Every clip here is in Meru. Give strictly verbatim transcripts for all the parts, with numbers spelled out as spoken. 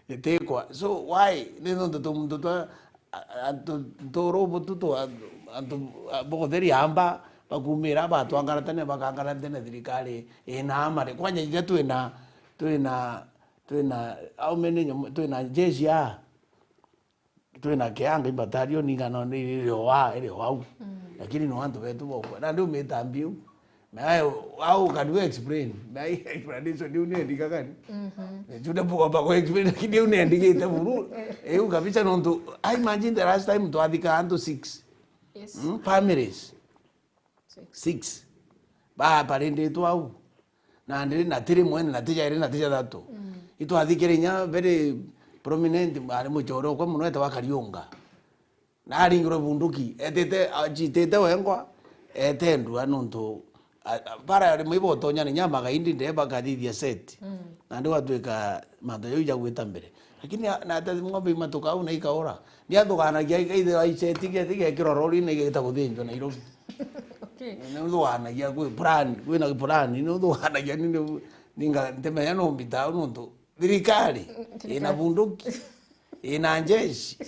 itikwa. So why? Ni nontu tumuntu twa, a-, antu, nturu butu tu, antu, antu, a, bogotheria amba, bakumira, batwangaratania, bakangaratania na thirikari ina amari. Kwanja inya twina, twina, twina, how many nyamu-, twina jeshi aa? Twina kianga, ibatalioni igana ona iri, iri o wa, iri o au. Mm. Lakini no antu betu bokwa. Na ndiumita mbiu. Na au, au, can you explain? Na hii explanation ndiu ni endika gani? Mhm. Tuna bugomba ku explain, lakini ndiu ni endikite buru. Eu kabisa nontu, I imagine the last time twathika antu six. Yes. Mm, families. Six. Six. Ba, barinditwe au. Na ndiri na tiri mwene, na tijairi, na tijathatu. Mm. Itwathikire inya very prominent, ari muchore okwa muno, etagwa Kariunga. Na aringirwe bunduki, etite, achitite wengwa, etendwa nontu, a, a, bara rimwe ibotonya ni nyama gaindi nde bakathithia set. Mm. Na ndi gwatwika mantu jau ja gwita mbere. Lakini a, na ata ng'ombe imatuka au na ikaura. Ni athuganagia, ikaithirwa iceti, igekirwa rori na igeta kuthinjwa Nairobi. Okay. Ni uthuganagia kwi plan, kwina plan, ni uthuganagia ni, ni, ninga ntemenya no mbita au nontu thirikari, mm, thirikari ina bunduki, ina njeshi.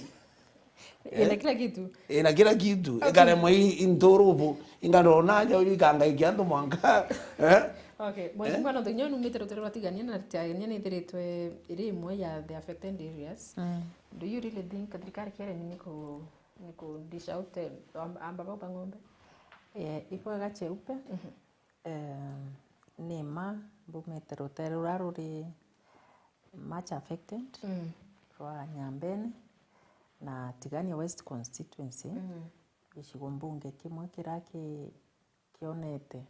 Ina, eh, kila kitu. Ina kila kitu. Okay. Ikaremwa i, i nturubu, ingarona aja uyu ikangaikia antu mwanka. Eh? Okay. Mheshimiwa, eh? Nontu inya numite rutere rwa Tigania na Tigania nithiritwe iri imwe ya the affected areas. Mm. Do you really think thirikari kiere ni ku, ni ku dish out, eh, am-, amba bau ba ng'ombe? Eh, ibwega Cheupe. Mhm. Eh, ni ma mbumite rutere ruria ruri much affected, mm, rwa Nyambene na Tigania West constituency, mm, gicigo mbunge kimwe kiria ki-, kionete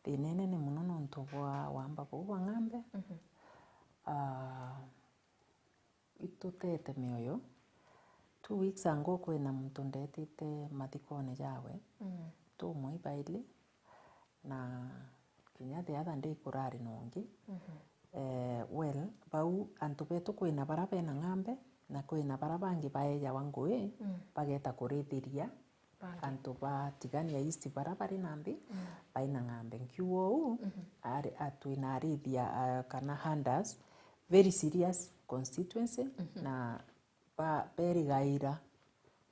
thina inene mono nontu bwa wamba buu bwa ng'ambe. Mhm. Ah, itutete mioyo. Two weeks ago kwina muntu ndetite mathikone jawe, mm, tumwe ibaili, na kinya the other day kurari na ungi. Mhm. Eh, well, bau antu betu kwina bara bena ng'ambe, na kwina bara bangi baejawa ngui, mm, bageta kurithiria bangi. Antu ba Tigania East bara bari nambi, mm, baina ng'ambe. Nkiuga uu, mhm, ari, a, twina arithia, a, kana herders, very serious constituency, mhm, na ba-, berigaira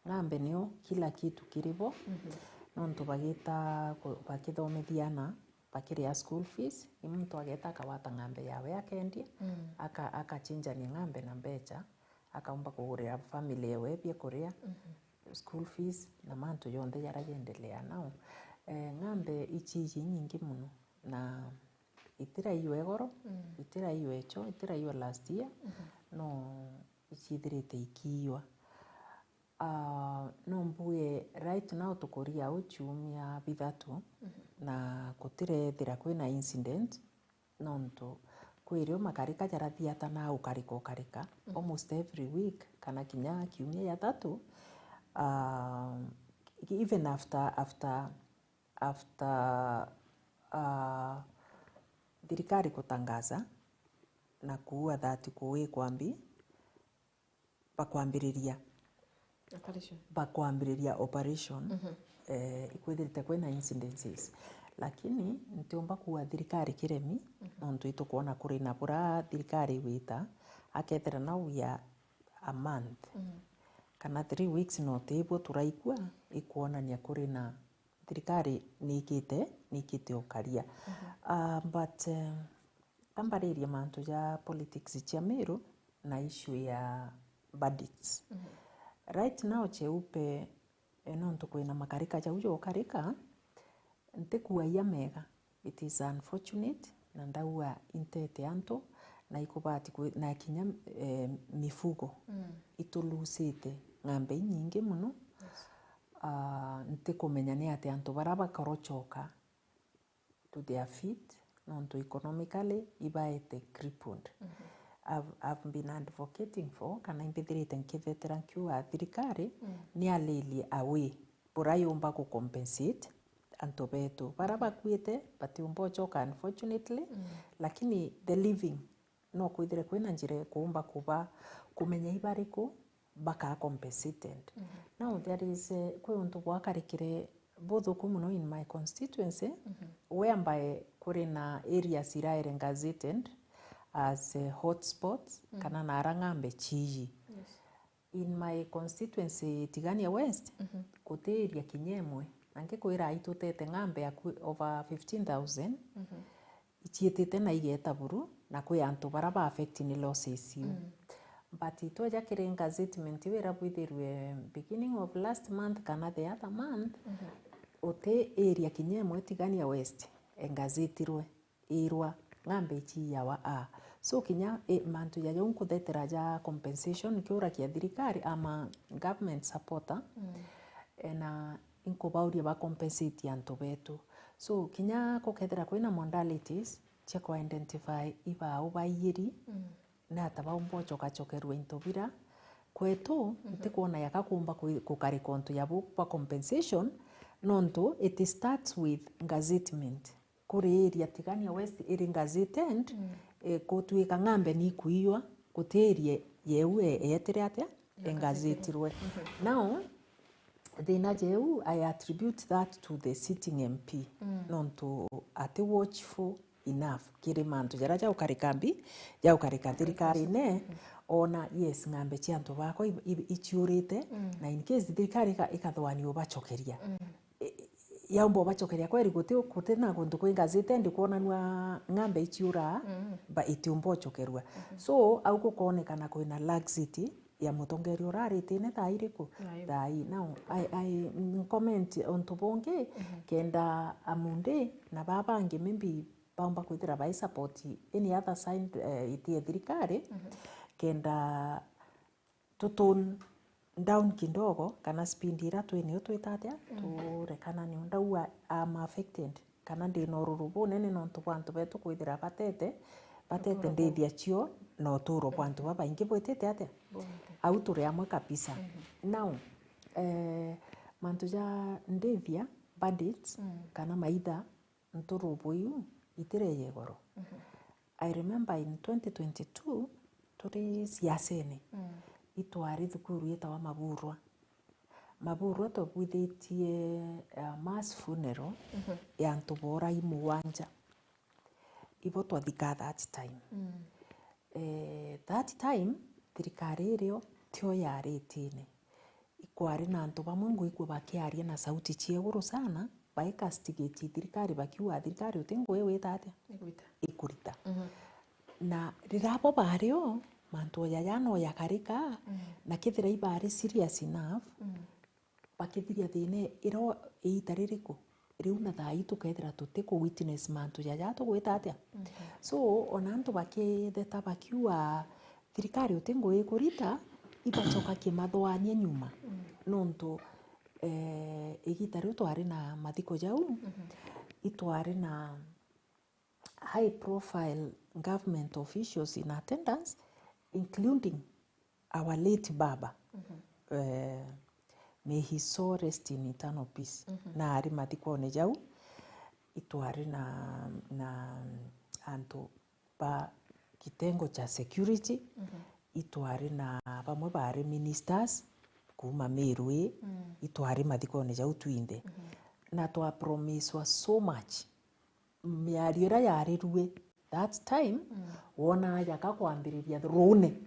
ng'ambe nio kila kitu kiri bo, mhm, nontu bagita ku-, bakithomithia ana, bakiria school fees, ni muntu ageta akagwata ng'ambe yawe akendia, mm, aka-, akachinjania ng'ambe na mbecha, akaumba kugurira family yawe biakuria, mhm, school fees, na mantu jonthe jaria jendelea. Now, eh, ng'ambe ichi iji inyingi mono, na itiraiywa igoro, mm, itiraiywa echo, itiraiywa last year, mhm, no icithirite ikiiywa. Ah, no mbuge right now tukuria au ciumia bithatu, mhm, na gutirethira kwina incident, nontu kwirio makarika jarathiatana ukarika ukarika, mhm, almost every week, kana kinya kiumia ya thatu, ah, even after, after, after, ah, thirikari gutangaza na kuuga that kuu ikwambi, bakwambiriria, operation, bakwambiriria operation, mhm, eh, ikwithirite kwina incidences. Lakini ntiumba kuuga thirikari kiremi, mhm, nontu itukwona kuri na bura thirikari igwita, akethira now we are a month, mhm, kana three weeks no tibuo turaikua, ikwonania kuri na thirikari niikite, niikite ukaria. Mhm. Ah, but, eh, tambaririe mantu ja politics cia Meru na issue ya bandits. Mhm. Right now, Cheupe, eh, nontu kwina makarika jau jokarika, ntikuaia mega. It is unfortunate, na ndauga intete antu, na ikubati kwi-, na kinya, eh, mifugo, mm, itulusite ng'ambe inyingi mono. Yes. Ah, ntikumenya ni atia antu bara bakorochoka to their feet, nontu economically ibaete crippled. Mhm. I've, I've been advocating for, kana imbithirite nkithetera nkiuga thirikari, mm, ni alilie a way bura yumba ku compensate antu betu bara bakuite, batiumba uchoka unfortunately, mm, lakini the living no kwithire kwina njira ikuumba kuba kumenya ibariku bakaa compensated. Mhm. Now there is, eh, kwi untu gwakarikire buthuku mono in my constituency, mhm, whereby kuri na areas iraere gazetted, as, eh, hotspots, mm, kana nara ng'ambe ciiji. Yes. In my constituency, Tigania West, mhm, guti area kinya imwe. Na ngikwira, itutete ng'ambe aku over fifteen thousand, mhm, iciitite na igeta buru, na kwi antu bara ba affect ni losses iu. Mm. But itweja kiri gazettement iu ira bwithirwe beginning of last month kana the other month, mhm, uti area kinya imwe Tigania West engazetirwe irwa ng'ambe iciiyawa a. So kinya, i, mantu ja jau nkuthetera ja compensation, nkiurakia thirikari ama government supporter, mm, e, na inkubauria ba compensate antu betu. So kinya gukethira kwina modalities cia ku identify ibau baiyiri, mm, na ata baumba ucokacokerua into bira. Kwetu, mhm, ntikwona yaka kumba ku-, gukarika untu ya bu-, bwa compensation, nontu it starts with gazettement. Kuri area Tigania West iri gazetted, mm, e, gutwika ng'ambe ni ikuiywa, guti area yeu e-, eetire atia? Engazetirwe. Mhm. Now, thina jeu, I attribute that to the sitting M P, mm, nontu ati watchful enough kiri mantu jaria jaukarika mbi, jaukarika thirikarine, mhm, ona, yes, ng'ambe cia antu bakwa i-, i-, iciurite, mm, na in case thirikari ika-, ikathoania ubacokeria. Mm. I-, yaumba ubacokeria kweri guti, guti na guntu kwi gazetted kwonanua ng'ambe iciuraa, mm, ba-, itiumba ucokerua. Mhm. So, au gukoonekana kwina laxity ya mutongeria uria aritine thaa iriku? Thaa ii. Thaa ii. Now, I, I comment untu bungi, mhm, kenda Amundi na baa bangi maybe baumba kwithira bai support any other side, eh, iti ya thirikari, mhm, kenda tu tone down kidogo, kana speed iria twi nio twita atia? Mm. Turekana nio. Ndauga I'm affected, kana ndi na ururu bunene nontu bwa antu betu kwithira batete, batete ndithia cio na uturo bwa antu babaingi bwitite atia? Bwitite. Au turi amwe kabisa. Mhm. Now, eh, mantu ja ndithia, bandits, mm, kana maitha, nturubu iu itireye igoro. Mhm. I remember in twenty twenty-two, turi siasene, mm, itwari thukuru yetawa Maburwa. Maburwa twabwithitie, uh, mass funeral, mhm, ya antu borai mugwanja. Ibo twathika that time. Mm. Eh, that time, thirikari irio tio yari itine. Ikwari na antu bamwe ngwigua bakiaria na sauti cia iguru sana, bai castigate thirikari bakiuga, "Thirikari uti ngugi wita atia? Ikurita." Ikurita. Mhm. Na riria bo bari o, mantu o jaja no jakarika, mhm, na kethira ibari serious enough, mhm, bakithiria thina iro iita ririku? Riu na thaa ii tukethira tuti ku witness mantu jaja tugwita atia? Mhm. So, ona antu bakitheta bakiuga, "Thirikari uti ngugi ikurita," ibacoka kimathwania nyuma. Mm. Nontu, eh, igiita riu twari na mathiko jau, mhm, itwari na high profile government officials in attendance, including our late baba. Mhm. Eh, may his soul rest in eternal peace. Mhm. Na ari mathikone jau, itwari na, na antu ba kitengo cha security, mhm, itwari na bamwe bari ministers kuuma Meru ii, mm, itwari mathikone jau twinthe. Mhm. Na twapromiswa so much. Miario iria yarirue that time, mm, wonaa jaka kwambiriria ruune.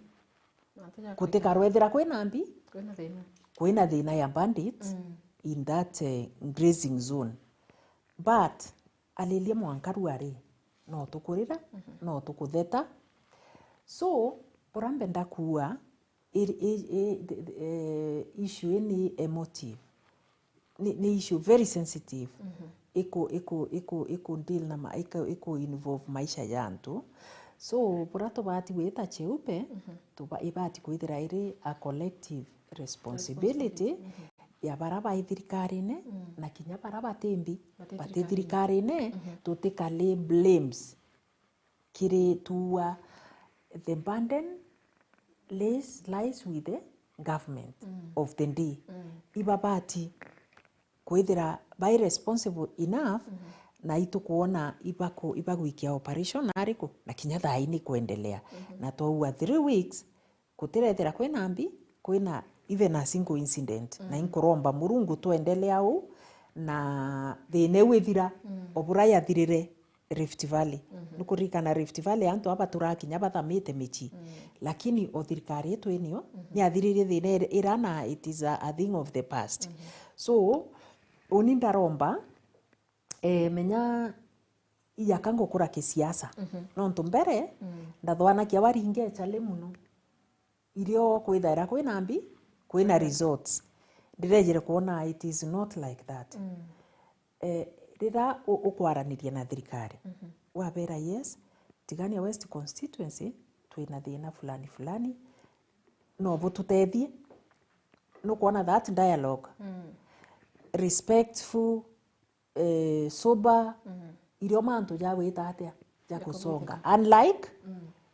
Gutikarwethira kwina mbi, kwina thina, kwina thina ya bandits, mm, in that, eh, grazing zone. But alilia mwanka rua ri, no tukurira, mhm, no tukutheta. So, buria mbenda kuuga, i, i, i, the, the, eh, issue ii ni emotive. Ni, ni issue very sensitive. Mhm. Iku, iku, iku, iku deal na ma-, iku, iku involve maisha ya antu. So, buria tubati gwita Cheupe, mhm, tuba-, ibati kwithira iri a collective responsibility, responsibility, mhm, ya baria bai thirikarine, mm, na kinya baria bati mbi, bati thirikarine, mhm, tutikale blames kiri tuua the burden lies, lies with the government, mm, of the day. Mm. Ibabati kwithira bai responsible enough, mm, na itukwona ibaku-, ibagwikia operation ariku, na kinya thaa ii ni kwendelea. Mm-hmm. Na twaua three weeks, gutirethira kwina mbi, kwina even a single incident. Na, mm, inkuromba Murungu twendelea uu, na thina iu ithira, mm, o buria yathirire, Rift Valley. Nukuririkana Rift Valley antu aba turakinya bathamite micii. Lakini o thirikari yetu inio, niathiririe thina ira, ira na it is a, a thing of the past. So, uni ndaromba, eh, menya iyaka ngukura kisiasa. Nontu mbere, ndathwanakia waringe echale muno. Irio kwithaira kwina mbi, kwina results. Ndirejire kwona it is not like that. Eh, rira u-, ukwaraniria na thirikari, wabera, "Yes, Tigania West constituency, twina thina fulani fulani, no bututethie." Nukwona that dialogue, respectful, eh, sober, irio mantu ja gwita atia, ja kusonga. Unlike,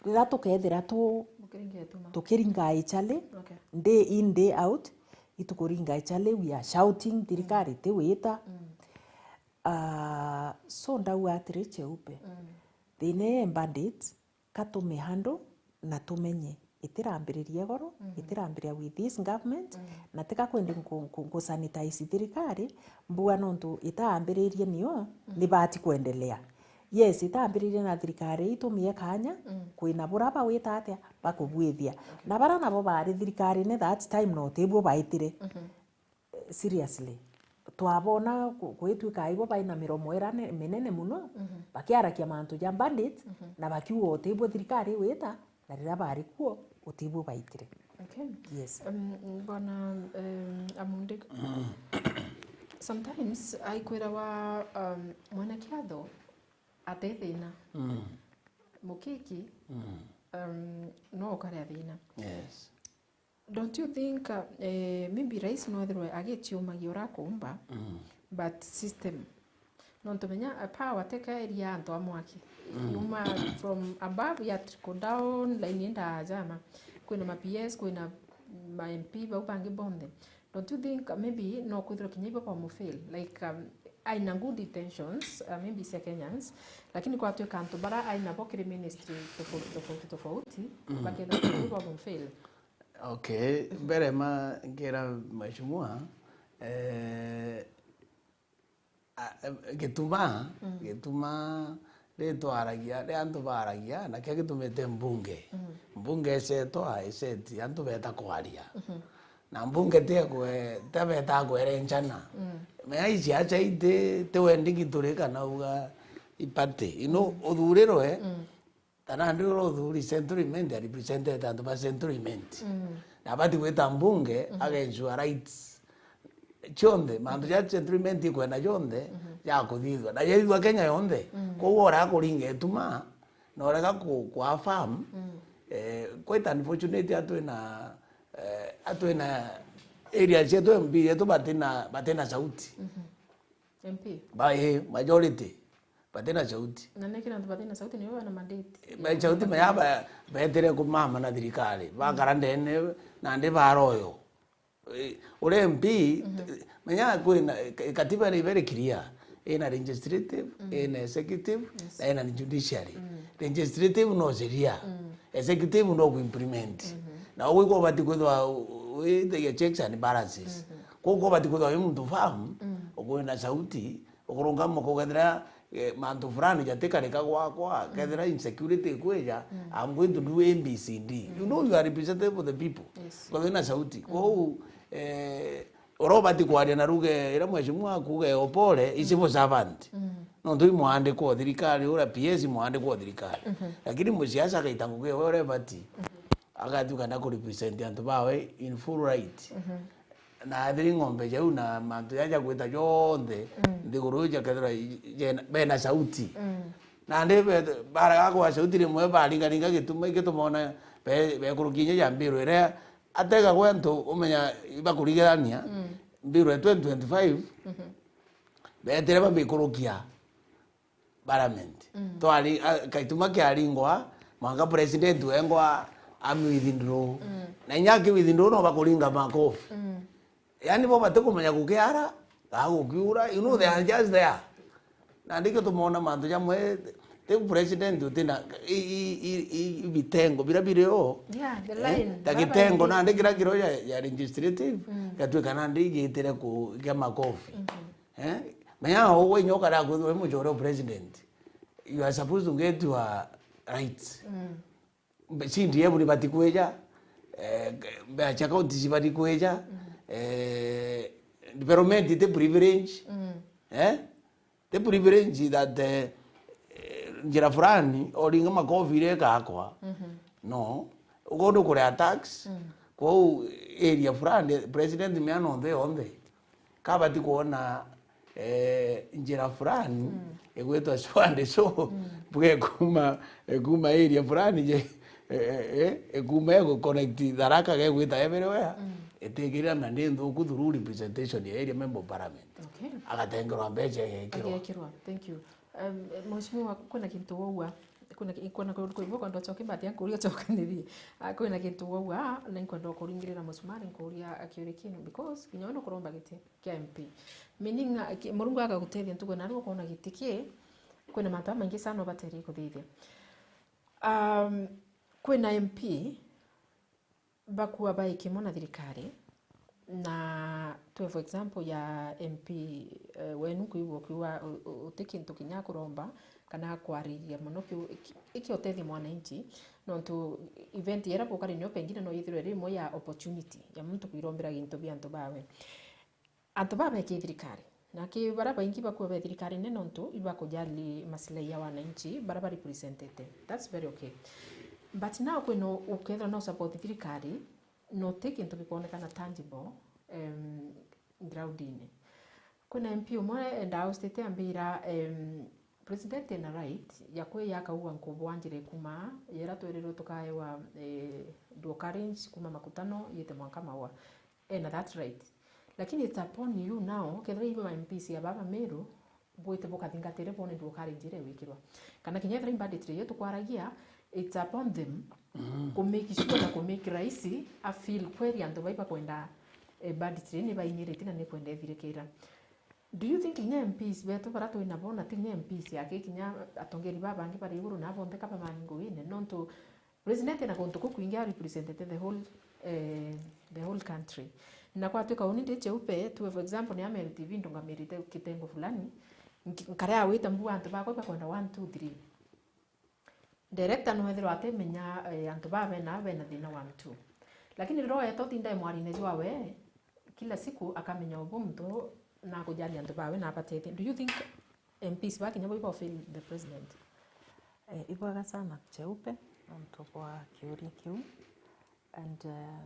rira tukethira tu-, tukiringa ichale, day in, day out, itukuringa ichale, we are shouting, thirikari ti wita. Ah, so ndauga atiri, Cheupe, thina ii bandits, ka tumihandle na tumenye itirambiriria igoro, itirambiria with this government, na tika kwendi nku-, nku-, nku sanitize thirikari, mbua nontu itaambiririe nio, ni bati kwendelea. Yes, itaambiririe na thirikari itumie kanya, kwina bura bawita atia, bakubwithia. Na bara nabo bari thirikarine that time no tibuo baitire. Seriously, twabona ku-, gwitwika ibo baina miromo ira ne-, minene muno, bakiarakia mantu ja bandits, na bakiuga utibuo thirikari igwita, na riria bari kuo, utibuo baitire. Okay. Yes. Um, bwana, um, Amunde, sometimes aikwirawa, um, mwene kiatho ate thina. Mukiki, um, no ukare thina. Yes. Don't you think, uh, eh, maybe rais no ethirwe agitiumagia ura akumba, but system. Nontu menya, uh, power teka iria antu a mwaki. Yuma from above ya trickle down, line yenda jama. Kwina ma P S, kwina ma M P, bau bangi bonthe. Don't you think, uh, maybe no kwithirwa kinya ibo bamufail? Like, um, aina good intentions, uh, maybe cia Kenyans, lakini kwatwika antu bara ainabo kiri ministry tofauti, tofauti, tofauti, bakethirwa kinya ibo bamufail. Okay, mbere ma ngira mheshimiwa, eh, a, e, gituma, gituma ritwaragia, ri antu baragia, na kia gitumite mbunge. Mbunge icetwa, iceti, antu beta kwaria. Na mbunge ti ekwe, ti beta kwerenchana. Mea ici acha iti, ti wendi gituri kana uga ipati. Ino uthurirwe, ta nandi uria uthuri Central Imenti, a represented antu ba Central Imenti. Na abati gwita mbunge, agaensure rights cionthe, mantu ja Central Imenti ikwenda jonthe, jakuthithwa. Na jaithwa Kenya yonthe. Kwou ora kuringa ituma, na urega ku, ku affirm, eh, quite unfortunate atwina, eh, atwina area cietu M P yetu batina, batina sauti. M P? Ba, eh, majority. Batina sauti. Na niki antu batina sauti nibo bana mandate? Ba sauti maya ba, betire kumama na thirikari. Bakara ndene, nandi baroyo. Eh, uri M P, menya kwina, ka-, katiba ni very clear. Ina legislative, ina executive, na ina judiciary. Legislative no sheria. Executive no ku implement. Na ugwikwa ubati kwithwa u-, u-, withagia checks and balances. Koguo ubati kwithwa wi muntu firm, ukwina sauti, ukurungama ukauga, kethira, eh, mantu fulani jatikarika gwakwa, kethira insecurity ikwija, I'm going to do A B C D. You know you are representative of the people. Yes. Ukorwa wina sauti. Kwou, eh, uria ubati kwaria na ruga iria mheshimiwa akuuga ya upole, i civil servant. Nontu i mwandikwa o thirikari, uria P S i mwandikwa o thirikari. Lakini musiasa akaita ngugi ewe uria ibati. Agatuika na kurepresent antu bawe in full right. Na athiri ng'ombe jau na mantu jaja gwita jonthe, nthiguru iju jakethirwa i-, jena, bena sauti. Nandi be-, barega kwa sauti rimwe baringaringa gituma, igituma ona be-, bekurukia inya ja mbiru iria atega gwe antu umenya ibakurigirania, mbiru ya twenty twenty-five, betire bamikurukia parliament. Twari, a, kaituma kiaringwa, mwanka president wengwa ami withdraw. Na inya aki withdraw no bakuringa makofi. Yani bo batikumenya gukiara, ga gukiura, you know, they are just there. Na ndikio tumona mantu jamwe, ti president utina, i, i, i, i, i bitengo, bira biri o. Yeah, the line. Ta gitengo, nandi kira kiro ya, ya legislative, gatuika nandi igitire ku, kia makofi. Eh? Menya ugwe inya ukaria kwithirwa wi mucore o president. you are supposed to get your rights. Mm. Mbe-, C D F ni bati kwija, eh, mbeca cia county cibati kwija, eh, development iti privilege. Mm. Eh? Ti privilege that, eh, eh, njira fulani, o ringi makofi iria igakwa. Mhm. No, ugo ni kuria tax. Mm. Kwou area fulani, president miano nthe yonthe kabati kwona, eh, njira fulani, mm, igwitwa so and so, mm, bwe kuma, kuma area fulani je, eh, eh, eh, kuma ya gu connect Tharaka ge gwita everywhere, mm, itikirira na ni nthuku through representation ya area member of parliament. Okay. Agatengerwa mbeca igekirwa. Agekirwa. Thank you. Um, Mheshimiwa, kwina kintu waua, kwina ki-, kwina ku-, ku-, kwenda ucoke mbathi ya nkuria ucokanirie. Ah, kwina kintu waua, na nkwenda ukuringirira musumari nkuria kiuria kinu, because kinya we nukuromba giti kia M P. Meaning, ah, ki-, Murungu agagutethia ntugo naru ukona giti ki, kwina mantu jamaingi sana ubaterie kuthithia. Um, kwina M P bakua bai kimwe na thirikari, na twe for example ya M P, eh, wenu nkwigua ukiuga u-, u-, uti kintu kinya akuromba kana akwariria mono kiu iki-, iki utethia mwananchi, nontu event yera bukari nio pengine no yithirwe iri imwe ya opportunity ya muntu kwirombera gintu bia antu bawe. Antu baba beki thirikari, na ki baria baingi bakua be thirikarine nontu ibakujali maslahi ya wananchi baria ba representete. That's very okay. But now kwina ukethira no support thirikari, no ti kintu gikwonekana tangible, em, groundine. Kwina M P umwe enda austate ambira, em, President ena right ya kwiya akauga nkubwa njira ikumaa, yera twerirwe tukaewa, eh, dual carriage kuma Makutano yite mwanka Maua. Ena that right. Lakini it's upon you now, kethira ibe ma M Ps ya baba Meru, bwite bukathingatire bone dual carriage iria igwikirwa. Kana kinya ethira i budgetary iyo tukwaragia, it's upon them ku make sure na ku make raisi a feel kweri antu bai bakwenda, eh, budgetary ni bainyirite na ni kwenda ithirikira. Do you think kinya M Ps betu baria twi nabo, na ti kinya M Ps aki, kinya atongeri babangi bari iguru na bonthe ka bamani nguine? Nontu President na guntu kukwingi a representete the whole, eh, the whole country. Na kwatwika uni ndi Cheupe, tuwe for example, ni ama M T V ndungamirite kitengo fulani, nk-, nkarea wita mbu antu bakwa bakwenda one, two, three. Director no ethirwa atimenya, eh, antu baa bena, bena thina one, two. Lakini riria weta utinda mwarine jwawe, kila siku akamenya ubu muntu na kujali antu bawe na abatethia. Do you think M Ps ba kinya bo ibo feel the president? Eh, ibwega sana Cheupe, nontu bwa kiuria kiu. And, eh,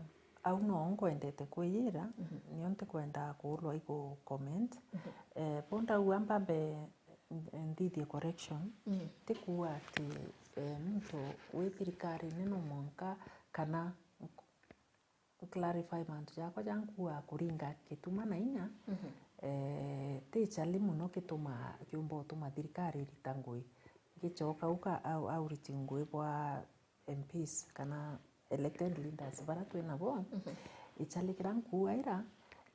au no nkwendete kwiyira, mhm, nio ntikwenda kuulwa igu comment. Mhm. Eh, bo ndauga mbambe n-, nthithie correction, mhm, ti kuuga ati, eh, muntu wi thirikarine no mwanka kana clarify mantu jakwa ja nkuuga kuringa gituma na inya, mhm, eh, ti chali mono gituma, kiumba utuma thirikari irita ngui. Ngicoka uka au, au riti ngui bwa M Ps kana elected leaders bara twi nabo, mhm, ichali kira nkuuga ira,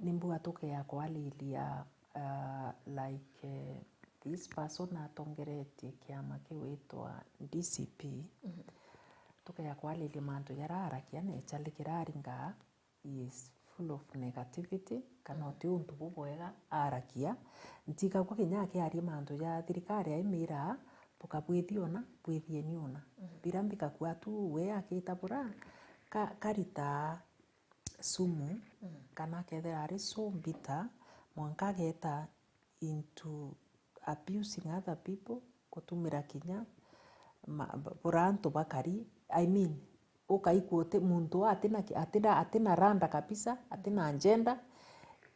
ni mbuga tukea kwalilia, ah, like, eh, this person atongeretie kiama kiwitwa D C P, mhm, tukea kwalilia mantu jara arakia na ichali kira aringaa, is full of negativity, kana, mm, uti untu bubwega arakia. Ntigagua kinya akiaria mantu ja thirikari aimira, bukabwithia una, bwithieni una. Mhm. Bira mbikakua tu we akita bura, ka-, karita sumu, mhm, kana akethira ari so bitter, mwanka ageta into abusing other people, gutumira kinya ma-, b-, bura antu bakari, I mean, ukaigua uti muntu atina ki-, atina, atina randa kabisa, atina agenda,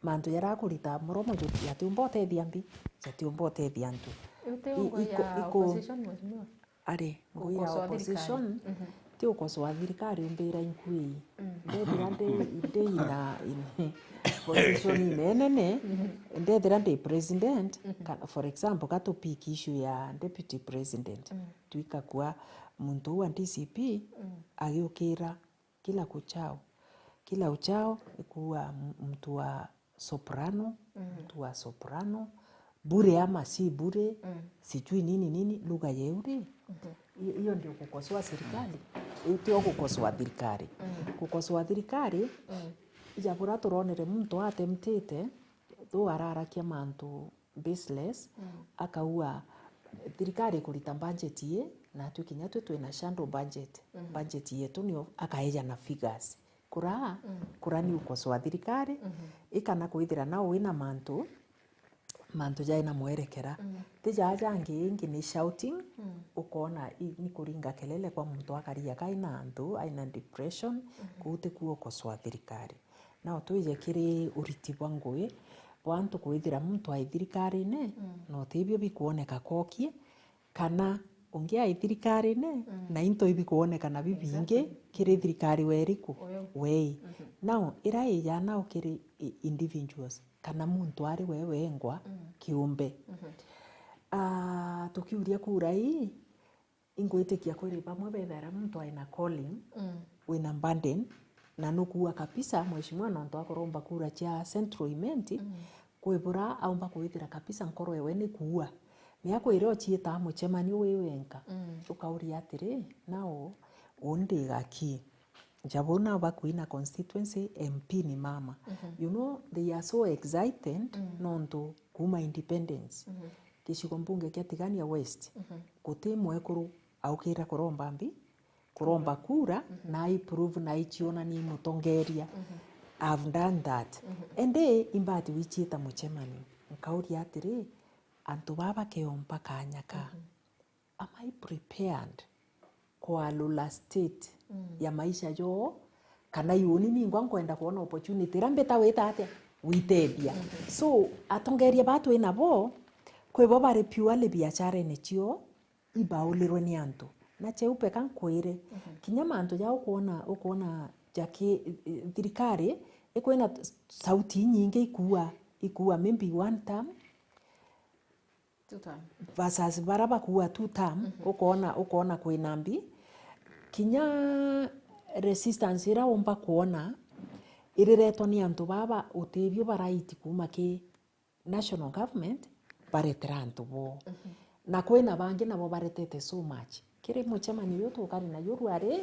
mantu jaria akurita muromo juti-, jatiumba utethia mbi, jatiumba utethia antu. Uti I-, ungo iko-, ya iko-, opposition, mheshimiwa? Ari, ngui ya gukosoa thirikari. Opposition, mhm, ti gukosoa thirikari umbira inkui. Mm. Ndethira ndi, ndi ina, in, position inenene, mhm, ndethira ndi president, mhm, ka-, for example, ka tu pick issue ya deputy president. Mm. Twikakua muntu uu wa D C P, mm, agiukira kila kuchao. Kila uchao ikuwa m-, mtu wa soprano, mm, mtu wa soprano, bure ama si bure, mm, sijui nini nini, lugha ya uri. Mhm. Hi-, hiyo ndio kukosoa serikali. Hiyo ndio kukosoa thirikari. Mm. Kukosoa thirikari, mm, ija bura turonere muntu atemtite, thu ararakia mantu baseless, mm, akaua, thirikari ikurita budget ii, natwi kinya twi twina shadow budget. Budget yetu nio akaeja na figures. Kura, kura ni ukosoa thirikari, ikana kwithira nao wina mantu, mantu jaina mwerekera. Ti jaa jangi ingi ni shouting, ukoona i-, ni kuringa kelele kwa muntu akaria kaina antu, aina depression, kuu tikuo ukosoa thirikari. Nao twije kiri uriti bwa ngui bwa antu kwithira muntu ai thirikarine, na utibio bikuoneka kokie, kana ungi ai thirikarine, na into ibikwonekana bibingi kiri thirikari weriku? Wei. Nao ira ija nao kiri i-, individuals, kana muntu ari we wengwa kiumbe. Ah, tukiuria kura ii, ingwitikia kwiri bamwe bethaira muntu aina calling, wina burden, na nukuua kabisa, mheshimiwa, nontu akoromba kura cia Central Imenti, kwibura aumba kwithira kabisa nkoro ewe ni kuua. Mea kwira uciitaa mucemanio wi wenka, ukauria atiri, nao uu ndi gaki? Jabo nao bakwina constituency, M P ni mama. You know, they are so excited nontu kuuma independence, gicigo mbunge kia Tigania West, guti mwekuru aukira kuromba mbi, kuromba kura, na ai prove na aicionania i mutongeria. I've done that. Indi imbati wiciita mucemanio, nkauria atiri, antu baa bakeomba kanya ka, am I prepared kwalula state ya maisha joo? Kana iuni ningwa nkwenda kwona opportunity iria mbita wita atia? Witethia. So, atongeria baa twi nabo, kwi bo bari purely biacharene cio, ibaulirwe ni antu. Na cheupe ka nkwire, kinya mantu ja ukwona, ukwona jaki, thirikari ikwina sauti inyingi ikuua, ikuua maybe one term, two term, versus bara bakuua two term, ukoona, ukoona kwina mbi. Kinya resistance ira umba kwona iriretwa ni antu baba utibio baraiti kuuma ki national government baretera antu boo. Na kwina bangi nabo baretete so much. Kiri mucemanio uyu tukari nayo ruari,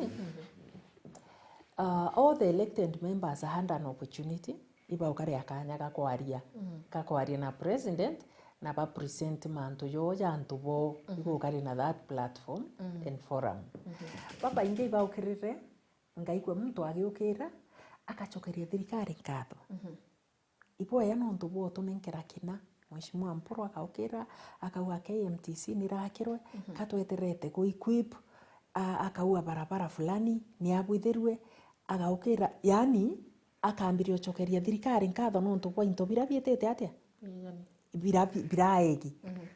uh, all the elected members had an opportunity, ibaukaria kanya ga kwaria, ga kwaria na president, na ba present mantu joo ja antu boo, igukari na that platform and forum. Babaingi ibaukirire, ngaigua muntu agiukira, agacokeria thirikari nkatho. Iboya nontu bwa utunenkera kina. Mheshimiwa Mpuru akaukira, akauga K M T C nirakirwe, katweterete ku equip, a-, akauga barabara fulani niabwithirue, agaukira, yaani, akambiria ucokeria thirikari nkatho nontu bwa into bira biitite atia? Bira bi-, biraegi.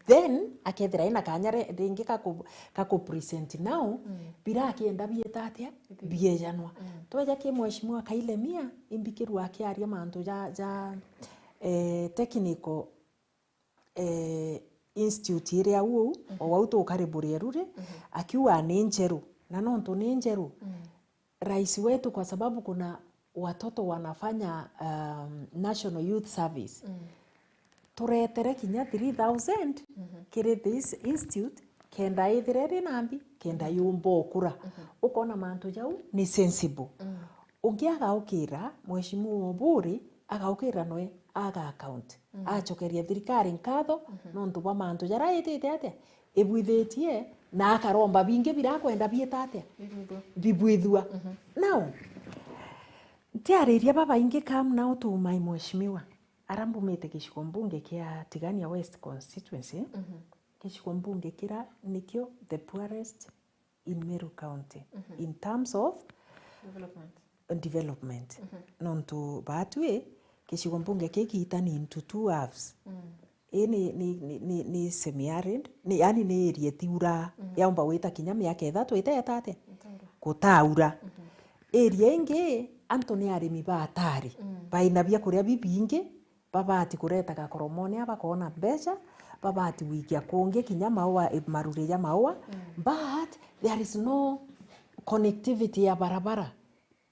Then, akethira ena kanya re-, ringi kaku-, kaku present now, birakienda biita atia? Biejanwa. Tweja ki Mheshimiwa Kailemia, imbikirwa akiaria mantu ja, ja, eh, technical, eh, institute iria uu, o wau tukari Burieru ri, akiuga ni njeru. Na nontu ni njeru, rais wetu, kwa sababu kuna watoto wanafanya, um, National Youth Service, turetere kinya three thousand kiri this institute, kenda ithire iri nambi, kenda yumba ukura. Ukona mantu jau ni sensible. Ungi agaukira, Mheshimiwa Oburi, agaukira noe aga account. Acokeria thirikari nkatho, nontu bwa mantu jaria itite atia? Ibwithitie, na akaromba bingi birakwenda biita atia? Bibwithua. Bibwithua. Now, ntiariria babaingi come now to my mheshimiwa. Ara mbumite gicigo mbunge kia Tigania West constituency, gicigo mbunge kira nikio the poorest in Meru County in terms of development. Development. Nontu baatwi, gicigo mbunge kii kiitani into two halves. Ii ni, ni, ni, ni, ni semi-arid, ni, yani ni area itiuraa, yaumba gwita kinya miaka ithatu iteeta atia? Itaura. Gutaura. Area ingi, antu ni arimi ba atari, baina biakuria bibingi, babati kureta gakoromone a bakoona mbeca, babati gwikia kungi kinya maua, maruri ja maua, but there is no connectivity ya barabara.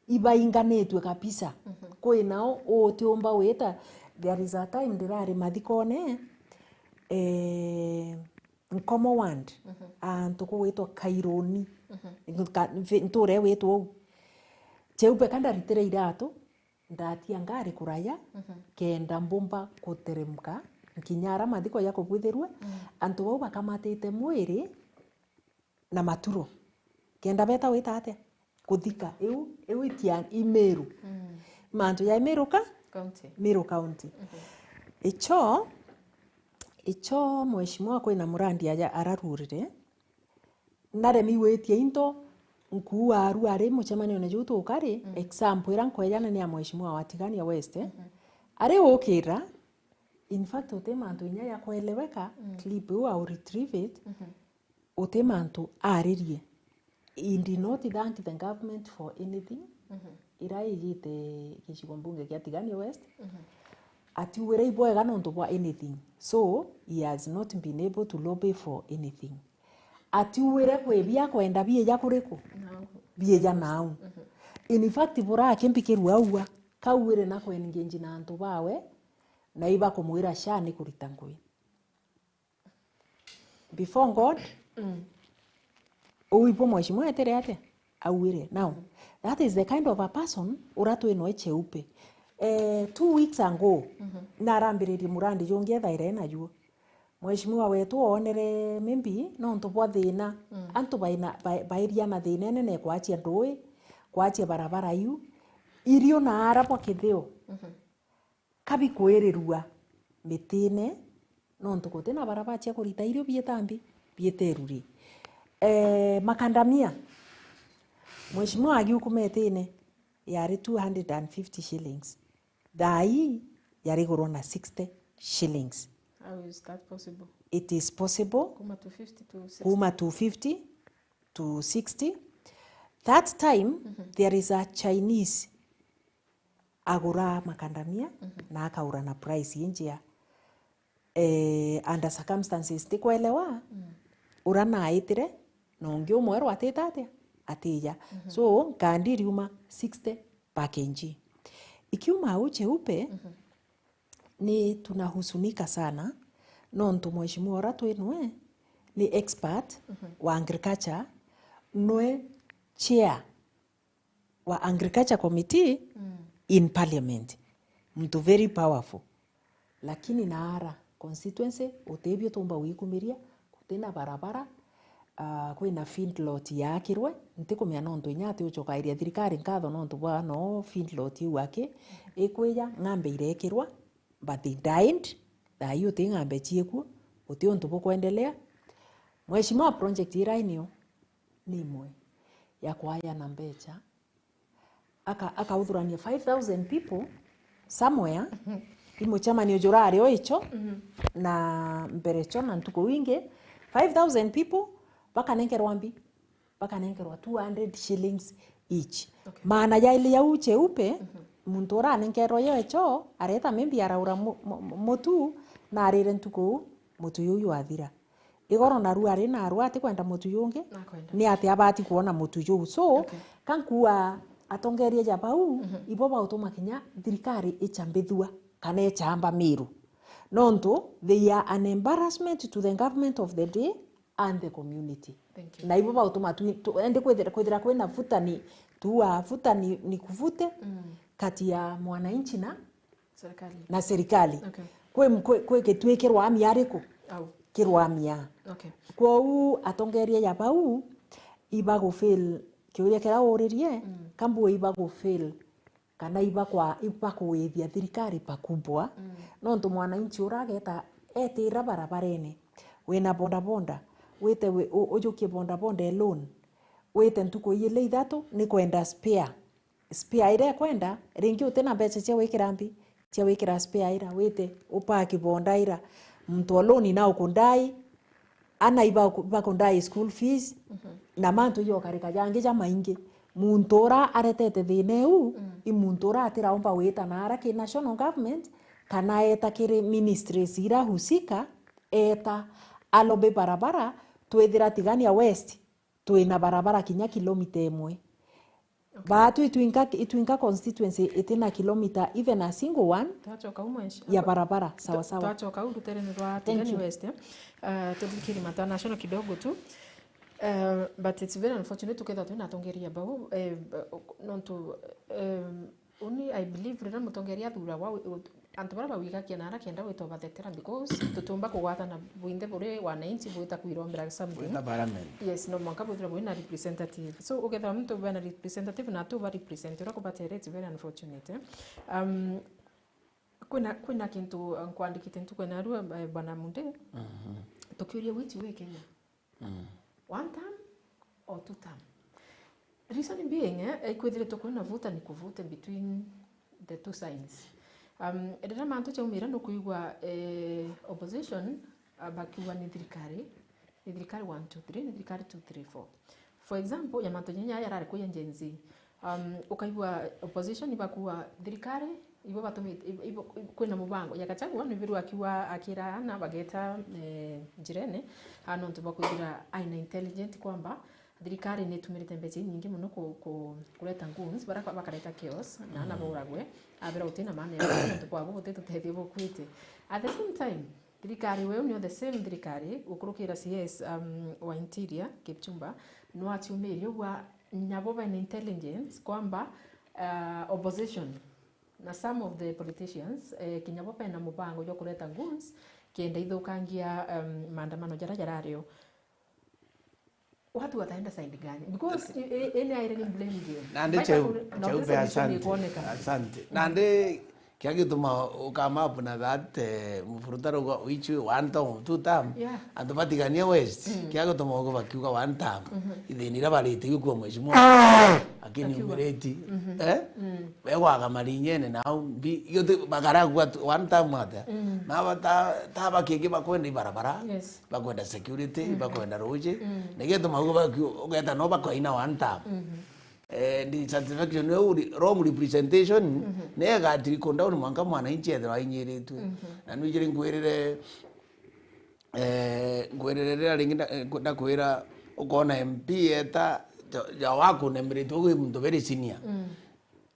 Ibainganitue kabisa. Kwi nao utiumba wita, there is a time ndirari mathikone, eh, Nkomo ward, antu kugwitwa Kairuni. Nka-, nve-, ntura igwitwa uu. Cheupe ka ndaritire iratu, ndatia ngari kuraya, kenda mbumba guteremka, kinya ara mathiko jakubwithirue, antu bau bakamatite mwiri na maturo. Kenda beta wita atia? Kuthika. Iu, iu itia imiru. Mantu ja Meru ka? County. Meru County. Icho, icho mheshimiwa kwina murandi aja ararurire, naremi gwitia into, nkuu aru ari mucemanione juu tukari, example ira nkwejana ni ya mheshimiwa wa Tigania West, ari ukira, in fact, uti mantu inya ya kueleweka, clip iu au retrieve it, uti mantu aririe. He did not thank the government for anything. Ira igite gicigo mbunge kia Tigania West, atiugire ibwega nontu bwa anything. So, he has not been able to lobby for anything. Atiugire kwi bia kwenda bieja kuriku? Nau. Bieja nau. In fact, bura akimbikirua aua, kauire na kuengage na antu bawe, na ibakumwira sha ni kurita ngui. Before God, uu ibo mheshimiwa etire atia? Auire. Now, that is the kind of a person ura twi noe Cheupe. Eh, two weeks ago, narambiririe murandi jungi ethaire najuo. Mheshimiwa wetu oonere maybe nontu bwa thina, antu baina, ba-, bairiana thina inene kwachia ndui, kwachia barabara iu, irio na ara bwa kithio. Kabikwirirua mitine, nontu guti na barabara cia kurita irio biita mbi, biita iruri. Eh, makandamia, mheshimiwa agiukuma itine, yari two hundred and fifty shillings. Thaa ii yarigurwa na sixty shillings. How is that possible? It is possible. Kuma two fifty to sixty. Kuma two fifty to sixty. That time, there is a Chinese agura makandamia na akaura na price injia. Eh, under circumstances tikwelewa, ura naitire, na ungi umweru atita atia? Atija. So, nkandi iriuma sixty per K G. Ikiuma au Cheupe, ni tunahusunika sana, nontu mheshimiwa ura twi nwe ni expert wa agriculture, nwe chair wa agriculture committee in parliament. Muntu very powerful. Lakini naara constituency, utibio tumba gwikumiria, gutina barabara, ah, kwina feedlot yaakirwe, ntikumenya nontu inya ati ucokairia thirikari nkatho nontu bwa no feedlot iu aki ikwija, ng'ambe ireekirwa, but they died, thaa ii uti ng'ambe ciikuo, uti untu bukwendelea. Mheshimiwa, project ira inio ni imwe ya kwayana mbecha, aka-, akauthurania five thousand people somewhere, i mucemanio jurari o icho, na mbere cho na ntuku ingi, five thousand people bakanenkerwa mbi, bakanenkerwa two hundred shillings each. Okay. Maana jaili jau Cheupe, muntu uranenkerwa yo echo, areta maybe araura mu-, mu-, mutu, na arire ntuku uu, mutu juu jwathira. Igoro naru ari narua atikwenda mutu jungi, ni ati abati kwona mutu juu. So, okay, ka nkuuga atongeria ja bau, ibo bautuma kinya thirikari icambithua kana icamba Meru. Nontu they are an embarrassment to the government of the day and the community. Thank you. Na ibo bautuma tu, tu, endi kwithira, kwithira kwina vuta ni, tuuga vuta ni, ni kuvute kati ya mwananchi na serikali. Na serikali. Okay. Kwi, kwi, kwi gitui kirwamia ariku? Au. Kirwamia. Okay. Kwou atongeria ja bau ibagufail kiuria kiria uririe, kambu ibagufail kana ibakwa-, ibakuwithia thirikari pakubwa, nontu mwananchi ura ageta etira barabarene, wina bodaboda, wite wi-, u-, ujukie bodaboda e loan, wite ntuku ijiri ithatu ni kwenda spare. Spare iria ekwenda, ringi utina mbecha cia gwikira mbi, cia gwikira spare ira, wite upaki bonda ira, muntu o loan na ukundai, ana iba-, bakundai school fees, na mantu ijokarika jangi jamaingi. Muntu ura aretete thina iu, i muntu ura atiraumba gwita naara ki national government, kana eta kiri ministries ira husika, eta alobe barabara, twithira Tigania West twina barabara kinya kilomita imwe. Okay. Baatu itwinka, itwinka constituency itina kilomita, even a single one, twachoka umwe ya barabara, sawa sawa. Twachoka u ruterene rwa Tigania West, eh? Uh, tuthikiri Mata National kidogo tu. Uh, but it's very unfortunate tukethwa twina atongeria bau, eh, nontu, um, Uni, I believe, riria mutongeria athuragwa, wi-, ut-, antu baria bawigakia na aria kenda wita ubathetera, because tutiumba kugwatana bwinthe buri wananchi bwita kwirombera something. Wita parliament. Yes, no mwanka bwithirwe bwina representative. So, ukethira muntu bena representative na atu ba represent, uria kubaterete, very unfortunate, eh? Um, kwina, kwina kintu, uh, nkwandikite ntuku ya narua, eh, Bwana Munde. Mhm. Tukiuria, which way Kenya? Mm. One term or two term? Reason being, eh, ikwithiritwe kwina vuta ni kuvuta between the two sides. Um, riria mantu jaumire nukwigua, eh, opposition, ah, bakiuga ni thirikari, ni thirikari one two three, ni thirikari two three four. For example, ya mantu jenya yarari kuya Gen Z. Um, ukaigua opposition ibakuga thirikari, ibo batumite, ibo, ibo, kwina mubango. Ya Gachagua, ni biru akiwa akira ana bageta, eh, njirene, ah, nontu bwa kwithira aina intelligent kwamba thirikari ni itumirite mbeca inyingi muno ku, ku, kureta goons, bara bakareta chaos, na ana bauragwe, abera gutina maana ya nontu bwa bo guti tutethio bukwite. At the same time, thirikari weu nio the same thirikari, gukurukira C S, um, wa Interior, Kipchumba, no aciumirie ugwa nyabo bena intelligence kwamba, uh, opposition na some of the politicians, eh, kinya bo bena mubango jwa kureta goons, kenda ithukangia, um, maandamano jaria jarario. Watu wataenda side gani? Because i-, i-, ene aire ni blame game. Nandi cheu, cheu pe, asante. Asante. Nandi kia gituma ukama up na that, eh, mfurutano uga which way, one term, two term. Yeah. Antu batigania West, mm, kia gituma uga bakiuga one term. Mhm. Ithini ira barite gukua mheshimiwa. Akinyumireti. Mhm. Eh? Mm. Begwaga marinyene nao mbi, yote bakara kwa one term ata. Mm. Na bata, ta bakingi bakwenda ibarabara. Yes. Bakwenda security, mm, bakwenda ruji. Mm. Nigetha maugo baku-, ugeta no bakwaina one term. Mhm. Eh, dissatisfaction yo uri-, wrong representation, mhm, ne ga trickle down mwanka mwananchi ethirwa ainyiritwe. Mhm. Na nwijire nkwirire, eh, nkwirire riria ringi nda-, eh, ndakwira ukona M P eta, ja, ja wakunemeretwe gwi muntu very senior. Mm.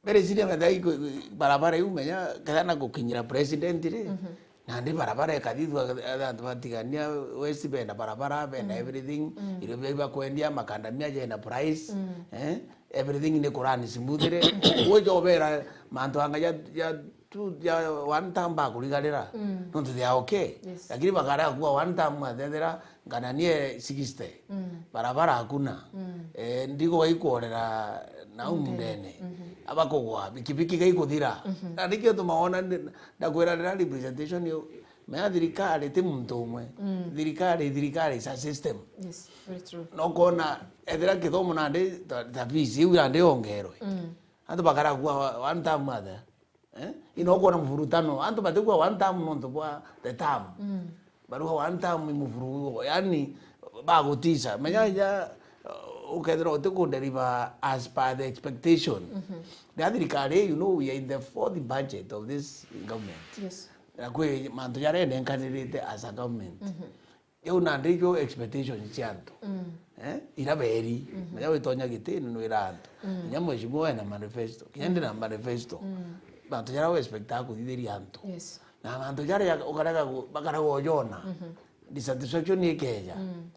Very senior, kethira iku-, barabara iu menya, kethira na gukinyira president ri, mhm, nandi barabara ikathithua, antu batigania West benda barabara, benda, mm, everything, mm, irio bia bakwendia, makandamia jena price, mm, eh, everything ni kurani smoothly. Uwe jobera mantu anga ja, ja tu, ja one term bakurigarira, mm, nontu they are okay. Yes. Lakini bakara kuwa one term athethera, ngananie sixty. Mm. Barabara hakuna. Mm. Eh, ndigo gaikworera nau mundene. Mundene. Mhm. Abakugwa, bikibiki gaikuthira. Mhm. Na nikio tumaona ndi-, ndakwira rira representation yo, mea thirikari ti muntu umwe. Mm. Thirikari, thirikari is a system. Yes, very true. No kona, ethira kithomo nandi ta, ta fees iu nandi ongerwe. Mm. Antu bakara kuwa one term athe. Eh? Ino ukwona mvurutano, antu batigua one term nontu bwa the term. Mm. Baruga one term i mvuru, yani, bagutisa. Menya ja, uh, ukethira uti ku deliver as per the expectation. Mhm. The thirikari, you know, we are in the fourth budget of this government. Yes. Na kwi mantu jaria enenkanirite as a government. Mhm. Jau nandi ijo expectation cia antu. Mm. Eh? Ira beri. Mhm. Menya witonya gitini nwira antu. Mm. Kinya mheshimiwa ena manifesto. Kinya ndi na manifesto. Mm. Mantu jaria we expectaa kuthithiria antu. Yes. Na mantu jaria ukarega gu-, bakarega ujona. Mhm. Dissatisfaction ikeja. Mm.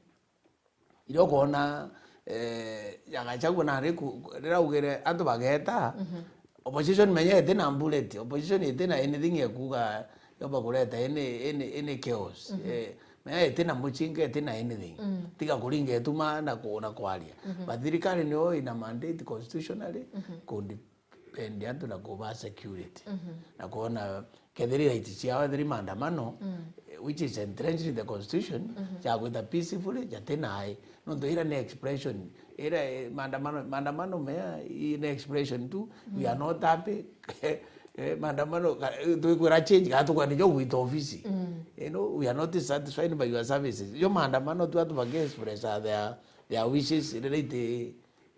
Iria ukona, eh, ya Gachagua nari ku-, riria augire antu bageta, mhm, opposition menya iti na bullet, opposition iti na anything ya kuuga yomba kureta any, any, any chaos. Mhm. Eh, menya iti na muchinga, iti na anything. Mm. Tiga kuringa ituma na ku-, na kwaria. Mhm. But thirikari niyo ina mandate constitutionally, mhm, ku depend antu na kuba security. Mhm. Na kuona kethiri right ciao, ethiri maandamano, mm, eh, which is entrenched in the constitution, mhm, ja gwita peacefully, jati nae. Nontu ira ni expression, ira, eh, maandamano, maandamano mea, i ni expression tu, we are, mm, not happy. Eh, maandamano, ka-, eh, twikwira change, kana tukwenda jo gwita ofisi. Mm. You know, we are not satisfied by your services. Jo maandamano tu antu baki express their, their wishes, rira iti,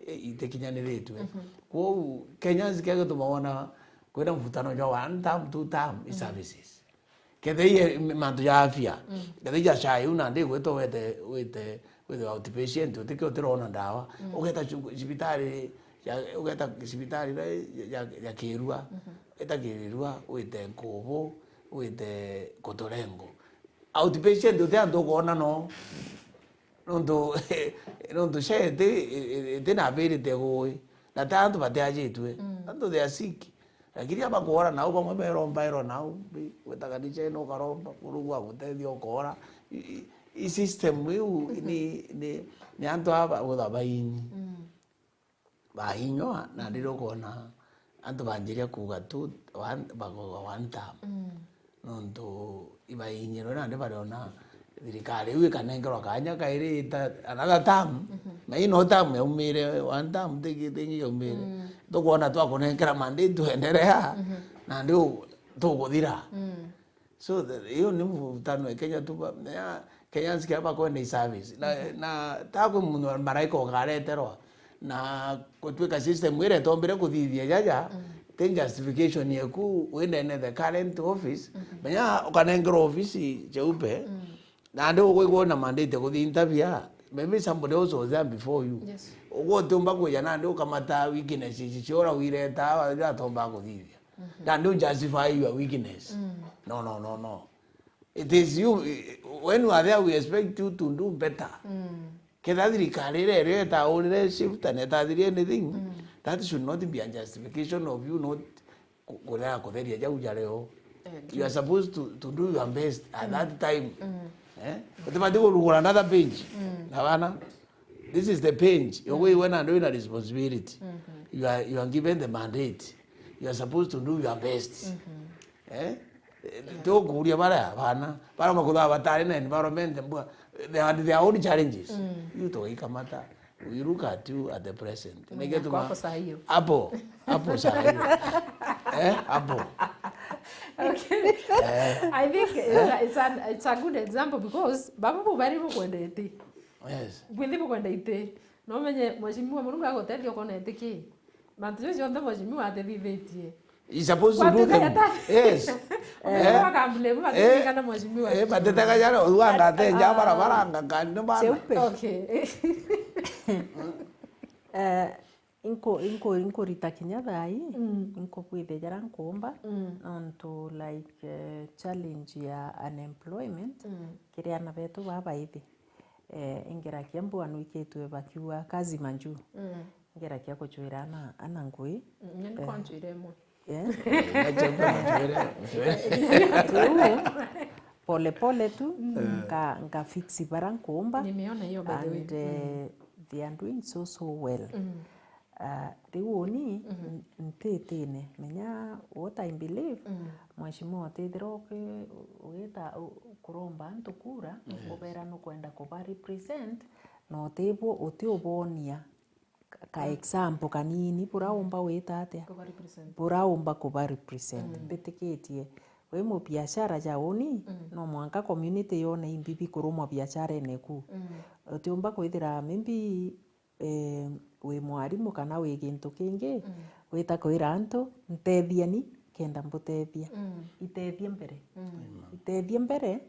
eh, itikinyaniritwe. Mhm. Kwou, Kenyans kia gituma wona kwina mvutano jwa one term, two term, i, mhm, services. Kethei mantu ja afya, mm, kethei ja SHA iu nandi igwitwo wete, wite, wite outpatient, utikio utirona ndawa. Mm. Ugeta cu-, cibitari ja, ugeta cibitari ja, ja, ja Kirua, mhm, ugeta Kirua, wite Nkubu, wite Kotorengo. Outpatient uti antu ukwona no. Nontu, nontu SHA iti, iti na ability gui. Na ti antu batiajitue. Mm. Antu they are sick. Lakini aba kuora nau, bamwe beromba ero nau, bi-, gwita kanisa ino ukaromba, Murungu agutethia ukoora. I, i, i system iu ni, ni, ni antu aba butha bainyi. Mm. Bainywa, nandi riu ukona antu banjiria kuuga tu one, bakoga one term. Mm. Nontu ibainyirwe nandi bariona thirikari iu ikanenkerwa kanya kairi ita another term. Mhm. Na ino term yaumire, one term tingi, tingi yaumire. Mm. Tukwona twakunenkera mandate tuenderea, mhm, nandi u-, tukuthira. Mm. So, the, hiyo ni mvutano ya Kenya tu, ba-, ya, Kenyans kia bakwenda i service. Na, mhm, na ta kwi muntu maraika ukareterwa, na gutwika system iria itombire kuthithia jaja, mhm, ti justification yeku windene the current office. Mhm. Menya ukanengerwa ofisi cheupe, mhm, nandi ukwigua na mandate kuthi interview, maybe somebody else was there before you. Yes. Ugwe utiumba kwija nandi ukamata weakness ici ciora wireta, atomba kuthithia. Mhm. Nandi u justify your weakness. Mm. No, no, no, no. It is you, when you are there, we expect you to do better. Mm. Ketha thirikari iria irio etaurire shift and etathirie anything, mm, that should not be a justification of you not ku-, kurega kutheria jau jario. Eh, you are true. Supposed to, to do your best at, mm, that time. Mm. Eh? Utibati kurugura another page. Mm. Na bana, this is the page. Mm. Yogo iwe na ndo ina responsibility. Mm-hmm. You are, you are given the mandate. You are supposed to do your best. Mm-hmm. Eh? Tukuria baria bana, baria bakuthaa batari na environment mbua, they had their own challenges. Mm. Iu tugaikamata. We look at you at the present. Mm, nike tuma hapo saa hiyo. Hapo, hapo saa hiyo. Eh, hapo. Okay. Eh. I think it's, eh, a, it's, an, it's a good example because baba bu bari bukwenda iti. Yes. Bwithi bukwenda iti. No menye mheshimiwa Murungu agutethia ukona iti ki. Mantu jau jonthe mheshimiwa atethithitie. He's supposed to do them. Yes. Eh. Wakamblame, eh, wakamblame mheshimiwa. Eh, batetaga jana, uanga atenja barabara, ngakani bana. Cheupe. Okay. Eh, inko, inko, inkurita kinya thai, mm, inkubwithia jara nkuumba, mm, nontu, like, eh, challenge ya unemployment, mm, kiri ana betu babaithi. Eh, ingeragia mbua nwikitwe bakiuga kazi manju. Mm. Ngeragia kucwira ana, ana ngui. Mm, nya ni, eh, kwa ncwira imwe. Eh? Ria chemba mcwire, mcwire. Riu, pole pole tu, mm, nka, nka fix bara nkuumba. Nimeona hiyo, by the way. And, eh, mm, they are doing so, so well. Mm. Ah, riu uni, mhm, n-, ntitine. Menya what I believe, mm, mheshimiwa utithira uki-, ugita u-, kuromba antu kura, yes, ubera nukwenda kuba represent, na utibwo utiubonia ka, ka, mm, example kanini, bura, mm, umba wita atia? Kuba represent. Bura umba kuba represent. Mm. Mbitikitie, wi mubiashara ja uni, mm, no mwanka community yone imbibi kurumwa biasharene ku. Mm. Utiumba kwithira maybe eh, wi mwarimu kana wi gintu kingi, mm, wita kwira antu, "Ntethieni kenda mbutethia." Mm. Itethie mbere. Mm. Amen. Itethie mbere,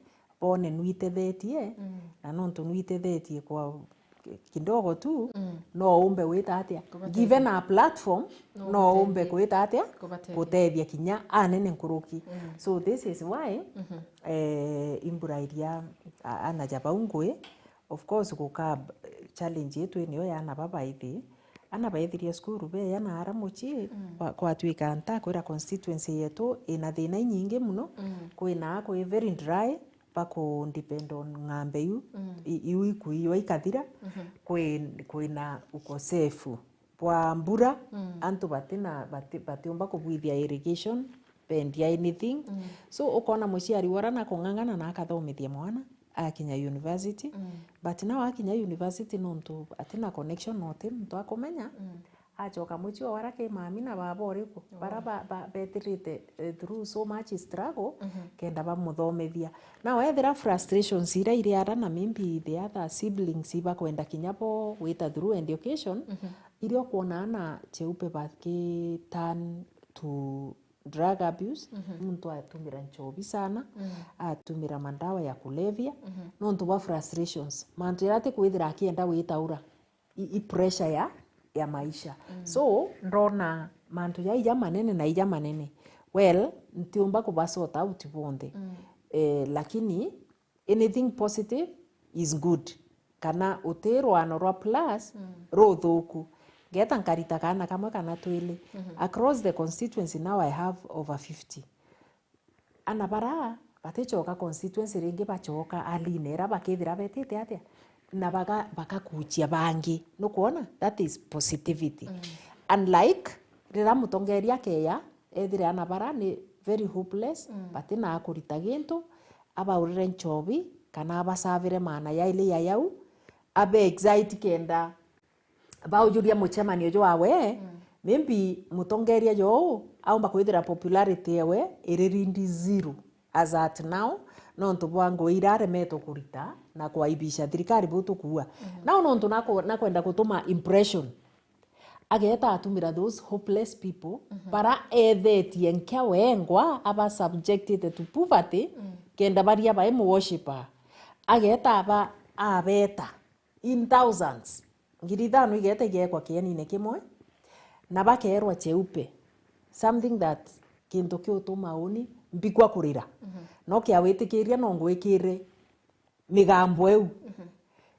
bone nwitethetie, mm, na nontu nwitethetie kwa ki-, kidogo tu, mm, no umbe wita atia? Kubateethia. Given a platform, no, no umbe ubateethie, kwita atia? Kubateethia. Gutethia kinya anene nkuruki. Mm. So this is why, mhm, eh, imbura iria a-, ana ja bau ngui, of course, guka challenge yetu niyo ya ana babaithi. Ana baithirie cukuru, beya na ara mucii, mm, kwa, kwatwika ntakwira constituency yetu ina thina inyingi muno, mm, kwina kwi very dry, baku depend on ng'ambe iu, mm, i-, iu ikuiywa ikathira, mhm, kwi-, kwina ukosefu bwa mbura, mm, antu batina, bati-, batiumba kubwithia irrigation, bendia anything. Mm. So, ukona muciari wara nakung'ang'ana na akathomithia mwana, akinya university. Mm. But now akinya university, nontu atina connection na uti muntu akumenya, mm, acoka mucii o wara ki mami na baba uriku, oh, bara ba, ba, betirite, eh, through so much struggle, mhm, kenda bamuthomithia. Now, ethira frustrations iria iri ara na maybe the other siblings ibakwenda kinya bo wita through education, mhm, iria ukwona ana cheupe baki turn to drug abuse, mhm, muntu atumira nchobi sana, mm, atumira mandawa ya kulevya, mhm, nontu bwa frustrations. Mantu jaria atikwithira akienda gwitaura, i, i pressure ya, ya maisha. Mm. So, ndona mantu jai jamanene na ija manene. Well, ntiumba kuba sort out bonthe. Mm. Eh, lakini anything positive is good. Kana uti rwano rwa plus, mm, ruthuku. Ngeta nkarita kaana kamwe kana twili. Mhm. Across the constituency now I have over fifty. Ana bara baticoka constituency ringi, bacoka aline era bakethira betite atia? Na baga-, bakakuchia bangi. Nukwona? That is positivity. Mm. Unlike rira mutongeria akeya, ethire ana bara ni very hopeless, mm, batina akurita gintu, abaurire nchobi, kana abasavire maana yaili ya yau, abe excite kenda baujuria mucemanio jwawe, mm, maybe mutongeria jou aumba kwithira popularity ewe iri rindi zero as at now, nontu bwa ngui iria aremetwe kurita na kwaibisha thirikari buu tukuua. Mhm. Nao nontu naku-, nakwenda gutuma impression, ageeta atumira those hopeless people, mhm, bara eethetie nkia wengwa aba subjected to poverty, mm, kenda baria bai mu worshipper. Ageeta aba abeeta in thousands. Ngiri ithano igeeta igeekwa kienine kimwe, na bakeerwa cheupe, something that, kintu kiutuma uni mbikwa kurira. Mhm. No kia witikiria no ngwikire migambo iu. Mhm.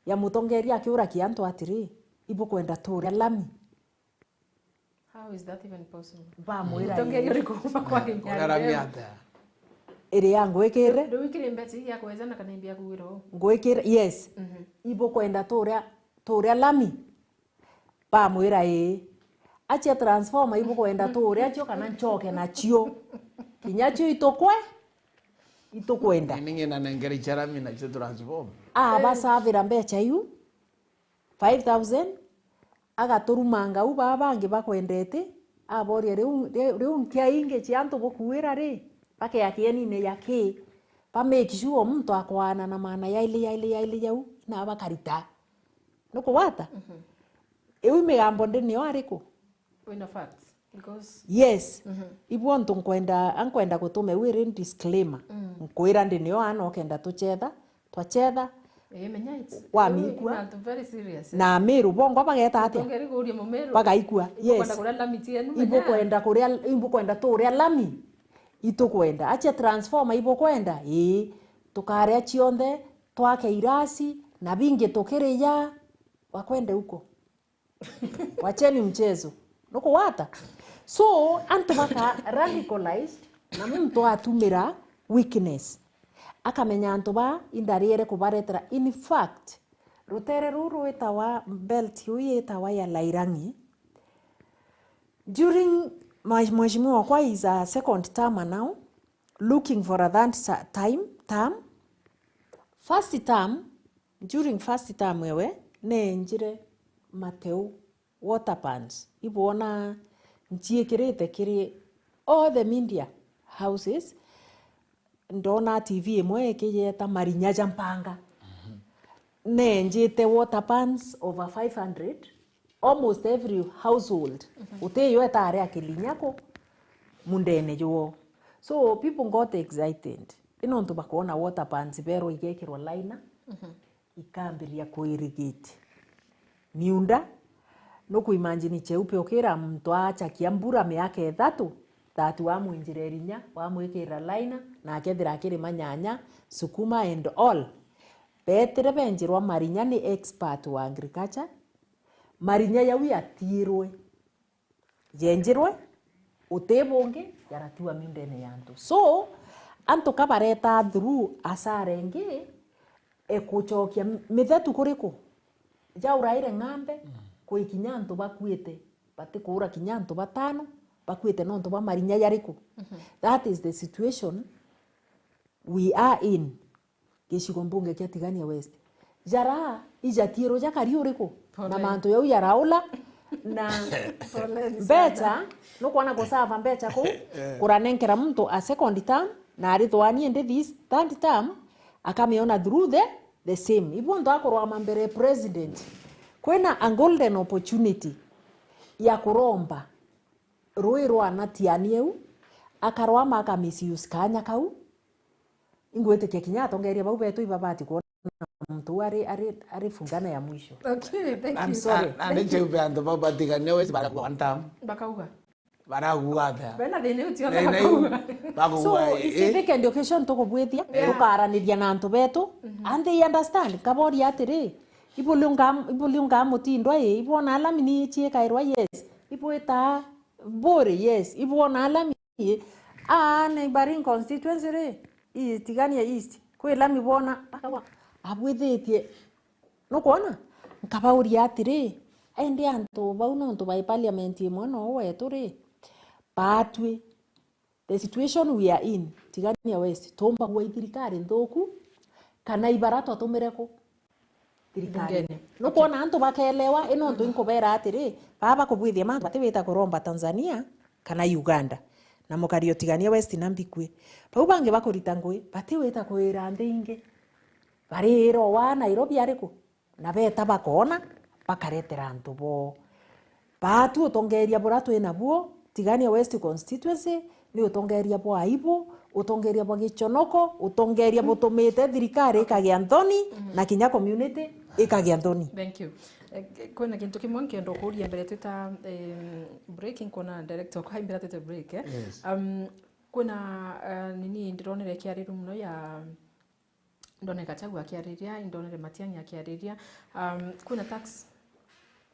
Ya mutongeria akiurakia antu atiri, ibukwenda turia lami? How is that even possible? Bamwira, mutongeria ii, uriku bakwakinya? Iri ya ngwikire? Riu ikiri mbeca ii ya kwejana kana imbi ya kugwira uu? Ngwikire, yes. Mhm. Ibukwenda turia, turia lami? Bamwira, ii. Achia transformer ibukwenda turia cio kana ncoke nacio? Kinya cio itukwe, itukwenda. Ni ng'ina nengere cia lami nacio transformer. Abasavira mbeca iu, five thousand, agaturumanga u baa bangi bakwendete, aboria, "Riu, riu, riu nkia ingi cia antu bukuira ri?" Bakea kienine ya ki? Ba make sure muntu akwaana na maana yaili, yaili, yaili jau, na bakarita. Nukugwata? Mhm. Iu migambo ndi nio ariku? Wina facts? Because yes. Mhm. Ibu ontu nkwenda, ankwenda gutuma iu iri disclaimer. Mm. Nkwira ndi nio ana ukenda tuchetha, twachetha. Eh, menya it's, wamikua. Iu ni antu very serious, eh. Na Amiru bongwa bageta atia? Tongeri kuria Mumiru. Bagaikua. Yes. Ibukwenda kuria lami cienu, menya. Ibukwenda kuria, ibukwenda turia lami. Itukwenda. Achia transformer ibukwenda? Ii. Tukaria cionthe, twake irasi, na bingi tukiriya. Wakwende uko? Wacheni mchezo. Nukugwata? So, antu baka radicalized, na muntu atumira weakness. Akamenya antu ba indariere kubaretera. In fact, rutere ruu rwitawa, belt iu yitawa ya Lairangi, during Mheshimiwa Okwa is a second term now, looking for a third sa-, time, term. First term, during first term ewe, neenjire Mateu water pans. Ibwona nchiikirite kiri all the media houses. Ndona T V imwe ikiyeta marinya ja mpanga. Mhm. Neenjite water pans over five hundred, almost every household. Mhm. Guti yo etaari akilinya ku mundene juo. So people got excited. Ino ntu bakoona water pans berwa igekirwa liner, mhm, ikambiria ku irrigate miunda. Nuku imagine cheupe ukira muntu aachakia mbura miaka ithatu, that wamwinjira irinya, wamwikira liner, na akethira akirima nyanya, sukuma and all. Beetire benjirwa marinya ni expert wa agriculture, marinya jau yatiirwe, yenjirwe, uti bungi, yaratiwa miundene ya antu. So, antu ka bareta through asara ingi, e kucokia mithetu kuriku? Jauraire ng'ambe, mm, kwikinya antu bakuite, batikuura kinya antu batano, bakuite nontu bwa marinya jariku? Mhm. That is the situation we are in. Gicigo mbunge kia Tigania West. Jara ijatiirwe jakari uriku? Na mantu jau jaraula, na mbeca, nukwona gusava mbeca kuu, kuranenkera muntu a second term, na arithwani indi this third term, akamiona through the, the same. Ibu antu akurwama mbere ya president. Kwina a golden opportunity ya kuromba rui rwa Natiani eu, akarwama aka misuse kaanya kau. Ingwitikia kinya atongeria bau betu ibabati kwona muntu uu ari, ari, ari fungana ya mwisho. Okay, thank you. I'm sorry. Na, na ni cheupe antu bau batigane wesi bara one term. Bakauga. Baraguga atia? Bena thina ucio. Thina iu, bakauga, so, eh, it's a vacant occasion tukubwithia, yeah, tukaaraniria na antu betu, mhm, and they understand. Kaboria atiri, Ibulunga, ibulunga mutindwa ii, ibwona alami ni chiikairwa, yes. Ibwita buri, yes. Ibwona alami ii. Aa, neighboring constituency ri, ii Tigania East, kwi lami bwona, bakagwa, abwithitie. Nukwona? Nkabauria atiri, indi antu bau nontu bai parliament imwe no wetu ri, baatwi, the situation we are in, Tigania West, tuumbagua i thirikari nthuku, kana ibara twatumire ku? Thirikari. Bungene. Nukwona antu bakelewa, i nontu inkubeera atiri, baa bakubwithia mantu batiwita kuromba Tanzania kana Uganda. Na mukari o Tigania West na mbikwi. Bau bangi bakurita ngui, batiwita kwira nthi ingi. Bariira o waa Nairobi ariku? Na beeta bakoona, bakaretera antu boo. Baatu utongeeria bura twi nabuo, Tigania West Constituency, ni utongeeria bwa aibu, utongeeria bwa gichonoko, utongeeria butumite thirikari ikagia nthoni, na kinya community ikagia nthoni. Thank you. Eh, kwina gintu kimwe nkienda kuuria mbere twita, em, break, nkwona director kwa mbere twite break, eh? Yes. Um, kwina, eh, nini ndironere kiariru muno ya ndonere Gachagua akiariria, indonere Matiang'i akiariria. Um, kwina tax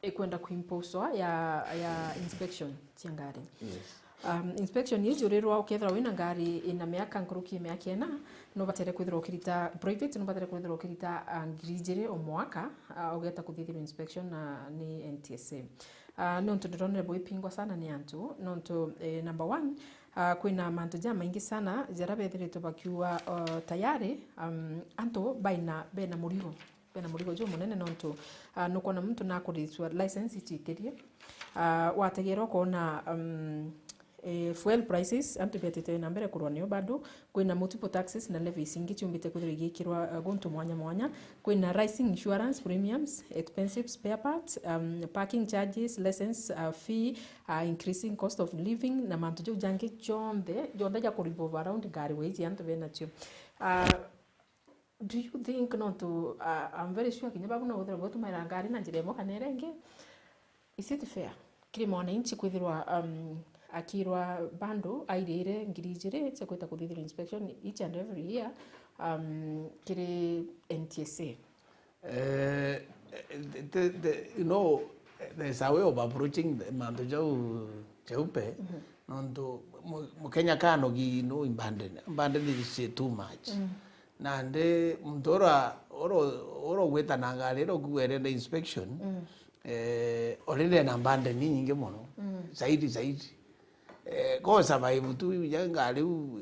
ikwenda kuimposwa ya, ya inspection cia ngari. Yes. Um, inspection iu ijurirwa ukethirwa wina ngari ina miaka nkuruki ya miaka ina, nubatere kwithirwa ukirita private, nubatere kwithirwa ukirita, uh, ngiri ijiri o mwaka, uh, ugeta kuthithirwa inspection na ni N T S A. Uh, nontu ndironere buipingwa sana ni antu, nontu, eh, number one, Ah, kwina mantu jamaingi sana jaria bethiritwe bakiuga, uh, tayari, um, antu baina, bena murigo, bena murigo jumunene nontu, ah, nukwona muntu nakuritwa license icikirie. Ah, wategera ukona, um, eh, fuel prices, antu betite na mbere kurwa nio bado, kwina multiple taxes na levies ingi ciumbite kwithirwa igikirwa, ah, guntu mwanya mwanya, kwina rising insurance premiums, expensive spare parts, um, parking charges, license, uh, fee, uh, increasing cost of living, na mantu jau jangi jonthe, jonthe ja ku revolve around ngari wiji antu benacio. Uh, do you think nontu, uh, I'm very sure kinya babu no withirwe gutumaira ngari na njira imwe kana iria ingi? Is it fair kiri mwananchi kwithirwa, um, akirwa bando airire ngiri ijiri cia kwita kuthithirwa inspection each and every year, um, kiri N T S A? Eh, the, the, you know, there's a way of approaching the mantu jau, jau pe, nontu mu-, Mukenya kanogi no in burden. Burden is too much. Nandi muntu ura, ura, ura ugwita na ngari ira ukugwa irenda inspection, eh, already ena burden inyingi muno. Zaidi, zaidi. Eh, ko survive tu, ya ngari u,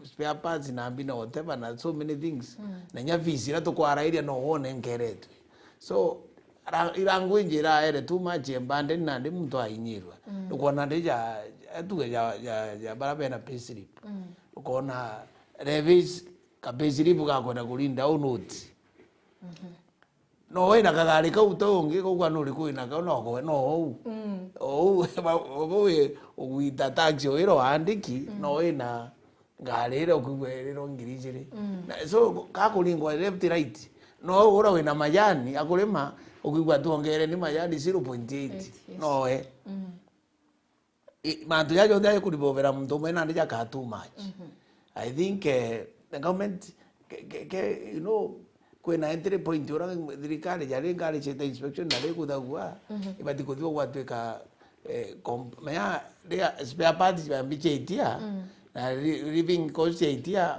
spare parts na mbi na whatever na so many things. Na nya fees ira tukwarairia no wone nkeretwe. So, ra-, irangu inji iraere too much ya burden nandi muntu ainyirwa. Ukwona ndi ja, atuge ja, ja, ja bara bena payslip. Ukona levies, ka payslip gakwenda kurinda au noti. No wina kagari kau ta ungi, kau kana uriku wina kau, no gwe, no ou. Ou, ou wi-, ugwita taxi o ira waandiki, no wina ngari ira ukigwa irirwa ngiri ijiri. Na so, kakuringwa left right. No ura wina majani, akurima, ukigwa tuongere ni majani zero point eight. Eight, yes. No we. I, mantu jaja jonthe aja kuribovera muntu umwe nandi jakaa too much. I think, eh, the government, ke, ke, ke, you know, kwina entry point ura thirikari jari ngari ciita inspection na rikuthagua, ibati kuthua gwatuika, eh, comp-, menya, ria spare parts bambi ciaitia, na li-, living cost ciaitia,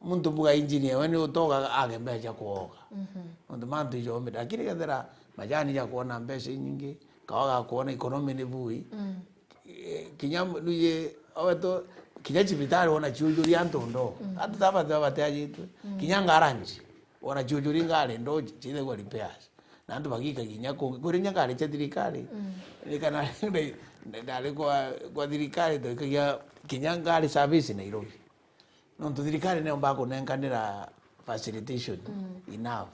muntu mbuga engineer we ni utoga age mbeca kuoga. Nontu mantu ijo omire. Lakini kethira majani ja kuona mbeca inyingi, kawa ga kuona economy ni bui, eh, kinya nuye, oweto, kinya cibitari wona ciujuria antu ndo. Antu ta bathe bateajitwe. Kinya ngaranji, wona ciujuria ngari ndo ci-, cithagwa repairs. Na antu bagika kinya ku-, kuri nya ngari cia thirikari. Ni kana ndari kwa, kwa thirikari, twikagia kinya ngari service Nairobi. Nontu thirikari niyo mbaa kunenkanira facilitation enough.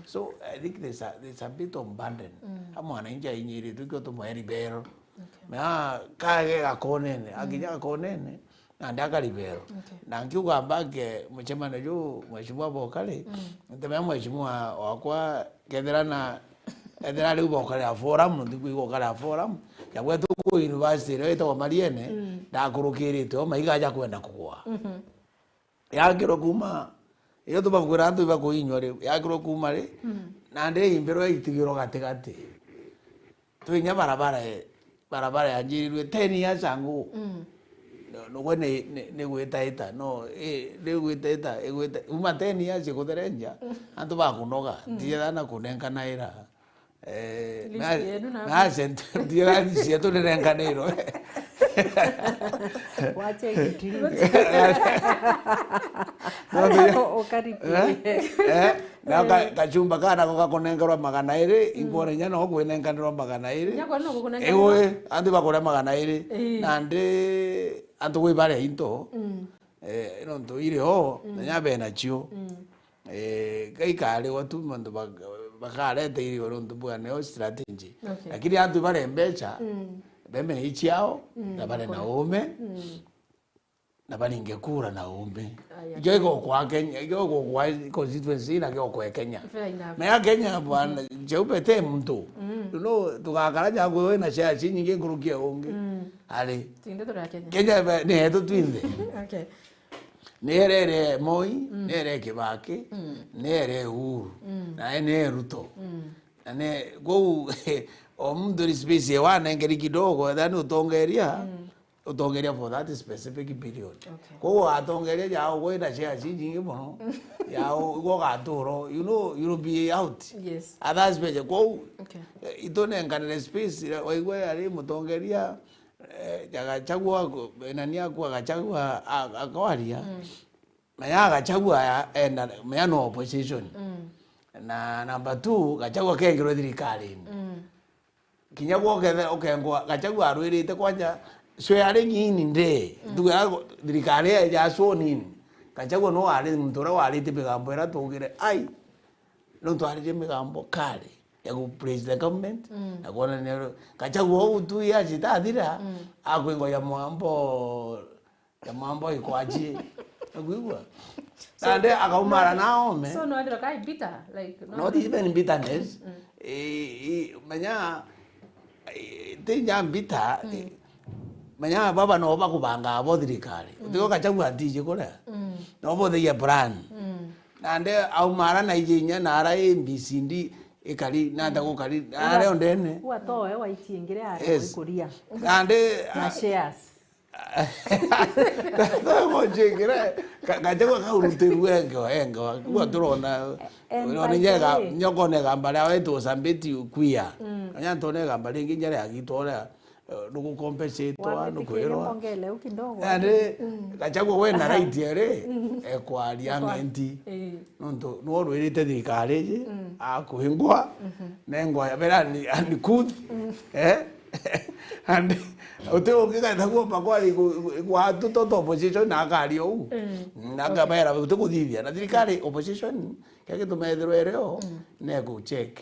So, I think there's a, there's a bit of burden. A mwananchi ainyiritwe kio tumwe ribero. Okay. Na kage gakonene, akinya gakonene, nandi akaribero. Okay. Na nkiuga mbake mucemanio juu, Mheshimiwa Bokari, ntemea mheshimiwa wakwa, kethira na, ethira riu bokarira forum, nthi kwigua ukarira forum, ya gwetu ku university iria itagwa Mariene, ndakurukiritwe o maiga aja kwenda kugwa. Yakirwa kuma, iyo tubakwira antu ibakuinywa riu, yakirwa kuma ri, Nandi imbirwa itigirwa gatigati. Twinya barabara, barabara yanjirirwe ten years ago. Mm. No, nugwe ni, ni, ni gwitaita. No, i, ni gwitaita, igwita-, uma ten years ikutherenja, antu bakunoga. Mm. Ndietha na kunenkanaira. Eh, List na, yenu na na agent, ndietha list yetu nirenkanirwe. Wache kitu. No, ndio. Ukaripia. Eh? Eh? Na ka-, kachumba kana ko gakunengerwa magana iri, mm, ingwona inya no kwinenkanirwa magana iri. Inya kwona no gukunenkanirwa. Ewe, antu bakuria magana iri. Ii. Nandi antu gwi baria into. Mm. Eh, nontu iri o, mm, na nya bena cio. Mm. Eh, gaikariwa tu mantu bak-, bakareta iri o nontu bwa neo strategy. Okay. Lakini antu baria mbecha, mm, bemenya ichiao, mm, na bari na ume. Mm. Na baringe kura na ume. Aya. Ikio igokwa Kenya, ikio igokwa constituency na giokwa Kenya. Fair enough. Mea Kenya bwana, mm, cheupe te muntu. Mm. No tugakara ja gwe na share chi nyingi nkuruki ya ungi. Mm. Ari. Tinde turi a Kenya. Kenya ba-, ni yetu twinthe. Okay. Ni erere Moi, mm, ni ere Kibaki, mm, ni ere Uhuru, mm, na ni Ruto. Mm. Na ni kou o muntu ni space ye wanengeri kidogo, then utongeria. Mm. Utongeria for that specific period. Okay. Koguo atongeria jao gwina shares inyingi mono, jao igwo gaturo, you know, you'll be out. Yes. At that space, kou, okay, eh, itunenkanire space, waigua ari mutongeria, eh, ja Gachagua, nani akua Gachagua, a-, akwaria. Mm. Menya Gachagua ya, enda, menya no opposition. Mm. Na number two, Gachagua kengirwe thirikarini. Mm. Kinya gwe ukethe-, ukengwa, Gachagua arwirite kwanja, swearing in day. Mm. Ntuge ya thirikari ya, ya sworn in. Gachagua no ari muntu uria warite migambo iria tugire, ai, no twaririe migambo kari ya ku praise the government, mm, na kwonania Gachagua uu tu ya citathira, mm, akwingwa ya mwambo ya mambo ikwaji. Nakwigua? So, nandi akaumara na ome. So, no, ndiro kai bitter, like, no, not even bitterness. Mm. I, i, menya, i, ti nya bitter, mm, i, menya baba no bakubanga abo thirikari. Mm. Utiko Gachagua atiji kuria. Mm. No bo they plan. Mm. Nandi aumara na iji inya na ara A B C D ikari, nanda gukari, ara ondene. Ua toe waitie ngire ara, yes, ikuria. Nandi, na shares. Gachagua kaurutirwe engewa, engewa. Gua turona, eh, eh, urona by the nyega, way, nyokone gamba ria wetu Sambeti kuia. Mm. Nya ntone gamba ringi nyare agitwa uria, eh, nugukompensatwa, nukwirwa. Wamitikiria mbongele u kidogo. Yani, mm, Gachagua we na right eri, mm, ekwaria ng'enti. Eh. Nontu nwe urwirite thirikari iji, mm, akwingwa, mhm, nengwa ya bera ni, ni kuthi. Mm. Eh? And uti ungi gaita kuomba kwari ku-, ku-, kwa tu, to, to opposition na akari uu. Mm. Na, okay, akabera uti kuthithia. Na thirikari opposition, kia gituma ethirwa irio, mm, ne ku check.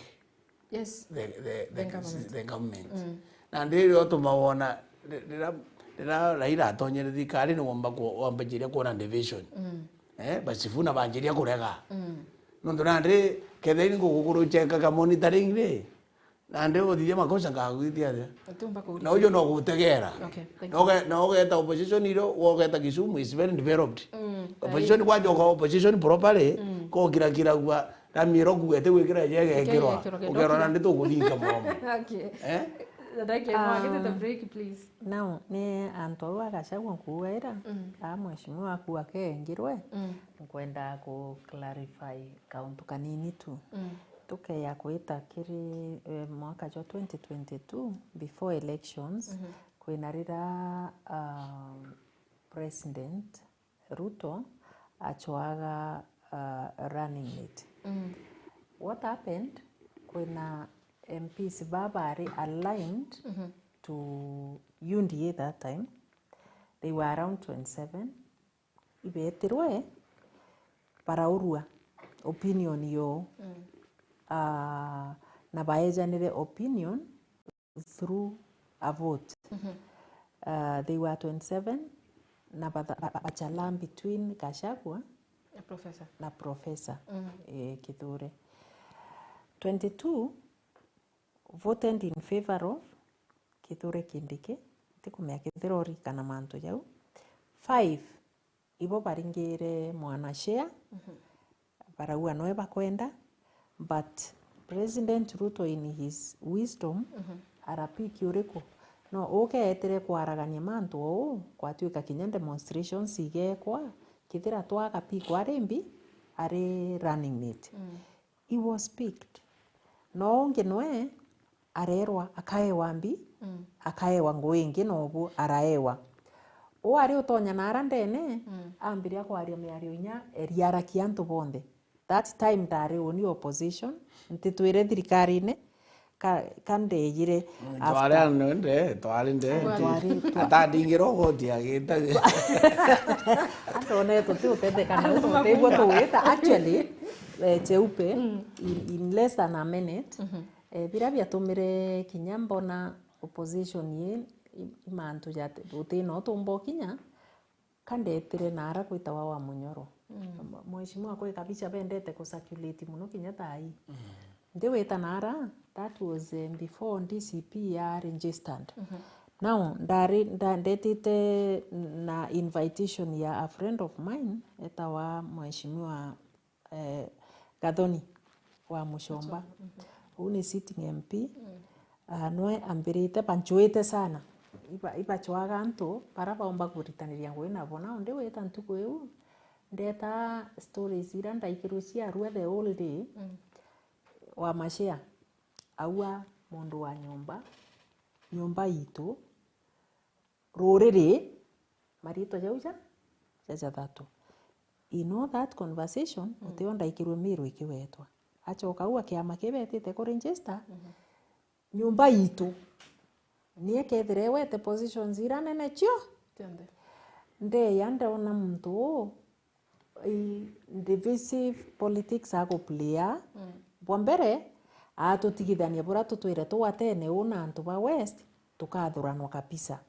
Yes. The, the, the, the government. The government. Mm. Na ndirio tuma wona, ri-, rira, rira Raila atonyere thirikari ni womba ku-, wambijiria kuona division. Mm. Eh, ba Sifuna banjiria kurega. Mm. Nontu nandi, kethira ni ngugukuru cheka ka monitoring ri, nandi uthithia makosa ngagwithia atia? Utiumba kuuria. Na ujo no gutegera. Okay, thank you. Na uge-, na ugeta opposition iro, ugeta Kisumu is very developed. Mm, opposition ai- kwajoka opposition properly, mm, ko kira kira gwa, na miro kuete gwikira jege ikirwa. Ikirwa, ikirwa, ukerwa ikirwa. Nandi tukuthinga momo. Okay. Eh? Thank you. Um, break, please. Now, ni antu au a Gachagua nkuuga ira, mm, a mheshimiwa aku akengirwe, mm, nkwenda ku clarify kauntu kanini tu. Mm. Tukeya kwita kiri, eh, mwaka jwa twenty twenty-two, before elections, mhm, kwina rira, um, President Ruto achwaga, uh, running mate. Mm. What happened? Kwina M Ps babari aligned, mhm, to U D A that time. They were around twenty-seven. Ibetirwe baraurua opinion yoo. Mm. Ah, na baejanire opinion through a vote. Mhm. Uh, they were twenty-seven, na batha-, ba-, ba-, bachala between Gachagua na Professor. Na Professor, mm, eh, Kithure. Twenty-two voted in favor of Kithure Kindiki, ntikumenya kethira urikana mantu jau. Five ibo baringire mwana share, mhm, barauga noe bakwenda, but President Ruto in his wisdom, mhm, arapick uriku? No, ukeetire kwaragania mantu uu, kwatuika kinya demonstrations igekwa, kethira twaga pick ari mbi, ari running mate. Mm. He was picked. No ungi nwe arerwa akaewa mbi, mm, akaewa nguu ingi nobu araewa. Uu ari utonya naara ndene, mm, ambiria kwaria miario inya eriarakia antu bonthe. That time ndari uni opposition, ntitwire thirikarine, ka, ka ndejire. Mm, after twari ano nde, twari nde. Twari, twa- Atandingira ugoti agita. Andone tuti utetheka na uguo tuwita. Actually, eh, Cheupe, mm, in, in less than a minute, mhm, eh, biria biatumire kinya mbona opposition ye, i, i mantu ja uti no tumbo kinya, ka ndetire naara gwitawa wa Munyoro. Mm. Mheshimiwa kwi kabicha bendete ku circulate muno kinya thaa ii. Mm. Ndiwita naara, that was, eh, before D C P ya registered. Mhm. Now, ndari, nda, ndetite na invitation ya a friend of mine, etawa Mheshimiwa eh, Gathoni wa Muchomba. Muchomba, mhm. Uu ni sitting M P. Mm. Ah, nwe ambirite, banchuite sana. Iba-, ibachwaga antu bara baumba kuritaniria ngugi nabo. Nao ndi wita ntuku iu, ndeta stories ira ndaikirwe ciarua the whole day. Mm. Wa mashare, aua mundu wa nyomba, nyomba itu, ruriri, mariitwa jau ja, ja jathatu. In all that conversation, mm, utio ndaikirwe Miru ikiwetwa. Acoka au a kiama kiu betite ku register, mhm, nyomba itu, ni ekethire ewete positions ira nene cio. Cionthe. Ndeya ndona muntu uu, i, divisive politics aguplaya. Mm. Bwa mbere, atutigithania buria tutwire tugwatene uu na antu ba West, tukathuranwa kabisa.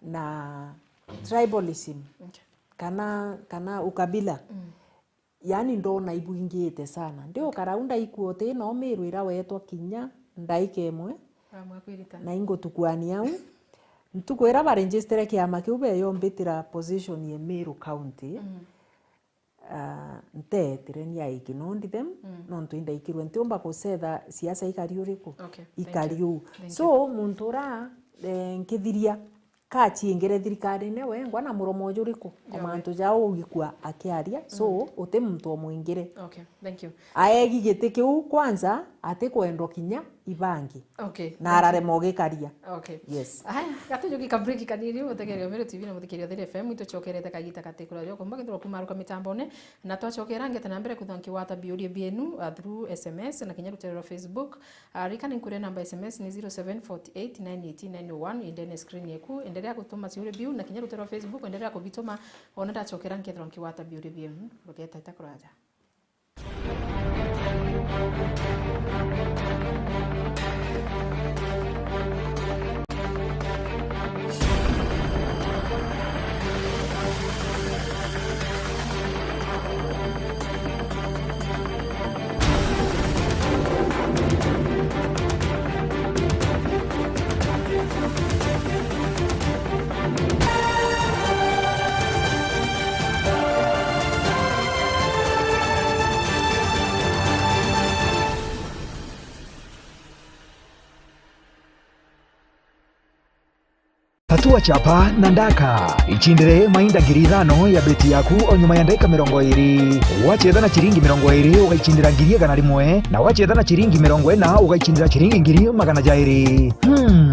Na tribalism, okay, kana, kana ukabila. Mm. Yaani ndona ibwingite sana. Ndi ukara au ndaikua uti no Miru irawetwa kinya ndaika imwe. Amwe kwirita. Na ingutukuania au. Ntuku ira baregister kiama kiu beyombitira position ya Miru County. Mm. Ah, nteetire ni I ignored them, mm, nontu indaikirwe ntiumba gucetha siasa ikari uriku. Okay, thank you. Ikari uu. Thank you. So, muntu ura, eh, nkithiria, kachiingire thirikarine wengwa na muromo juriku? Kwa mantu jao ugikua akiaria, so, mm, uti muntu omwingire. Okay, thank you. Aegi giti kiu kwanza, atikwendwa kinya ibangi. Okay, na thank you. Ararema ugikaria. Okay. Yes. Aya, gatujuki ka break kanini, muthekeria wa Meru T V na muthekeria wa Thiri F M, itucokerete kagita kati kuraja ukumba kithirwa kumaruka mitambone, na twacokera ngete na mbere kwithwa nkiwata biuria bienu, uh, through S M S na kinya rutere rwa Facebook. Uh, rikani nkuria namba S M S ni zero seven forty eight nine eighteen nine oh one, indene screen yeku, endelea gutuma ciuria biu, na kinya rutere rwa Facebook, endelea kubituma, ona ndacokera nkethirwa nkiwata biuria bienu, rugeta itakuraja. Tatua chapa na ndaka. Ichindire mainda ngiri ithano ya beti yaku o nyuma ya ndagika mirongo iri. Wachetha na chiringi mirongo iri, ugaichindira ngiri igana rimwe, na wachetha na chiringi mirongo ina, ugaichindira chiringi ngiri magana jairi. Hmm.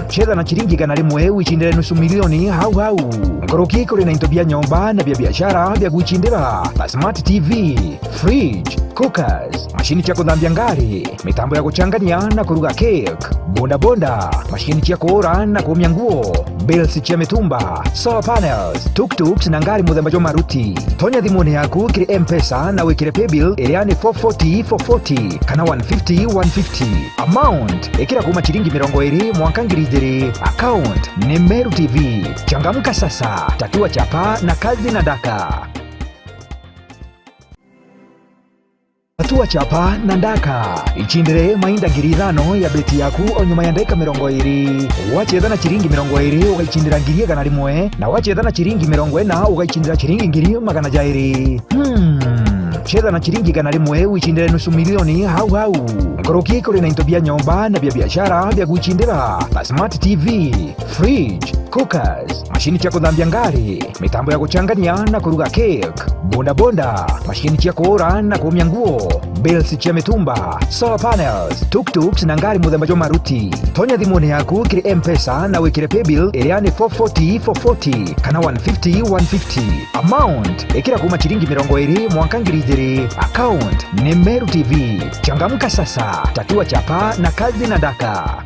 Chetha na chiringi igana rimwe, wichindire nusu milioni hau hau. Nkuruki kuri na into bia nyomba na bia biashara bia gwichindira, ta smart T V, fridge, cookers, mashini cia kuthambia ngari, mitambo ya guchangania na kuruga cake, bodaboda, mashini cia kuura na kuumia nguo, bills cia mitumba, solar panels, tuk-tuks na ngari muthemba jwa maruti. Tonya thimuni yaku kiri M-Pesa na wikire paybill iria ni four forty four forty kana one fifty one fifty. Amount, ikira kuma chiringi mirongo iri mwanka ngiri ijiri. Account ni Meru T V. Changamka sasa, tatua chapa na kazi na daka. Tatua chapa na ndaka. Ichindire mainda ngiri ithano ya beti yaku o nyuma ya ndagika mirongo iri. Wachetha na chiringi mirongo iri, ugaichindira ngiri igana rimwe, na wachetha na chiringi mirongo ina, ugaichindira chiringi ngiri magana jairi. Hmm. Chetha na chiringi igana rimwe wicindire nusu milioni hau hau. Nkuruki kuri na into bia nyomba na bia biashara bia gwicindira, ta smart T V, fridge, cookers, mashini cia kuthambia ngari, mitambo ya guchangania na kuruga cake, bodaboda, mashini cia kuura na kuumia nguo, bills cia mitumba, solar panels, tuk-tuks na ngari muthemba jwa maruti. Tonya thimuni yaku kiri M-Pesa na wikire paybill iria ni four forty four forty kana one fifty one fifty. Amount, ikira kuuma chiringi mirongo iri mwanka ngiri ijiri. Account ni Meru T V. Changamka sasa, tatua chapa na kazi na daka.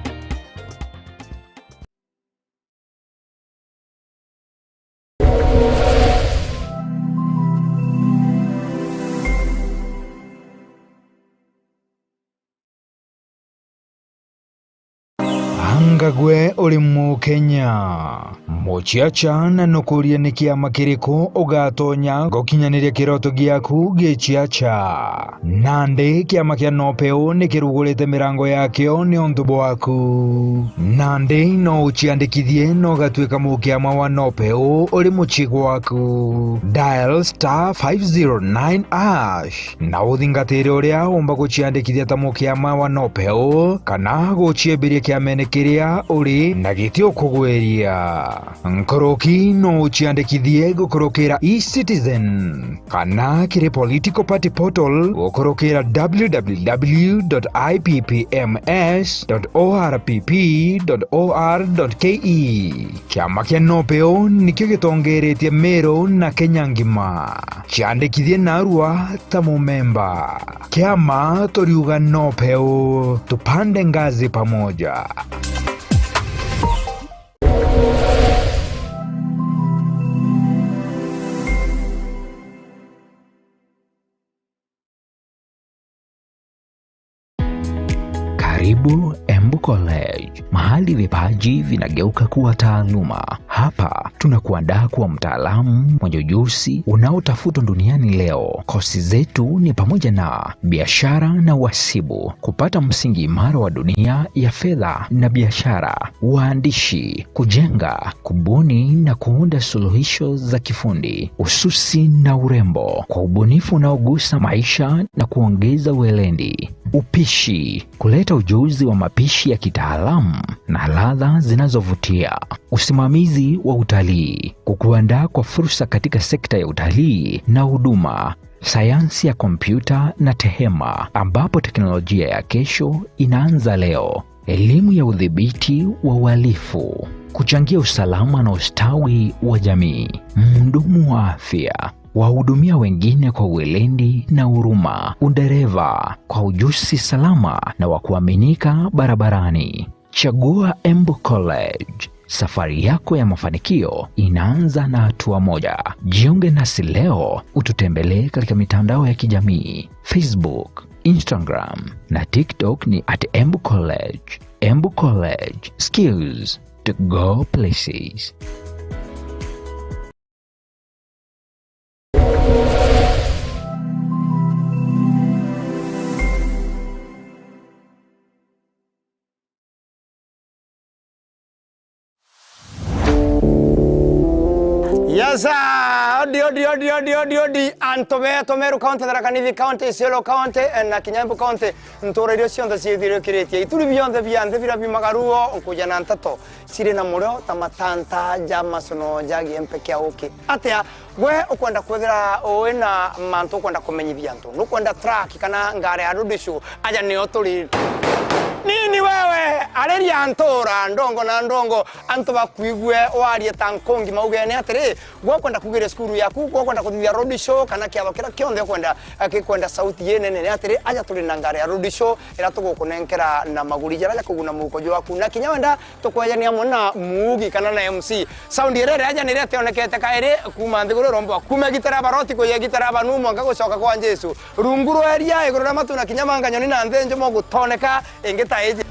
Anga gwe uri Mukenya? Muciaca na nukuria ni kiama kiriku ugatonya gukinyaniria kiroto giaku giciaca? Nandi kiama kia Nopeu ni kirugurite mirango yakio niuntu bwaku. Nandi no uciandikithie na ugatuika mukiama wa Nopeu uri mucii gwaku. Dial star five zero nine hash. Na uthingatire uria umba guciandikithia ta mukiama wa Nopeu, kana guciembiria kiamene kiria uri na giti ukugwiria. Nkuruki no uciandikithie gukurukira e-Citizen, kana kiri political party portal gukurukira w w w dot i p p m s dot o r p p dot o r dot k e. Kiama kia Nopeu nikio gitongeretie Meru na Kenya ngima. Ciandikithie narua ta mumemba. Kiama turiuga Nopeu, tupande ngazi pamoja. Karibu Embu College, mahali vipaji vinageuka kuwa taaluma. Hapa tunakuandaa kuwa mtaalamu mwenye ujuzi unaotafutwa duniani leo. Kosi zetu ni pamoja na biashara na uhasibu, kupata msingi imara wa dunia ya fedha na biashara, uandishi, kujenga, kubuni na kuunda suluhisho za kifundi, ususi na urembo, kwa ubunifu unaogusa maisha na kuongeza weledi, upishi, kuleta ujuzi wa mapishi ya kitaalamu na ladha zinazovutia, usimamizi wa utalii, kukuandaa kwa fursa katika sekta ya utalii na huduma, sayansi ya kompyuta na tehema, ambapo teknolojia ya kesho inaanza leo. Elimu ya udhibiti wa uhalifu, kuchangia usalama na ustawi wa jamii. Mhudumu wa afya, wahudumia wengine kwa weledi na huruma. Udereva, kwa ujuzi salama na wa kuaminika barabarani. Chagua Embu College. Safari yako ya mafanikio inaanza na hatua moja. Jiunge nasi leo, ututembelee katika mitandao ya kijamii, Facebook, Instagram na TikTok ni at Embu College. Embu College, skills to go places. Yes, sir. Odi, odi, odi, odi, odi, odi. Antu betu Meru County, Tharaka Nithi County, Isiolo County, eh, na kinya Embu County, ntura iria cionthe ciithiurukiritie. Ituri bionthe bia nthi biria biumaga ruo, nkuja na nteto ciri na murio ta matanta ja macono ja giempe kia uki. Atia, gwe ukwenda kwithira ui na mantu ukwenda kumenyithia antu? Nukwenda track kana ngari ya road show? Aja nio turi. Nini wewe, ariria ntura, ndongo na ndongo, antu bakwigue warie ta nkungi maugene atiri, gwe ukwenda kugiria cukuru yaku, gwe ukwenda kuthithia road show, kana kiatho kiria kionthe ukwenda, eh, gikwenda sauti inene, ni atiri, aja turi na ngari ya road show, iria tugukunenkera na maguri jaria ja kuguna muhuko jwaku. Na kinya wenda tukwejania amwe na muugi kana na M C. Sound iria iraja niria tionekete kairi kuuma nthiguru, iromba kuuma gitara baroti kuya gitara banu mwanka gucoka kwa Jesu. Rungu rwa iria, iguru ria matu na kinya manga nyoni na nthi njumo gutoneka ingi ta iji.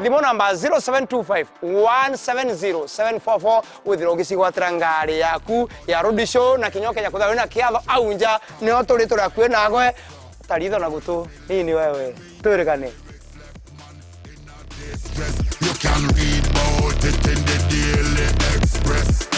Thimu namba zero seven two five, one seven zero, seven four four, withirwa ugicigwatira ngari yaku ya road show na kinya ukeja kwithirwa wina kiatho au nja, nio turi turi akui nagwe. Taritho na gutu, nini wewe? Twirigane. You can read about it in the Daily Express.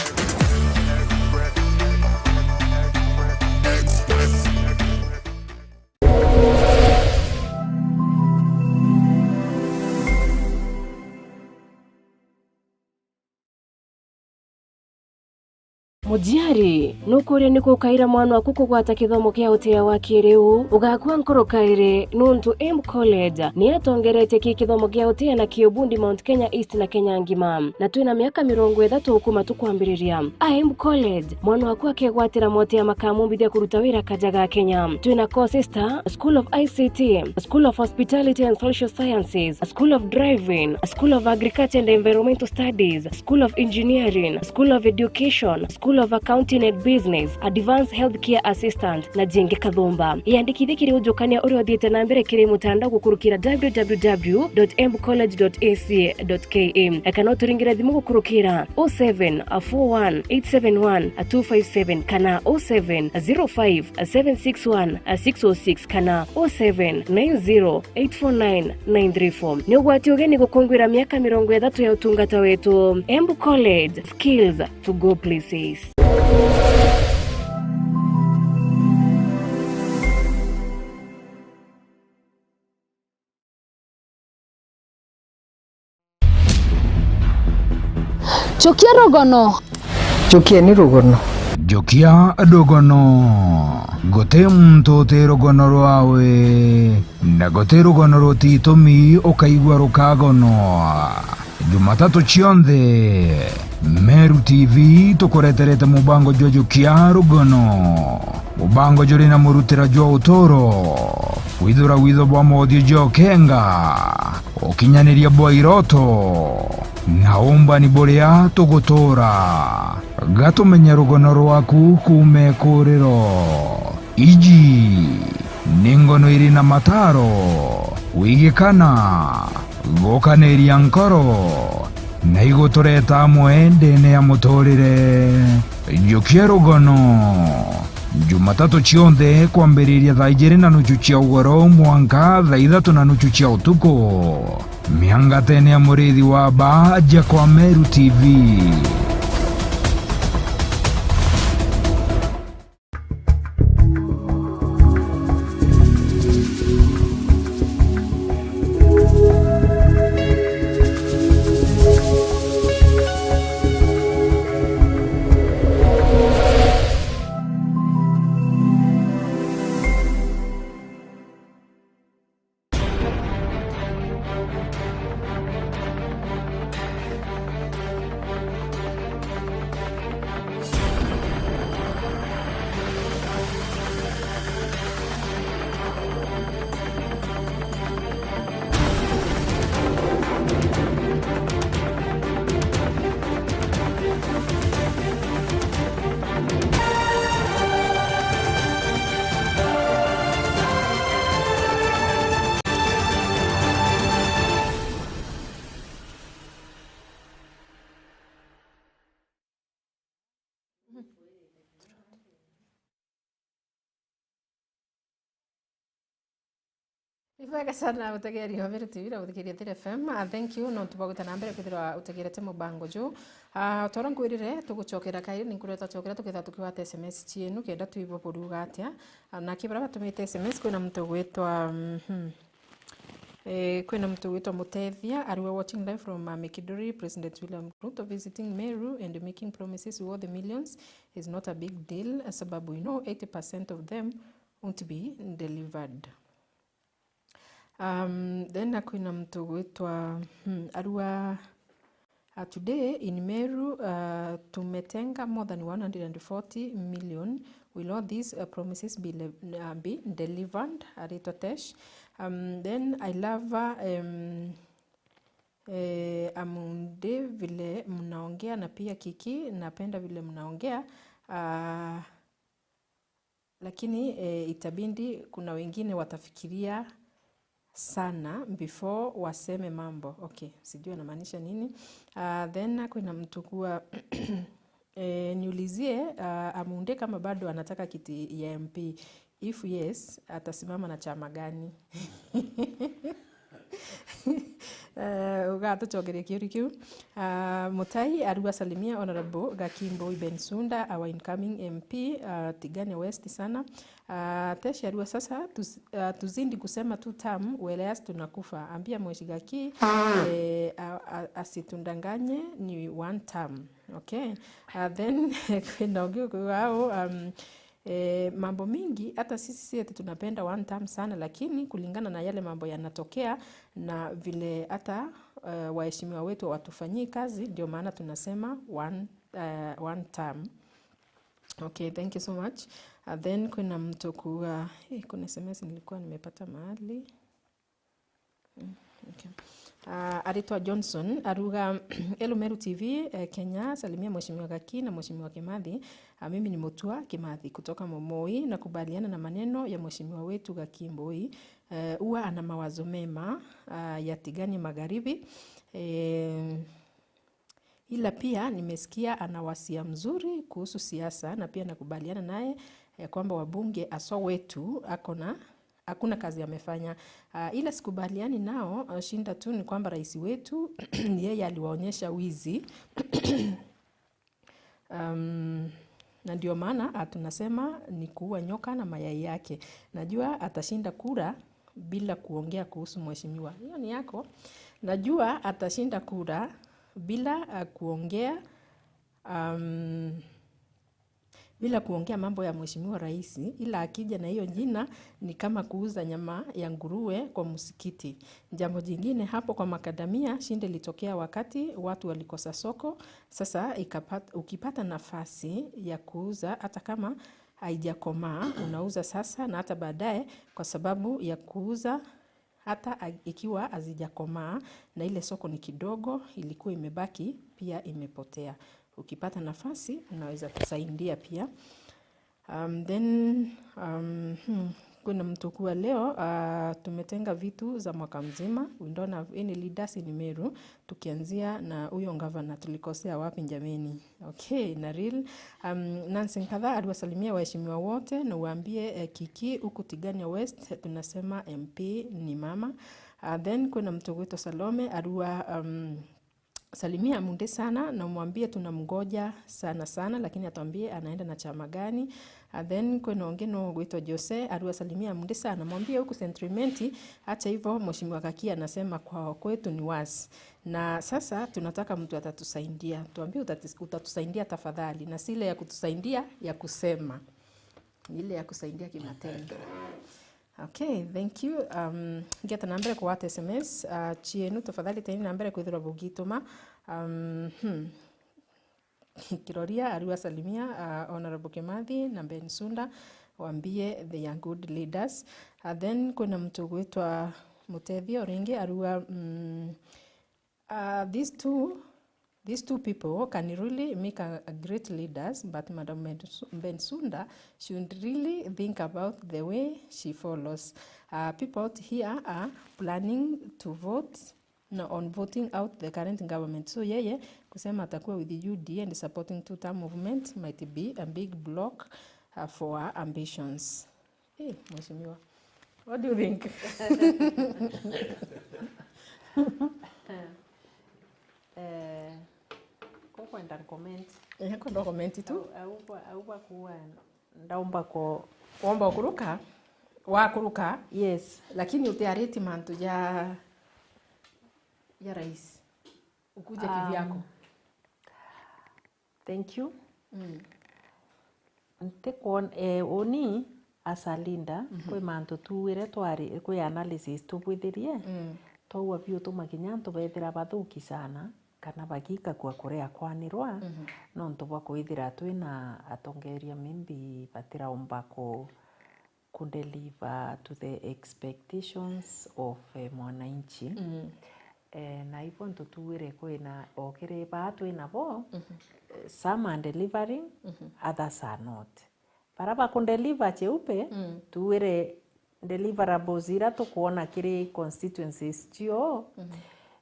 Muciari, nukuria niku ukaira mwana waku kugwata kithomo kia utia wa kiriu? Ugakua nkoro kairi, nuntu Embu College ni yatongeretie ki kithomo kia utia na ki ubundi Mount Kenya East na Kenya ngima, na twina miaka mirongo ithatu kuma tukwambiriria. A Embu College, mwana waku akegwatira motia makamumbithia kuruta wira kaja ga Kenya. Twina courses ta School of I C T, School of Hospitality and Social Sciences, School of Driving, School of Agriculture and Environmental Studies, School of Engineering, School of Education, School of Accounting and Business, Advanced Healthcare Assistant, na jingi kathumba. Iyandikithie kiri ujukania uria uthiite na mbere kiri mutandao gukurukira w w w dot embu college dot a c dot k a, kana uturingire thimu gukurukira o seven four one eight seven one two five seven kana o seven zero five seven six one six oh six kana o seven nine zero eight four nine nine three four. Ni ugwati ugeni gukungwira miaka mirongo ithatu ya utungata wetu. Embu College, skills to go places. Chukia rugono. Chukia ni rugono. Njukia ndugono. Guti muntu uti rugono rwawe, na guti rugono rutitumi ukaigua rukagonwa. Jumatatu cionthe, Meru T V tukureterete mubango jwa Jukia Rugono. Mubango juri na murutira jwa uturo, kwithura witho bwa mothio jwa ukenga, ukinyaniria bwa iroto, na umbani buria tugutura. Gatumenye rugono rwaku kuuma ikuriro. Iji ni ngono iri na mataro, wigikana, gukaniria nkoro, na igutureta amwe ndene ya muturire. Jukia rugono. Jumatatu cionthe kwambiriria thaa ijiri na nuchu cia ugoro mwanka thaa ithatu na nuchu cia utuku. Miangatene ya murithi wa ba aja kwa Meru T V. Ibwega sana utegeri wa Meru T V na guthikiria Thiri F M. Ah, thank you nontu bwa gwita na mbere kwithirwa utegerete mubango ju. Ah, toro nkwirire tugucokera kairi, ninkwirire twacokera tukethira tukigwata S M S cienu kenda twibwa buriuga atia. Ah, na ki baria batumite S M S, kwina muntu ugwitwa, mhm. Eh, kwina muntu ugwitwa Mutethia, ariwe watching live from, uh, Mikiduri. President William Ruto visiting Meru and making promises worth millions is not a big deal, sababu, you know, eighty percent of them won't be delivered. Um, then na kwina muntu ugwitwa, hmm, arua, uh, today in Meru, uh, tumetenga more than one hundred and forty million. Will all these, uh, promises be le-, uh, be delivered? Aritwa Tesh. Um, then I love, uh, um, eh, Amunde vile mnaongea na pia Kiki, napenda vile mnaongea. Uh, Lakini, eh, itabidi kuna wengine watafikiria sana before waseme mambo. Okay, sijui anamaanisha nini. Ah, then kwina mtu kuwa, eh, niulizie, ah, Amunde kama bado anataka kiti ya M P. If yes, atasimama na chama gani? Eh, ugatucokeria kiuri kiu. Ah, Mutai arua salimia Honorable Gakimboi Bensouda, our incoming M P, ah, Tigania West sana. Ah, Teshi arua sasa tus-, ah, tuzidi kusema two term, whereas tunakufa. Ambia Mweshi Gaki, eh, a-, a-, asitundanganye ni one term. Okay. Ah, then kwina ungi ukiuga au, um, eh, mambo mingi, hata sisi si ati tunapenda one term sana, lakini kulingana na yale mambo yanatokea na vile hata, eh, waheshimiwa wetu hawatufanyii kazi, ndio maana tunasema one, eh, one term. Okay, thank you so much. Uh, then kwina mtu kuga, eh, kuna S M S nilikuwa nimepata mahali. Mm, okay. Ah, aritwa Johnson aruga, "Hello Meru T V, eh, Kenya, salimia Mheshimiwa Gaki na Mheshimiwa Kimathi. Ah, mimi ni Mutua Kimathi kutoka Momoi, nakubaliana na maneno ya Mheshimiwa wetu Gaki Mboi. Eh, huwa ana mawazo mema, ah, ya Tigania Magharibi." Eh, Ila pia nimesikia ana wasia mzuri kuhusu siasa, na pia nakubaliana naye ya kwamba wabunge haswa wetu ako na, hakuna kazi amefanya. Ah, ila sikubaliani nao, ah, shinda tu ni kwamba rais wetu yeye aliwaonyesha wizi. Um, na ndio maana, ah, tunasema ni kuua nyoka na mayai yake. Najua atashinda kura bila kuongea kuhusu mheshimiwa. Hiyo ni yako. Najua atashinda kura bila, ah, kuongea, um, bila kuongea mambo ya mheshimiwa rais, ila akija na hiyo jina ni kama kuuza nyama ya nguruwe kwa msikiti. Jambo jingine, hapo kwa macadamia, shida ilitokea wakati watu walikosa soko. Sasa ikapat-, ukipata nafasi ya kuuza, hata kama haijakomaa, unauza sasa na hata baadaye, kwa sababu ya kuuza hata a-, ikiwa hazijakomaa na ile soko ni kidogo, ilikuwa imebaki, pia imepotea. Ukipata nafasi, unaweza kusaidia pia. Um, then, um, hmm, kuna mtu kuwa leo, uh, tumetenga vitu za mwaka mzima. We don't have any leaders in Meru. Tukianzia na huyo gavana, tulikosea wapi jameni? Okay, na real. Um, Nancy Nkatha aliwasalimia waheshimiwa wote na uambie, eh, Kiki huku Tigania West tunasema M P ni mama. Uh, then kuna mtu kuitwa Salome arua, um, salimia Munde sana na umwambie tunamngoja sana sana, lakini atuambie anaenda na chama gani. And then kwina ungi no gwitwa Jose, arua salimia Munde sana, mwambie huku Central Imenti, acha hivyo, mheshimiwa Gaki anasema kwao kwetu ni worse. Na sasa tunataka mtu atatusaidia. Tuambie utati-, utatusaidia tafadhali, na si ile ya kutusaidia ya kusema. Ni ile ya kusaidia kimatendo. Okay, thank you. Um, ngeta na mbere kugwata S M S, uh, cienu tafadhali teni na mbere kwithirwa bugituma. Um, hmm. Kiroria arua salimia, uh, Honorable Kimathi na Bensouda, wambie they are good leaders. Uh, then kwina mtu gwitwa Mutethio ringi arua, mm, uh, these two, these two people can really make a, a great leaders, but Madam Bensu-, Bensouda should really think about the way she follows. Uh, people out here are planning to vote, no, on voting out the current government. So yeye kusema atakuwa with U D A and supporting two-term movement might be a big block, uh, for her ambitions. Eh, mheshimiwa. What do you think? Eh, kukwenda comment. Eh, kwenda comment tu. Au, au, au bakuwa ndaumba ku- Womba ukuruka? Wakuruka? Yes. Lakini utiariti mantu ja, ja rais. Ukuje kivyako. Um, thank you. Mm. Ntikwon-, eh, uni as a leader, mhm, kwi mantu tuwire twari, kwi analysis tubwithirie, mm, twaua biu tuma kinya antu bethira bathuki sana, kana bagikakua kuria kwanirwa, mhm, nontu bwa kwithira twina atongeria maybe batiraumba ku, ku deliver to the expectations of, eh, mwananchi. Mm. Eh, na ibo ntu tuwire kwina okiri baa twina bo, mhm, eh, some are delivering, mhm, others are not. Bara bakundeliver cheupe, mm, tuwire deliverables ira tukwona kiri constituencies cio, mhm,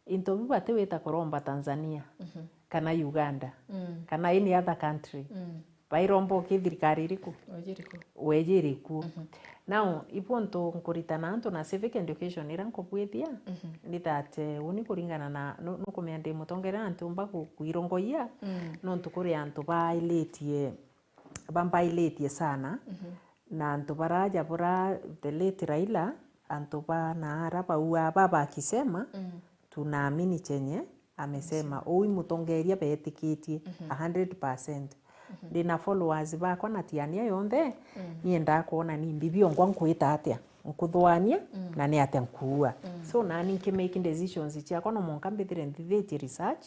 into biu batiwita kuromba Tanzania, mhm, kana Uganda, mm, kana any other country. Mm. bairomba uki thirikari iriku? Wejiriku. Wejiriku. Now, ibu untu nkuritana antu na civic education iria nkubwithia, ni that, eh, uni kuringana na, nu-, nukumenya ndi mutongeria na ntiumba ku-, kwirongoia, nontu kuri antu bailitie, bambailitie sana, na antu baraja bura the late Raila, antu ba naara baua baba akisema, tunaamini chenye amesema. Uu i mutongeria beetikitie a hundred percent. Ndina followers bakwa na tiania yonthe, niendaa kwona ni mbibi ongwa nkwita atia, nkuthwania, na ni atia nkuua. So nani nki make decisions ciakwa no mwanka mbithire nthithitie research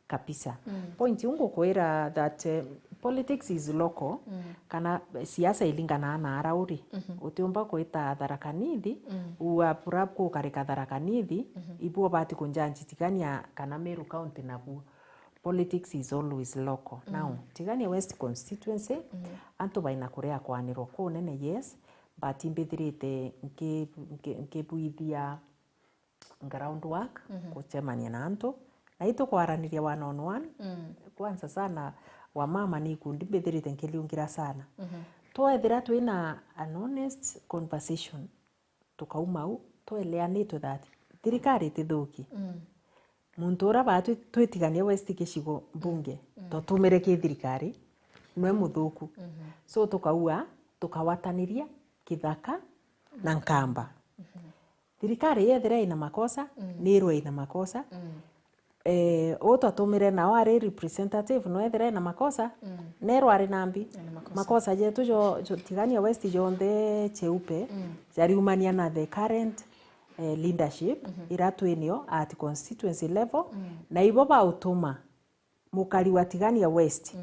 kabisa. Point iu ngukwira that, eh, politics is local, kana siasa ilinganaa na ara uri. Utiumba kwita Tharaka Nithi, ua pura kukarika Tharaka Nithi, ibu ubati kunjanji Tigania kana Meru County nabuo. Politics is always local. Now, Tigania West constituency, antu baina kuria kwanirwa kunene, yes, but imbithirite nki-, nki-, nkibwithia ground work, gucemania na antu, na itukwaraniria one on one. Kwanza sana wamama ni ikundi mbithirite nkiliungira sana. Twethira twina an honest conversation, tukauma au tweleanitwe that thirikari itithuki. Muntu uria baa twi-, twitigania West gicigo mbunge, totumire ki thirikari, nwe muthuku. So tukaua, tukawataniria kithaka na nkamba. Thirikari yethira ina makosa, nirwe ina makosa. Eh, uu twatumire nao ari representative, no ethira ena makosa, nerwa ari nambi. Ena makosa. Makosa jetu jo, jo Tigania West jonthe cheupe, jariumania na the current, eh, leadership, ira twinio at constituency level, na ibo bautuma mukari wa Tigania West,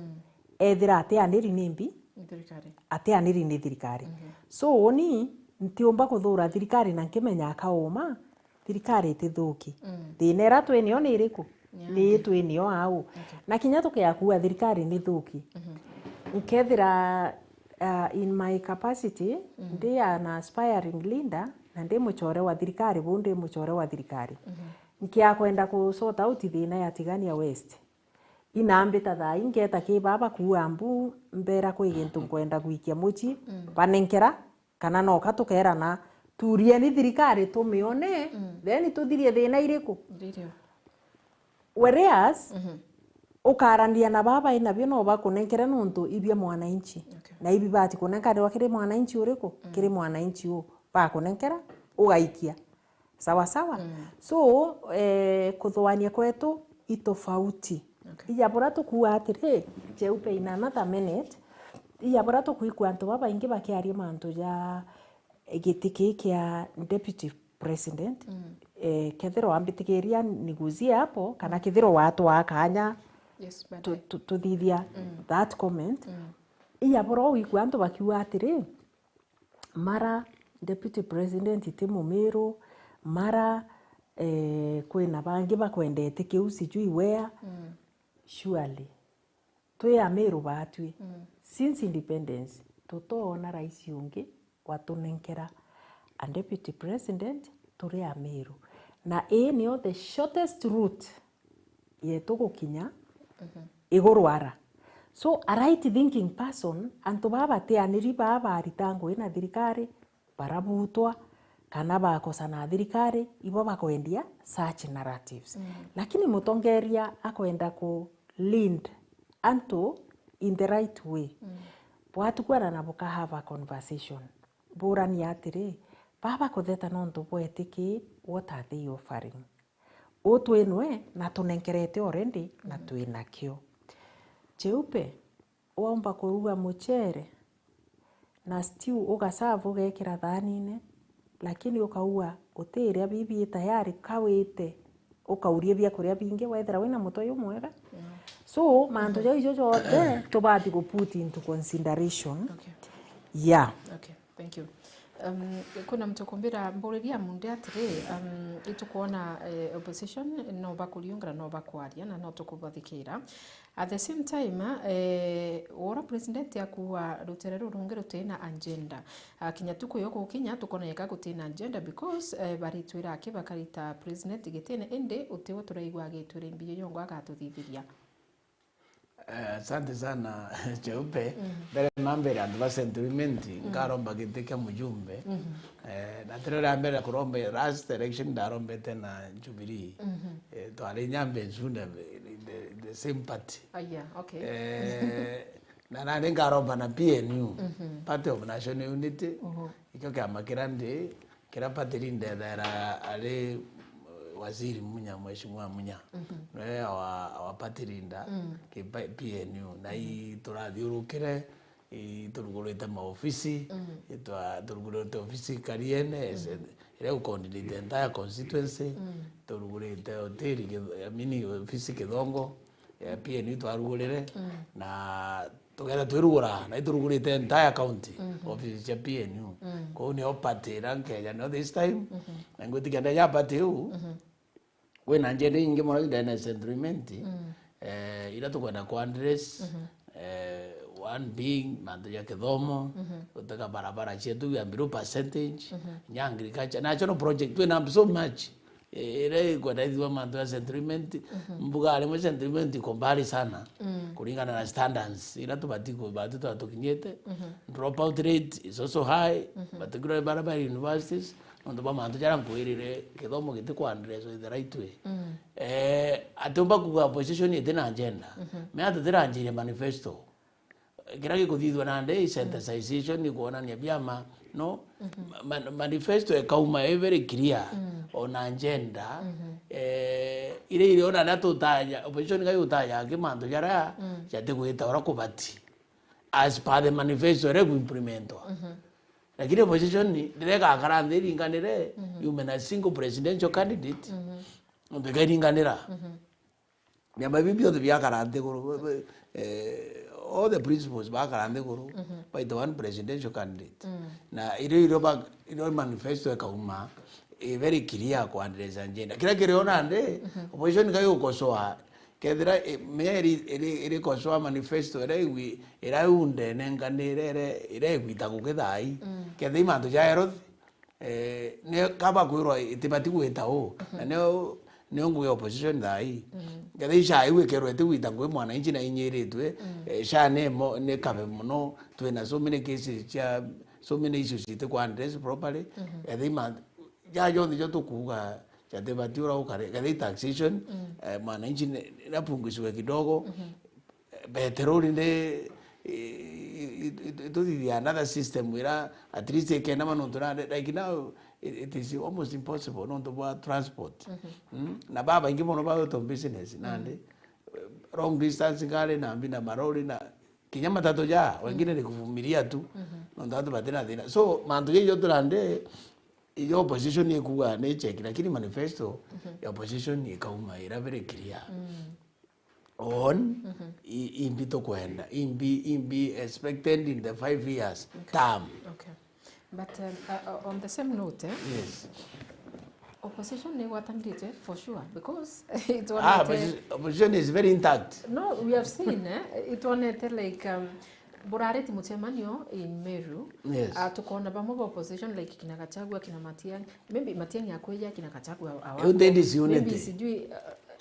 ethira atianiri ni mbi, Thirikari. Atianiri ni thirikari. So, uni ntiumba kuthura thirikari na nkimenya akauma, thirikari itithuki. Thina ira twinio ni iriku? Ni twinio au. Na kinya tukiakua thirikari ni thuki. Nkethira, uh, in my capacity, ndi an aspiring leader, na ndi muchore wa thirikari, bu ndi muchore wa thirikari. Nkiakwenda ku sort out thina ya Tigania West. Inambita thaa ingeta ki baba kuua mbu, mbera kwi gintu nkwenda gwikia muci, banenkera, kana noka tukerana, turieni thirikari tumione, then tuthirie thina iriku? Ndirio. Whereas, ukarania na baba inabio no bakunenkere nontu ibia mwananchi. Okay. Na ibi bati kunenkanirwa kiri mwananchi uriku? Kiri mwananchi u. Bakunenkera, ugaikia. Sawa sawa? So, eh, kuthuania kwetu i tofauti. Okay. Ija bura tukuuga atiri, cheupe in another minute, ija bura tukwigua antu babaingi bakiaria mantu ja giti kii kia deputy president, eh, kethirwa ambitikiria niguzie hapo, kana kethirwa watwaa kanya tu-, tu-, tuthithia that comment. Ija bura wigua antu bakiuga atiri, mara deputy president ti Mumiru, mara, eh, kwina bangi bakwendete kiu sijui where. Surely, twi Amiru batwi. Since independence, tutoona rais ungi watunenkera a deputy president turi Amiru. Na ii nio the shortest route yetu gukinya iguru ara. So, a right thinking person, antu baa batianiri baa barita ngugi na thirikari, barabutwa, kana bakosana na thirikari, ibo bakwendia such narratives. Lakini mutongeria akwenda ku lead antu in the right way. Bwatukwana na buka have a conversation. Burania atiri, baba kutheta nontu bwetiki, what are they offering? U twinwe na tunenkerete already na twinakio. Cheupe, waumba kuruga muchere na stew ugaserve ugekira thanine, lakini ukaua utiria bibi i tayari kawite, ukauria biakuria bingi, wethira wina mutwe jumwega. So, mantu jau ijo jonthe tubati ku put into consideration. Okay. Yeah. Okay. Thank you. Um, kwina muntu ukumbira mburiria munde atiri, um, itukwona, eh, opposition no bakuriungana, no bakwaria na no tukubathikira. At the same time, eh, ura president akuwa rutere rurungi rutina agenda. Ah, kinya tuku yo gukinya tukona eka gutina agenda because, eh, baritwira aki bakarita president gitine, indi utiwe turaigua agitwira imbi yo yongo agatuthithiria. Eh, asante sana, Cheupe. Mbere na mbere, antu ba Central Imenti, nkaromba giti kia mujumbe. Eh, na tiri ria mbere kuromba, last election ndarombete na Jubilee. Eh, twari nyambe ncune, the, the same party. Aya, okay. Eh, na nani nkaromba na P N U, Party of National Unity. Ikio kiama kiria ndi, kiria party leader ethaira ari, eh, Waziri Munya, Mheshimiwa Munya. Niwe our, our party leader ki pa-, P N U. Na i turathiurukire, i turugurite maofisi, i twa-, turugurite ofisi Kariene, ese-, iria u coordinate entire constituency, turugurite hoteli Gith-, I mean, ofisi Kithongo, ya P N U twarugurire, na tugetha twirugura, na iturugurite entire county, office cia P N U. Kou nio party iria nkeja nio this time, na ngwitikia ndeja party iu, kwina njende ingi mono ndene Central Imenti, eh, iria tukwenda ku address, eh, one being mantu ja kithomo, gutega barabara cietu, we are below percentage, nya agriculture, national project, twina so much. Eh, iria ikwenda ithua mantu ya Central Imenti, mbuga rimwe Central Imenti iko mbali sana, kuringana na standards iria tubati ku-, batu twatukinyite. Dropout rate is also high, particularly bara ba universities, nontu bwa mantu jaria nkwirire, kithomo giti ku address in the right way. Eh, atiumba kuga opposition iti na agenda. Me ati tiranjirie manifesto. Kiria gikuthithua nandi i sensitization, ni kuonania biama, no? Ma-, manifesto ikauma i very clear, ona agenda, eh, iria iriona na tutaja, opposition kai utaja ki mantu jaria jatigwita uria kubati. As per the manifesto iria iguimplementwa. Lakini opposition riria igakara nthi iringanire, yume na single presidential candidate, nontu ikairinganira. Biama biu bionthe biakara nthiguru, eh, all the principles bakara nthiguru, baita one presidential candidate. Na irio, irio ba-, irio manifesto ikauma, i very clear ku address agenda. Kiria kirio nandi, opposition kai ukosoa, kethira, eh, menya iri, iri, iri kosoa manifesto iria igwi-, iria iundene nganire, iria, iria igwita gukithai, kethira i mantu ja health, eh, ni kaba kwirwa itibati gwita u. Na nio, nio ngugi ya opposition thaa ii. Kethira ica iu ikerwa itigwita ngugi mwananchi na inyiritwe, eh, ca ni mo-, ni kabe mono, twina so many cases cia, so many issues itiku address properly. Kethira ima-, ja jonthe jo tukuuga jatibati uria ukare, kethira i taxation, eh, mwananchi ni, ni apunguzwe kidogo, peteroli ni, i-, i-, i-, i-, ituthithia another system ira at least ikenda manontu nandi, like now, it, it is almost impossible nontu bwa transport. Mm? Na babaingi mono bagwitwa business nandi, eh, long distance ngari na mbi na marori na kinya matatu ja, wengine ni kuvumilia tu, nontu antu batina thina. So, mantu jaijo turande, ijo opposition ikuga ni cheki, lakini manifesto ya opposition ikauma ira very clear. On, i-, imbi tukwenda, imbi, imbi expected in the five years term. Okay. But, um, uh, uh, on the same note, eh, yes, opposition ni igwatanirite for sure, because it Ah, was, opposi-, opposition is very intact. No, we have seen, eh, itwonete, like, um, burareti mucemanio in Meru. Yes. Ah, tukona bamwe ba opposition, like, kina Gachagua, kina Matiang'i. Maybe Matiang'i akwija, kina Gachagua awa-, Iu ti disunity. Maybe sijui, uh,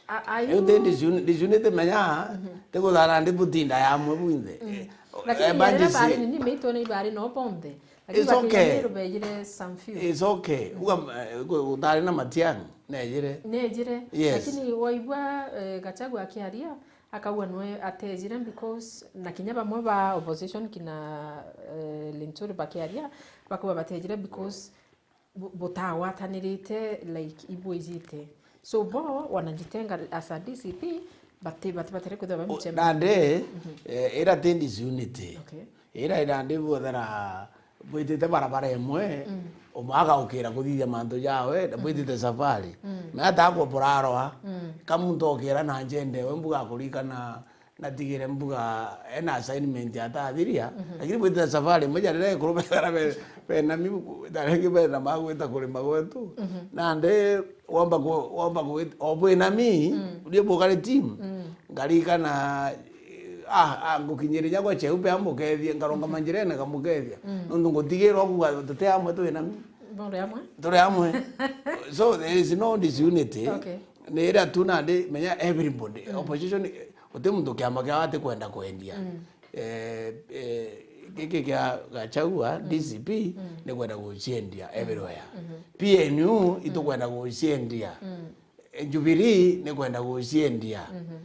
a-, a-, Iu ti disun-, disunity, menya, tiguthara ndi butinda ya amwe bwinthe. Eh, lakini emergency. Bari ni, ni meitwo ni bari no bonthe. Lakini it's okay. Meru bejire some few. It's okay. Uga, eh, gu-, gutari na Matiang'i, nejire. Nejire. Yes. Lakini waigua, eh, Gachagua akiaria, akauga nwe atejire because, na kinya bamwe ba opposition kina, eh, Linturi bakiaria, bakuga batejire because bu-, butagwatanirite like ibwijite. So bo wanajitenga as a D C P, bati-, bati-, batire kwithirwa bari muchema. Nandi, eh, ira ti disunity. Okay. Ira, ira ndi bwethera bwitite barabara imwe, umwe agaukira kuthithia mantu jawe, na bwitite safari. Na ata akwa buraroa, ka muntu okira na njende, we mbuga akurikana natigire mbuga ena assignment atathiria, lakini bwitite safari imwe ja riria ikuru bethera be-, benami, taringi benama gwita kurima gwetu. Nandi womba ku-, womba ku-, o bwinami, urie bukari team. Ngarikana, ah, ah, ngukinyire nyagwa Cheupe amukethie, ngarungama njirene ngamukethia. Nontu ngutigirwa kuga tuti amwe twinami. Turi amwe. Turi amwe. So there is no disunity. Okay. Ni iria tu nandi menya everybody. Opposition, Guti muntu kiama kiao atikwenda kwendia. Mm. Eh, eh, giki kia Gachagua, mm, D C P, mm, ni kwenda guciendia, mm, everywhere. Mm-hmm. P N U, mm, itukwenda guciendia. Mm. Eh, Jubilee ni kwenda guciendia. Mm-hmm.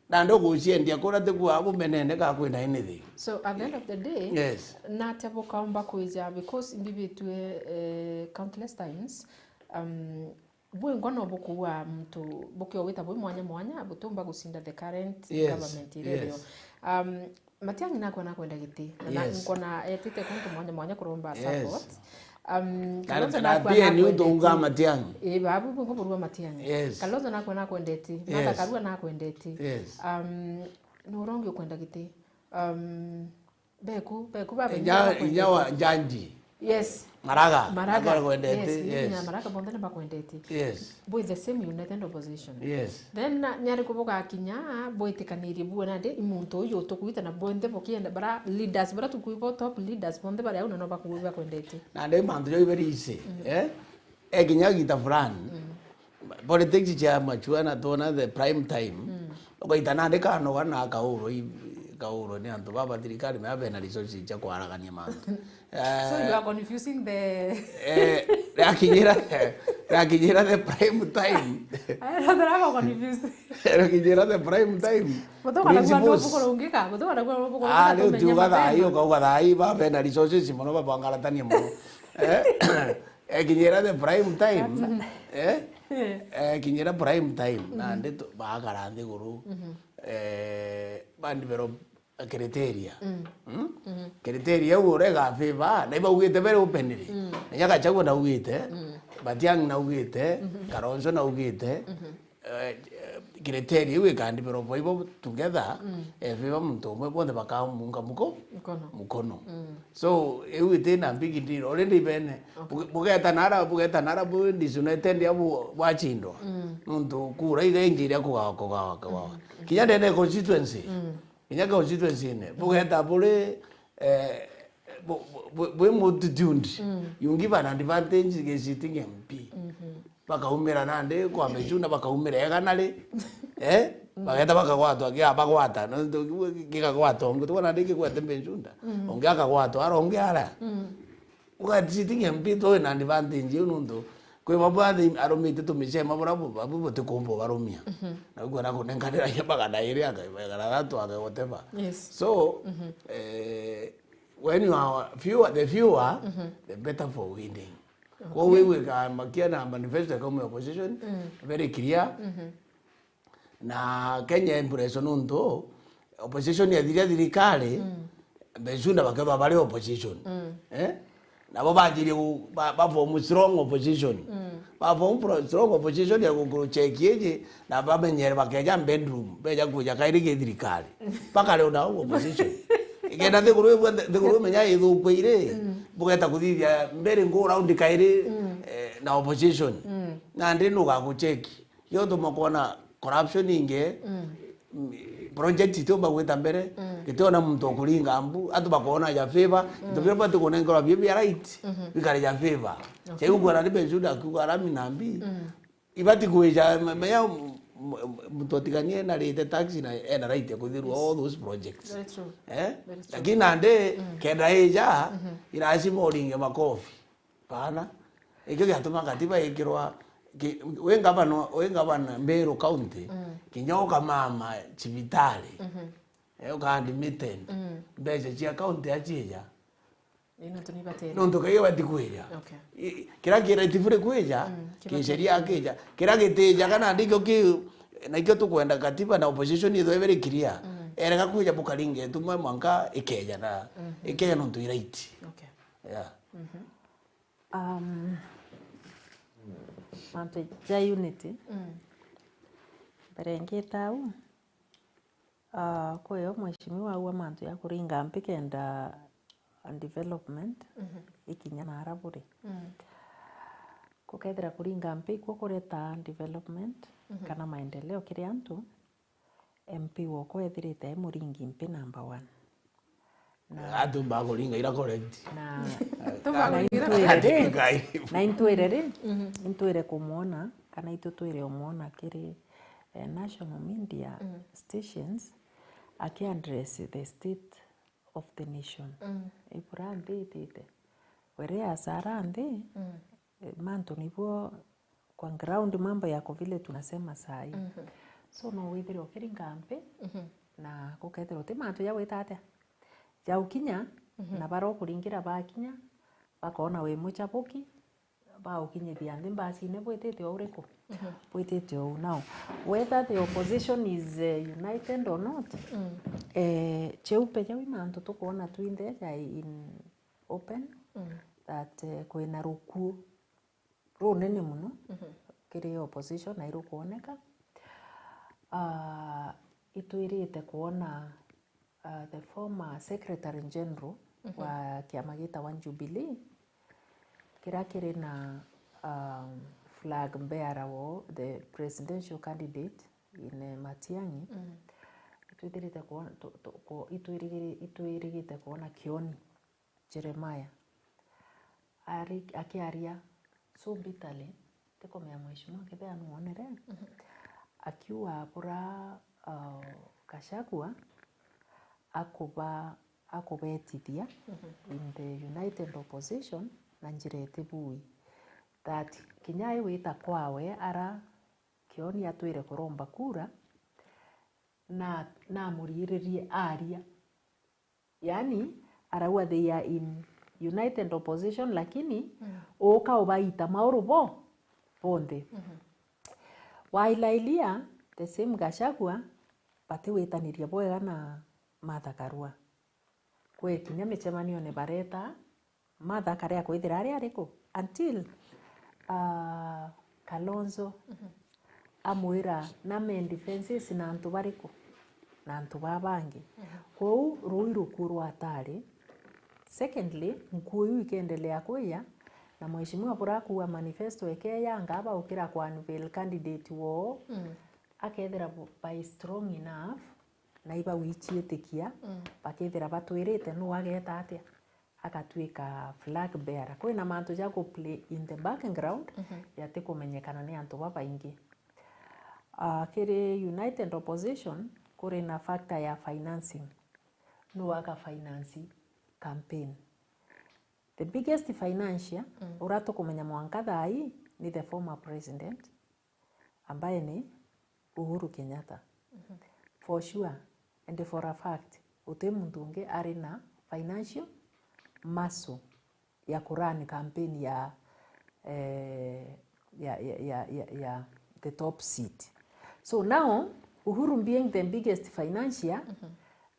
Na nduguciendia kuria tikua bumenene ka kwina anything. So at the end of the day, yes, natia bukaumba kwija, because mbibitue, eh, countless times, um, bwingwa no bukuua muntu bukiogwita bwi mwanya mwanya, butiumba gucinda the current, yes, government iria irio. Yes. Um, Matiang'i nakwa nakwenda giti. Na, na, yes, nkona etite kuntu mwanya mwanya kuromba, yes, support. Um, na, Kalonzo na nakwa P N U nakwendeti. Tunga Matiang'i. Ii, babu bungu burua Matiang'i. Yes. Kalonzo nakwa nakwendeti. Martha, yes, Karua nakwendeti. Yes. Um, nurongi ukwenda giti. Um, Beku, Beku baba inya, inya wa Njanji. Yes. Maraga. Maraga. Nakwendeti, yes, yes. Inya Maraga bonthe ni bakwendeti. Yes. Bwi the same united opposition. Yes. Then na, ni ariku bugakinya, bwitikanirie bue nandi i muntu uyu tukwita na bonthe bukienda, bara leaders, bara tukwibo top leaders, bonthe bari au na no bakwendete. Nandi mantu jau very easy, mm, eh? Ekinya gita fulani, mm, politics cia mature na twona the prime time, mm, ugaita nandi kanoga na kaurwa i-, kaurwa ni antu baba thirikari mea bena resources cia kwaragania mantu. So you are confusing the eh, rakinyira, rakinyira the prime time. I don't know, I'm confused. Rakinyira the prime time. Mutoka na kwa principles. Ndubu kurungika, mutoka na kwa ndubu kurungika. Ah, riu tumenya tiuga thaa hii, mapema. Ukauga thaa hii, ba bena resources mono, babangaratania mono. Eh? Ekinyira the prime time. That's eh? Eh, ekinyira prime time. Mm-hmm. Nandi tu-, bagara nthiguru. Mm-hmm. Eh, ba develop criteria. Mm. Mm? Mm-hmm. Criteria iu uria iga favor, na ibaugite very openly. Mm. Na inya Gachagua naugite, mm, Matiang'i naugite, mm-hmm, Kalonzo naugite, mm-hmm, eh, criteria iu ika develop ibo together, mm, eh, favor muntu umwe, bonthe bakamunga muko-, mukono. Mukono. Mm. So, iu itina big deal. Already bene, okay, buge-, bugeta nara, bugeta nara bu disunited abu bwachindwa. Mm. Nuntu kura iga ingi iria kugawa, kugawa, kugawa. Mm. Kinya ndene constituency. Mm. Kinya constituency-ine, bugeta buri, eh, bu-, bu-, bu-, bwi multitude, mm, you give an advantage the sitting M P. Mhm. Bakaumira nandi kwa Mechuna, bakaumira egana ri, eh? Mm. Bageta bakagwatwa, kia bagwata, nontu kiu gikagwatwa, ungi tuona nandi kigwete Mechuna, mm, ungi akagwatwa, ara ungi ara. Mm. Uga sitting M P twina advantage iu nuntu kwi bamwe athi-, arumite tumicema bura bu-, babu butikumba ubarumia. Mhm. Na ukwenda kunenkanira magana iri aka-, magana athatu aka whatever. Yes. So, mhm, eh, when you are fewer, the fewer, mhm, the better for winning. Okay. Kwa hiyo wewe kama kia na manifesto kama opposition, mm, very clear. Mhm. Na Kenya impression nuntu opposition yathiria thirikari, mm, Mechuna bakethwa bari opposition. Mm. Eh? Nabo banjirie gu-, ba, ba form strong opposition. Mm. Ba form pro-, strong opposition ya gu-, gu-, check iji, na bamenyere bakeja bedroom, beja kuja kairi gi thirikari. Bakare ona opposition. Ikenda nthiguru ibu-, nthiguru imenya ithukwa iri, mm, bugeta kuthithia mbere go round kairi, mm, eh, na opposition. Mm. Nandi nugagucheki. Yo tumakwona corruption ingi, mm, mm, project itiumba gwita mbere, mm, gitiona muntu ukuringa mbu, antu bakona ja favor, mm, into biria bati kunengerwa bio bia right, mhm, bikare ja favor. Okay. Chai ukwona ni Benjuda akiuga arami na mbi, mm, ibati kwija, me-, meya m-, m-, muntu atiganie na rite tax na ena right ya kuthirwa all those projects. Very true. Eh? Very true. Lakini nandi, mm, kenda ija, mm-hmm, irachima uringe makofi. Bana, ikio giatuma katiba ikirwa, ki-, wi ngavana, wi ngavana Meru County, mm, kinya ukamama cibitari, mhm, eh, uka admitted, mm, mbeca cia county aciija. Ii, nontu ni ibatene. Nontu kaio bati kwija. Okay. I-, kiria kiraiti buri kwija, mm, kisheria akija. Kiria gitijaga na ndikio ki, na ikio tukwenda katiba na opposition ithwe very clear. Mm. Erega kwija bukaringe tumwe mwanka ikeja na, mhm, ikeja nontu iraiti. Okay. Yeah. Mhm. Um, mantu ja unity, mm, mbere ngita au, ah, kweo mheshimiwa aua mantu ya kuringa mpi kenda development, mhm, ikinya nara buri. Mm. Gukethira kuringa mpi ikwo kureta development, mhm, kana maendeleo kiri antu, M P wokwa ethirite e muringi mpi number one. Na atumba kuringa ira correct. Na, tumba na kuringa ira intwire ri, correct. Na intwire ri, mhm, intwire kumwona, kana itu twire umwona kiri, eh, national media, mhm, stations, Aki address the state of the nation. Mm. Ibura nthi itite. Whereas ara nthi, mm, eh, mantu nibuo kwa ground, mambo yako vile tunasema saa hii. Mhm. So no withire ukiringa mpi, mhm, na gukethira uti mantu ja gwita atia, ja ukinya, mhm, na bara ukuringira bakinya, bakona wi muchabuki, baukinyithia nthi mbacine bwitite o uriku? Mhm. Bwitite ou. Now, whether the opposition is, eh, united or not, mm, eh, cheupe jau i mantu tukwona twinthe ja in open, mm, that, eh, kwina rukuu runene mono, mhm, kiri opposition na irukwoneka. Ah, itwirite kwona, ah, the former Secretary General, mhm, wa kiama gitawa Jubilee, kiria kiri na, um, flag bearer wo, the presidential candidate in, eh, Matiang'i, mm, itwithirite kwona, tu-, tu-, ku-, itwirigiri-, itwirigite kwona Kioni Jeremiah ari-, akiaria so bitterly, tikumenya mheshimiwa kethira nuonere, mhm, akiuga bura, uh, Gachagua akuba-, akubetithia, mhm, in the united opposition na njira itibui, that kinya ai wita kwawe ara Kioni atwire kuromba kura, na, namuriiririe aria. Yani, arauga they are in united opposition, lakini, mm, uka ubaita mauru bo bonthe. Mhm. Wailailia, the same Gachagua, batiwitaniria bwega na Martha Karua. Kwi kinya micemanione bareta Martha akaria kwithira ari ariku? Until, ah, Kalonzo, mhm, amwira, na men defenses na antu bariku? Na antu baa bangi. Mhm. Kwou rui rukuu rwatari. Secondly, nkuu iu ikeendelea kwija, na mheshimiwa bura akuuga manifesto ikeeyanga, baukira ku unveil candidate woo, mm, akethira bu-, by strong enough, na ibawichiitikia, mm, bakethira batwirite nuu ageeta atia, agatwika flag bearer. Kwina mantu ja ku play in the background, mhm, yatikumenyekana ni antu babaingi. Ah, kiri united opposition, kuri na factor ya financing. Nuu aga finance campaign? The biggest financier, mm, uria tukumenya mwanka thaa ii ni the former president, ambaye ni Uhuru Kenyatta. Mhm. For sure, and for a fact, guti muntu ungi ari na financial muscle ya kurun campaign ya, eh, ya, ya, ya, ya, ya the top seat. So now, Uhuru being the biggest financier, mhm,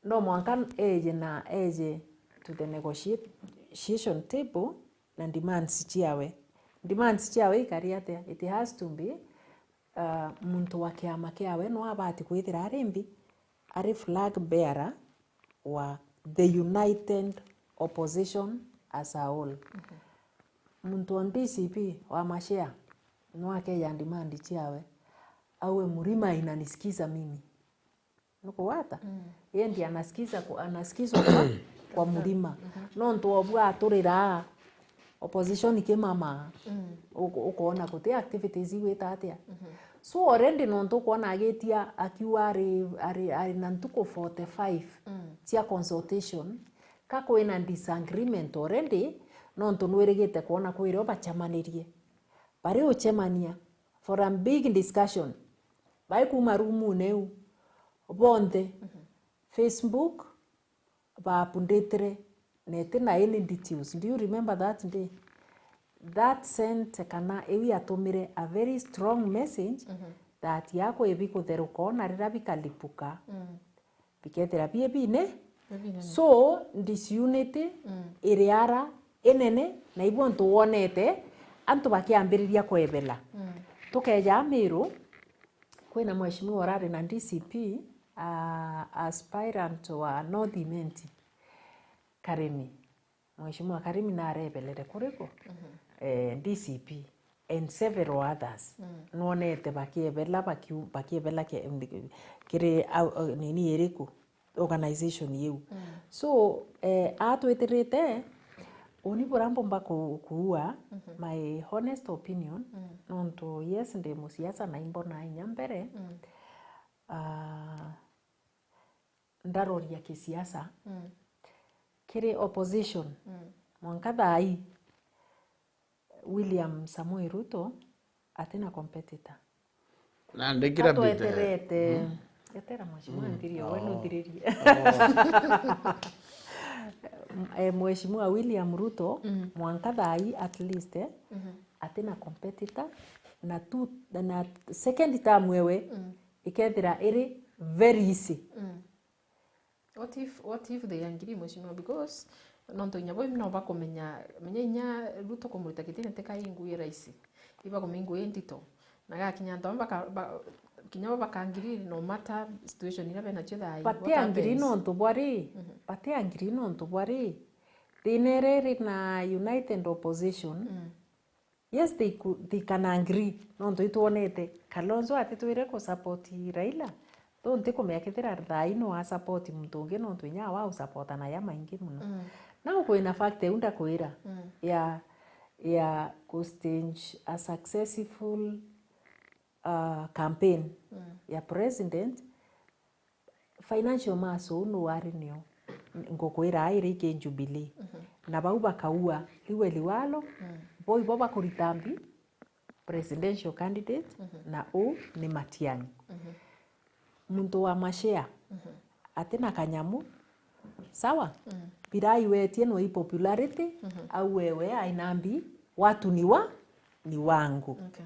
no mwanka eje na eje to the negotiation table na demands ciawe. Demands ciawe ikari atia? It has to be, uh, muntu wa kiama kiawe no abati kwithira ari mbi, ari flag bearer wa the united opposition as a whole. Mhm. Muntu wa D C P wa mashare no akeja demand ciawe, awe Murima inanisikiza mimi. Nukugwata? Mm. Yendi anasikiza ku-, anasikizwa kwa, kwa Murima. Mhm. Nontu obwa aturiraa, opposition kimama. Mm. Uko-, ukoona guti activities igwita atia. Mhm. So already nontu ukoona agitia akiuga ari, ari, ari na ntuku forty-five, mm, cia consultation, ka kwina disagreement already, nontu nwirigite kwona kwirio bacemanirie. Bari ucemania for a big discussion. Bai kuuma rumune iu, bonthe, mhm, Facebook, baapunditire, na iti na any details. Do you remember that day? That sent, kana iu yatumire a very strong message, mhm, that yakwe bikutheruka ona riria bikalipuka. Mm. Bikethira bie bine. Bie binene. So, disunity, mm, iri ara inene, na ibu antu wonete, antu bakiambiriria kwebela. Mm. Tukeja Meru, kwina mheshimiwa urari na D C P, a, aspirant wa North Imenti, Karimi. Mheshimiwa Karimi narebelere kuriku? Mhm. Eh, D C P and several others. Mm. Nwonete bakiebela, bakiu-, bakiebela ke-, kiri au-, au-, nini iriku? Organization iu. Mm. So, eh, atwitirite, uni bura mbumba ku-, kuua, mhm, my honest opinion, mm, nontu, yes, ndi musiasa na imbona inya mbere. Mm. Ah, ndaroria kisiasa, mm, kiri opposition, mm, mwanka thaa ii, William Samoei Ruto atina competitor. Na ndikira mbite. Atweterete. Mm. Etera mheshimiwa, mm, nthirie, we, oh, nuthiririe. Oh. Eh, Mheshimiwa William Ruto, mm, mwanka thaa ii at least, eh, mhm, atina competitor, na tu, na second term ewe, mm, ikethira iri very easy. Mm. What if, what if they agree, mheshimiwa? Because nontu inya bo no bakumenya, menya inya Ruto kumurita gitine ti kai ngui raisi. Ibakumenya ingui ndito. Na gakinya antu amwe baka-, ba-, kinya bo baka agree no matter situation iria benacio thaa ii. What happens? Bati agree nontu bwari, mhm, bati agree nontu bwari, thina iria iri na united opposition, mm. Yes, they could, they can agree. Nontu itwonete Kalonzo atitwire ku support Raila. Though ntikumenya kethira thaa ii no a support muntu ungi, nontu inya awa au supporta na ya maingi muno. Mm. Now kwina fact iu ndakwira, mm, ya, ya ku stage a successful, uh, campaign, mm, ya president, financial muscle nu ari nio, ngukwira iri ki Jubilee. Mhm. Na bau bakaua liwe liwalo, mm, bo ibo bakurita mbi presidential candidate, mhm, na u ni Matiang'i. Mhm. Muntu wa mashare, mhm, atina kanyamu, sawa? Mm. Birai wetie no i popularity, mhm, au wewe aina mbi, watu ni wa, ni wangu. Okay.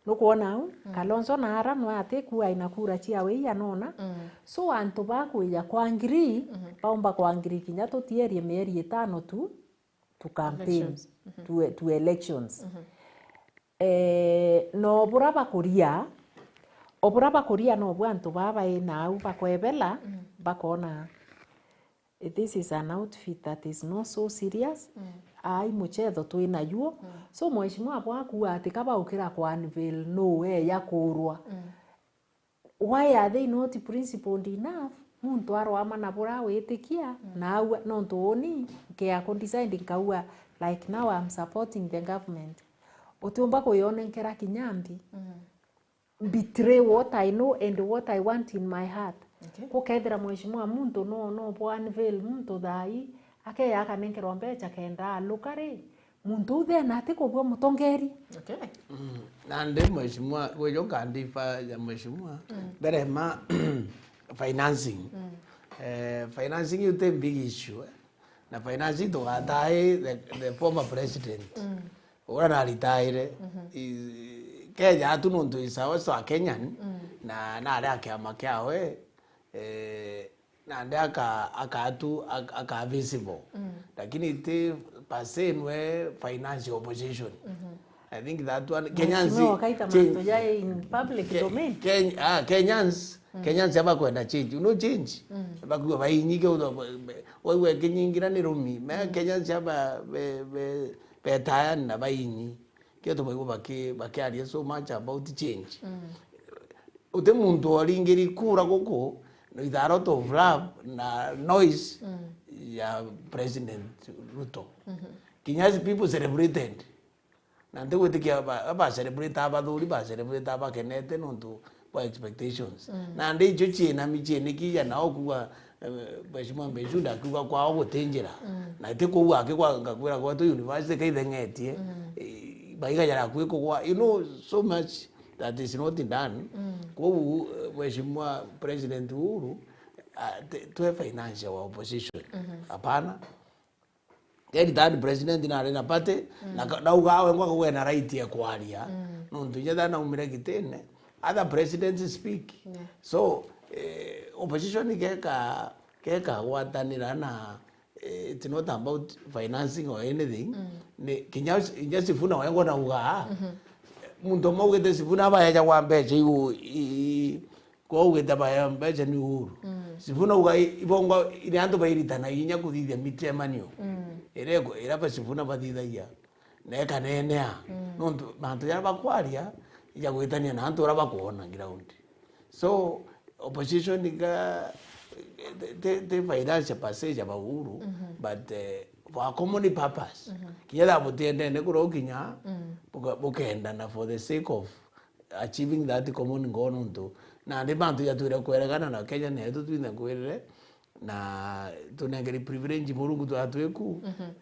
Nukwona au? Mm. Kalonzo na ara no ati ku aina kura ciawe ianona. Mm. So antu bakwija kwa ngiri, mhm, baumba kwa ngiri kinya tutierie mieri itano tu, to campaign, elections. Mhm. To, to elections. Mhm. Eh, no bura bakuria, o bura bakuria no bu antu baa baina au bakwebela, mm, bakona, eh, this is an outfit that is not so serious. Mm. Ai muchetho twina juo. Mm. So mheshimiwa bwaku ati kabaukira kwa unveil no we ya kurwa. Mm. Why are they not principled enough? Muntu arwama na bura witikia, mm, na aua, nontu uni, nkea ku decide nkaua, like, now I'm supporting the government. Utiumba kuyonenkera kinya mbi. Mm. Betray what I know and what I want in my heart. Okay. Gukethira mheshimiwa muntu no, no bo unveil muntu thaa ii, akeya akanenkerwa mbecha kenda aluka ri, muntu u thena ati kubua mutongeri. Okay. Mm. Nandi mheshimiwa, gwijo nkandifa ya mheshimiwa, mm, mbere ma financing. Mm. Eh, financing iu ti big issue, eh. Na financing tugatai the, the former president. Mm. Uria naritaire. Mhm. I-, Kenya atu nontu is also a Kenyan, mm, na nari a kiama kiawe, eh, nandi aka-, akatu, ak-, aka visible. Mm. Lakini ti per se nwe finance opposition. Mhm. I think that one, Kenyans, mheshimiwa wakaita change, mantu ja in public, Ke-, domain. Ken-, ah, Kenyans, mm, Kenyans abakwenda change. You know change? Mm. Bakuwa bainyi ke udo, waiwe kinyingira ni rumi. Me, mm, Kenyans aba be, be, betayani na bainyi. Kio tubaigua baki-, bakiaria so much about change. Mm. Uti muntu oringiri kura guku, no, with a lot of love na noise, mm, ya President Ruto. Mhm. Kinya as people celebrated. Na ntigwitikia ba, ba celebrate abathuri, ba celebrate abakenete nontu bwa expectations. Mm. Na ndi icio ciina mi ciini kija nao kuga, eh, Mheshimiwa Mbechu ndakiuga kwao guti njira. Mm. Na ti kuu aki kwa ngakwira gwetu university kaitheng'etie, mm, eh, maiga jarakui kugwa. You know, so much that is not done. Mm. Kwou, eh, Mheshimiwa President Uhuru, ah, te-, twe financial opposition. Mhm. Hapana. Ke retired president nari na party, mm, na ka-, nauga we ngwa kugwe na right ya kwaria. Mm. Nontu inya tha naumire gitine, other presidents speak. Yeah. So, eh, opposition keka, keka gwatanira na, eh, it's not about financing or anything. Mm. Ni kinya, kinya Sifuna we ngwa nauga, mhm, muntu umwe ugite Sifuna abaeja kwa mbecha iu, i, i, Kwou ugite baea mbecha ni Uhuru. Mm. Sifuna uga i-, ibongwa ni antu bairitanagia inya kuthithia michemanio. Mm. Iria iku-, iria ba Sifuna bathithagia. Na ikanenea. Mm. Nontu mantu jaria bakwaria, ija gwitania na antu uria bakwona ground. So, opposition iga, ti, ti, ti finance per se ja ba Uhuru, mhm, but, eh, for a common purpose. Mhm. Kinya thaa butiendene kuria ukinya, mm, buka-, bukendana for the sake of achieving that common goal nontu nandi mantu jatwire kwerekana na Kenya netu twinthe nkwirire, Na tunengeri privilege Murungu twatwiku,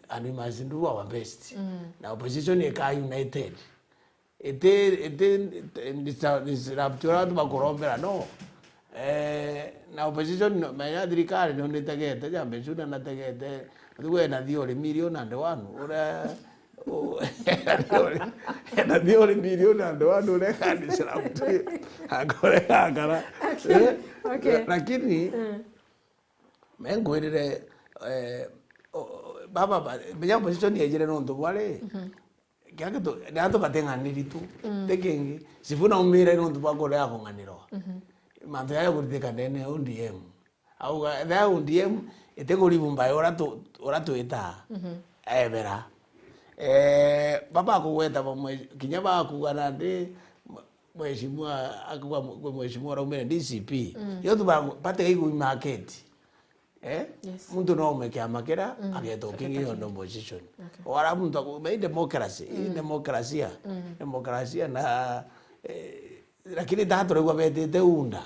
and we must do our best. Na opposition ika united. Iti, iti, iti disrupt uria antu bakurombera, no. Eh, na opposition, no, menya thirikari no nitegete, ja mbecu na nategete, tuwe na thiori million and one, uria, u-, na thiori million and one, uria ka disrupt, akore akara. Eh, Okay. lakini, me ngwirire, eh, o-, baba, ba-, menya opposition yejire nontu bwari, Kiria gitu, ni antu bating'aniri tu. Ti kingi. Sifuna aumire nontu bwa kurega kung'anirwa. Mantu jaja kuritika ndene ya O D M. Auga, ethira O D M itikuribu mbae uria tu-, uria twitaa, ebera. Eh, baba akugweta bamwe, kinya bakuga nandi, mheshimiwa, akuga mwe-, mheshimiwa uraumire D C P. Yo tu ba-, batiga igui market. Eh? Yes. Muntu no aume kiama kiria, mm, ageta ukingi yo opposition. Okay. Wara muntu aku-, mai democracy, ii democracia. Democracia na, eh, lakini ta turaigua betite unda.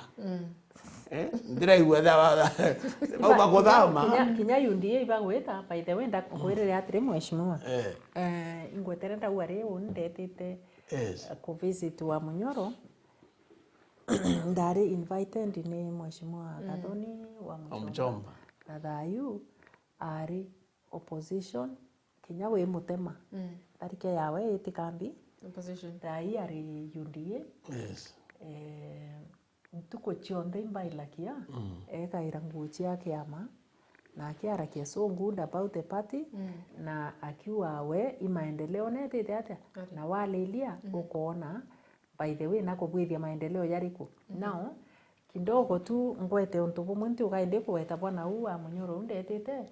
Eh? Ndiraigua tha-, tha-, bau bakuthama. Kinya, kinya U D A ibagwita, by the way, ndakwirire atiri, mheshimiwa. Eh. Eh, ingwetere ndauga ri, uni ndetite, yes, eh, ku visit Wamunyoro. Ndari invited ni Mheshimiwa Gathoni wa Muchomba. Muchomba. Na thayu ari opposition, kinya wi Mutema. Tharike yawe iti kambi. Opposition. Thayu ari U D A. Yes. Eh, ntuku cionthe imbailakia, ekaira nguo cia kiama, na akiarakia so good about the party, na akiuga we i maendeleo netite atia? Ari. Na walilia, ukoona, by the way, nakubwithia maendeleo jariku? Now, kidogo tu ngwete untu bumwe, ntiuga indi kugweta bwana uu wa Munyoro uu ndetite.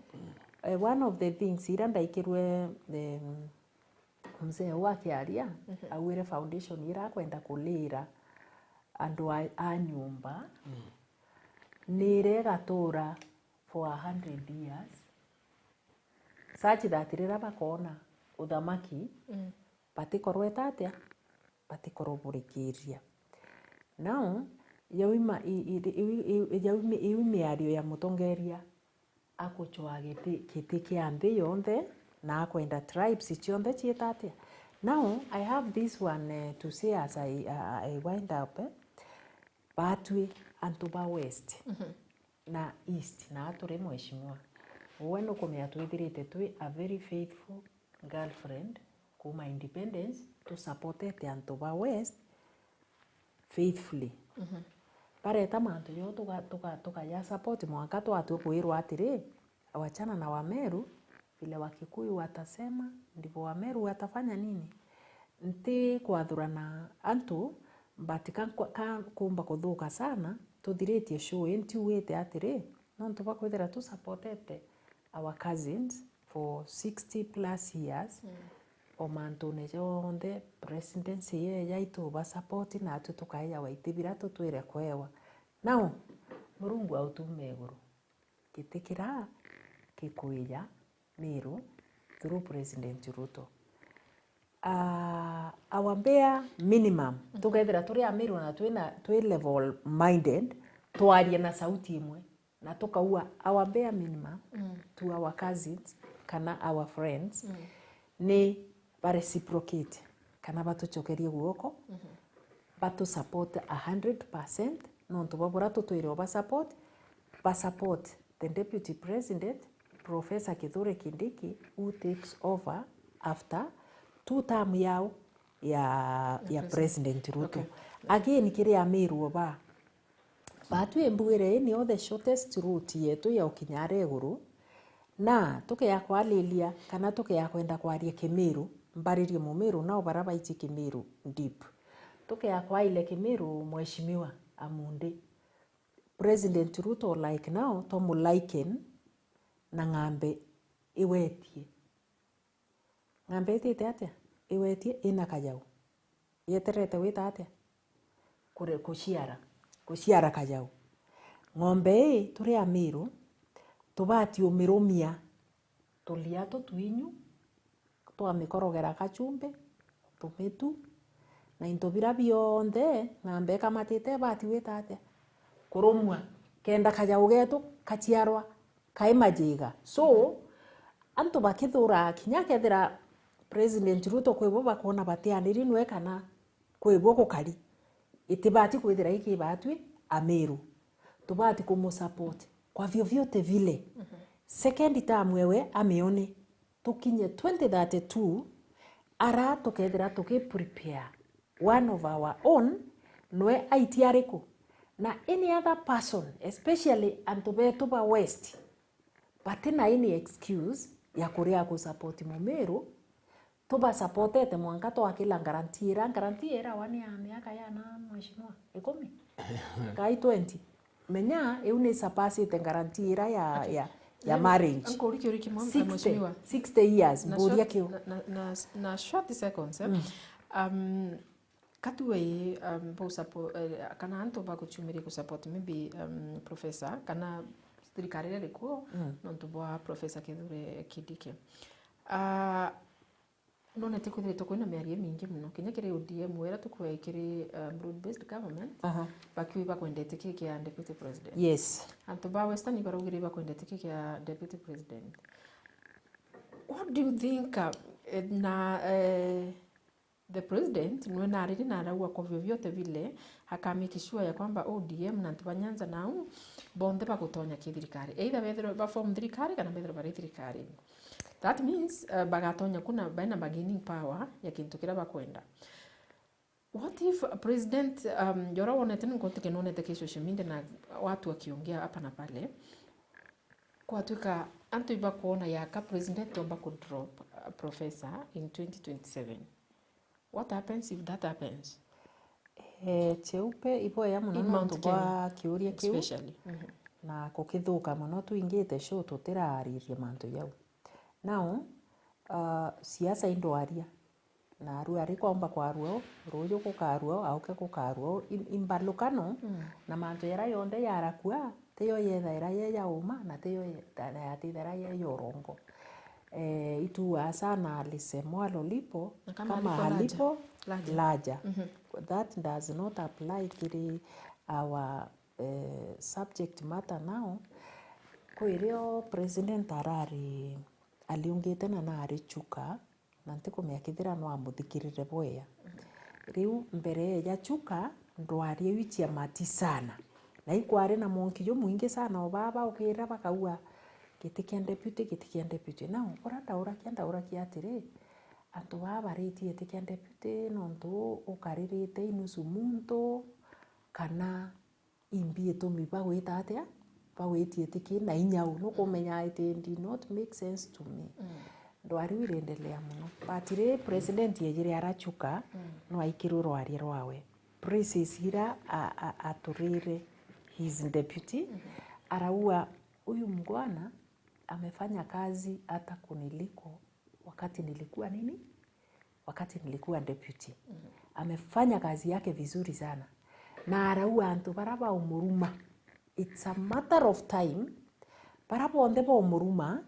Eh, one of the things iria ndaikirwe, em, mzee uu akiaria, augire foundation iria akwenda kulira andu a, a nyumba, ni iria igatura for a hundred years, such that riria bakoona uthamaki, batikorweta atia? Batikorwo burikiria. Now, yauma i, i, i, i, yaumi-, iu miario ya mutongeria akucwaa giti, giti kia nthi yonthe, na akwenda tribes cionthe ciita atia. Now, I have this one, eh, to say as I, I, I wind up, eh. Batwi antu ba West na East, na aturi mheshimiwa. Uwe nukumenya twithirite twi a very faithful girlfriend kuma independence, tusupportete antu ba West faithfully. Bareta mantu joo tuka-, tuka-, tukaya support, mwanka twatue kwirwa atiri, wachana na Wameru, vile Wakikuyu watasema, ndivyo Wameru watafanya nini? Nti kwathurana antu, but ka, ka, ka kumba kuthuka sana, tuthiritie show ii, ntiugite atiri, nontu bwa kwithira tu supportete our cousins for sixty plus years, o mantune jonthe, presidency ii yaitu ba support, natwi tukaejawa iti bira tutwire kwewa. Now, Murungu autume iguru. Giti kiria gikwija Meru through President Ruto. Ah, our bare minimum, tukethira turi a Meru na twina, twi level minded, twarie na sauti imwe, na tukauga our bare minimum to our cousins kana our friends ni ba reciprocate kana batucokerie guoko, batu support a hundred percent, nontu bwa buria tutwire uba support, ba support the Deputy President, Professor Kithure Kindiki, who takes over after two term yao ya, ya President Ruto. Okay. Again, kiri Amiru oba, batwi mbugire ii nio the shortest route yetu ya ukinya aria iguru, na tukea kwalilia kana tukea kwenda kwaria Kimiru, mbaririe Mumiru nao bara baiji Kimiru deep. Tukea kwaile Kimiru, Mheshimiwa Amundi. President Ruto like now, twamu liken na ng'ambe iwetie. Ng'ambe itite atia? Iwetie ina kajau. Yeterete gwita atia? Kure-, kuciara. Kuciara kajau. Ng'ombe ii, turi Amiru, tubati umirumia turia tutwinyu, twamikorogera kachumbi, tumitu, na into bira bionthe, ng'ambe ikamatite ibati gwita atia? Kurumwa. kenda kajagu getu kaciarwa kai majiga. So, antu bakithura kinya kethira President Ruto kwi bo bakwona batianiri nwe kana kwi bo gukari, itibati kwithira ikibatwi Amiru. Tubati kumusupport kwa vyovyote vile. Second term ewe amione. Tukinye twenty thirty-two, ara tukethira tuki prepare one of our own, nwe aiti ariku? Na any other person, especially antu betu ba West, bati na any excuse ya kuria ku support Mumiru, tuba supportete mwanka twakila guarantee ira. Guarantee ira wa ni ya miaka yana, mheshimiwa, ikumi? Kai twenty? Menya, iu ni surpassite guarantee ira ya, ya, ya marriage. Nkuria kiuria kimwe, sixty, mheshimiwa. Sixty years, na mburia short, kiu. Na, na, na, na short seconds, eh? Um, katuwe, um, bo suppo-, eh, kana antu baguchumiria ku support maybe, um, professor, kana thirikari iria iri kuo, nontu bwa Professor Kithure Kindiki. Ah, Nonete kwithiritwe kwina miario imingi mono, kinya kiri O D M, wira tukwea kiri, uh, broad-based government, aha, bakiuga ibakwenda iti kii kia deputy president. Yes. Antu ba Western ibaraugire ibakwenda iti kii kia deputy president. What do you think, uh, eh, na, eh, the president nwe nariri na arauga kwa vyovyote vile, aka make sure ya kwamba O D M na antu ba Nyanza nau bonthe bagutonya ki thirikari, either bethirwe ba form thirikari kana bethirwe bari thirikari. That means, uh, bagatonya kuna baina bargaining power ya kintu kiria bakwenda. What if, uh, president, um, jora wonete, ni nkuntike nonete ki social media na watu wakiongea hapa na pale, kwatwika antu ibakwona yaka president omba ku drop, uh, professor in twenty twenty-seven? What happens if that happens? Eh, Cheupe, iboya mono nontu bwa kiuria kiu. Especially. Na kukithuka mono twingite show tutiraaririe mantu jau. Now, uh, siasa indwaria. Naarua ari kwomba kwarua u, ruuju gukarua u, auke gukarua u, i, i mbalukano, na mantu jaria jonthe jarakua, tiyo yethaira ye ya uma, na tiyo ye-, na yatithaira ye ya urongo. Eh, ituaa sana lisemwalo lipo, na kama kama halipo halipo laja. Laja. That does not apply kiri our, eh, subject matter now. Kwirio president arari aliungite na nari Chuka, na ntikumenya kethira no amuthikirire bwega. Riu mbere ya Chuka, ndwari iu cia mati sana. Na ikwari na monki jumwingi sana o baba ukira bakauga, "Giti kia deputy, giti kia deputy." Now, uria ndaurakia, ndaurakia atiri, antu baba baritie giti kia deputy nontu ukaririte inusu muntu, kana imbi itumi bagwita atia? Bagwitie tiki na inya u? Nukumenya it did not make sense to me. Ndwari iu iriendelea mono. But ri president ejire arachuka, no aikirwe rwaria rwawe. Praises ira a, a, aturire his deputy, araua, "Huyu mgwana amefanya kazi hata kuniliko wakati nilikuwa nini? Wakati nilikuwa deputy." Amefanya kazi yake vizuri sana. Na araua antu bara baumuruma. It's a matter of time. Bara bonthe baumuruma,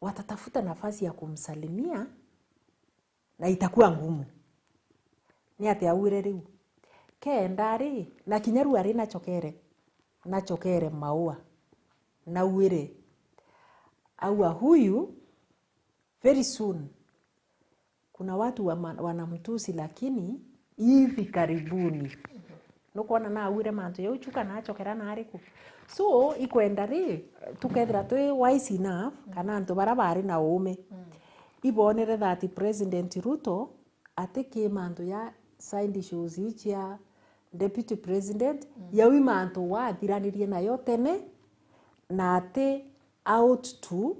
watatafuta nafasi ya kumsalimia na itakuwa ngumu. Ni atia augire riu? Kenda ri, na kinya riu ari nachokere, nachokere Maua. Nauire. Aua, "Huyu very soon, kuna watu wa ma-, wanamtusi, lakini hivi karibuni." Nukwona nauire mantu jau Chuka nachokera nariku? So, ikwenda ri, tukethira twi wise enough, kana antu bara bari na uume, ibonere that President Ruto atiki mantu ja side shows ii cia deputy president, jau i mantu wathiranirie nayo tene, na ati out to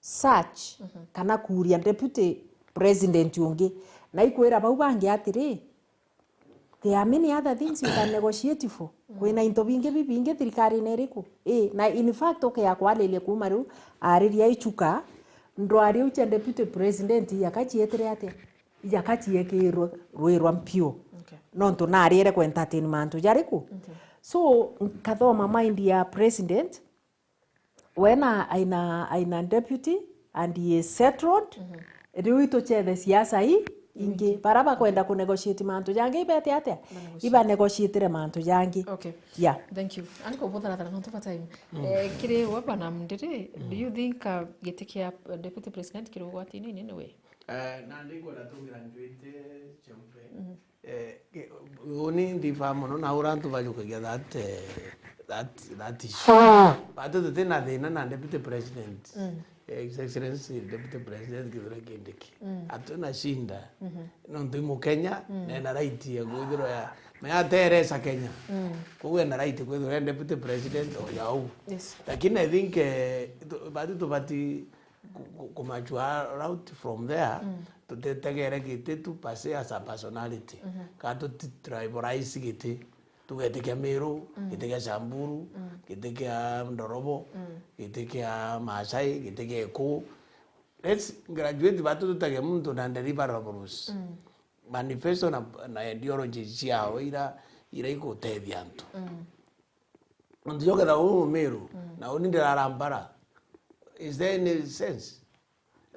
search kana kuria deputy president ungi. Na ikwira bau bangi atiri, there are many other things you can negotiate for. Kwina into bingi bibingi thirikarine iriku? Ii, na in fact, ukea kwariria kuuma riu, ariria Ichuka, ndwari iu cia deputy president iyaka cietire atia? Iyaka ciekirwe rui rwa mpio. Okay. Nontu nariere ku entertain mantu jariku? Okay. So, nkathoma mind ya president, we na aina, aina deputy and he is settled. Riu ituchethe siasa ii, ingi. Bara bakwenda ku negotiate mantu jangi, ibete atia? Ba negotiate. Iba negotiatire mantu jangi. Okay. Yeah. Thank you. Ani kubutharathara nontu bwa time. Eh, kiri we bana Mundiri, do you think, uh, giti kia, uh, deputy president kiri ugwatini nini we? Eh, na ndi kwenda tugira njuite Cheupe. Eh, ki- uni ndifa mono na ura antu bajukagia that, eh, that, that issue. Batu tutina thina na deputy president. Eh, His Excellency Deputy President Kithure Kindiki. Hatuna shida. Nontu i Mukenya, na ena right ya kwithirwa ya, na yateresa Kenya. Koguo ena right kwithirwa e deputy president o ya uu. Yes. Lakini I think, eh, tu- batu tubati ku- ku- kumachua out from there, tutitegere Giti tu per se as a personality. Kana tuti tribalize Giti. Tugetikia Miru, giti kia Samburu, giti kia Ndorobo, giti kia Maasai, giti kia Ekuu. Let's graduate batu tutage muntu na deliverables. Manifesto na, na ideologies ciao ira, ira ikutethia antu. Muntu joketha uu Mumiru, na uni ndirara Mbara. Is there any sense?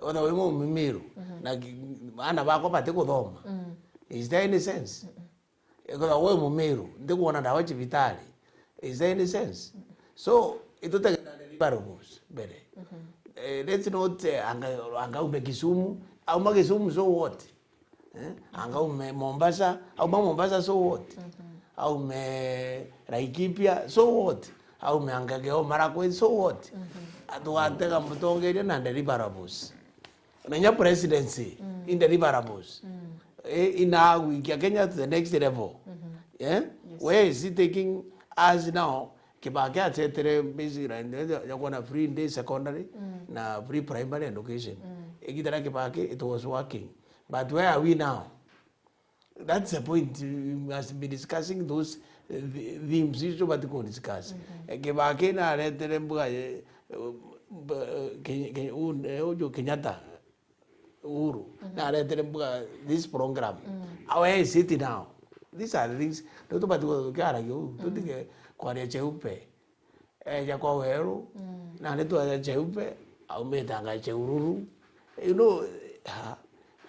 Wetha wi Mumiru, na ki- aana bakwa batikuthoma. Is there any sense? Ethirwa wi Mumiru, ndikwona ndawa cibitari. Is there any sense? So, itutege na deliverables mbere. Eh, let's not, eh, anga, anga aume Kisumu. Auma Kisumu, so what? Eh? Anga aume Mombasa, auma Mombasa, so what? Aume Laikipia, so what? Aume angage o Marakwe, so what? Tugatega mutongeria na deliverables. Na inya presidency, in deliverables. Eh, inagwikia Kenya to the next level. Eh? Where is he taking us now? Kibaki acetere basic line ya, ya kuona free day secondary na free primary education. Igita ria Kibaki, it was working. But where are we now? That's the point. We must be discussing those, eh, th- themes icio bati ku discuss. Eh, Kibaki naretere mbuga ye, eh, mb- eh, Ke- Ke- u- eh, uju Kenyatta, Uhuru, naretere mbuga this program. Where is it now? These are the things riu tubati guthukia aragia uu, tutige kwaria Cheupe. Eja kwa Weru, nandi twaja Cheupe, aumite anga Cheururu. You know, ha,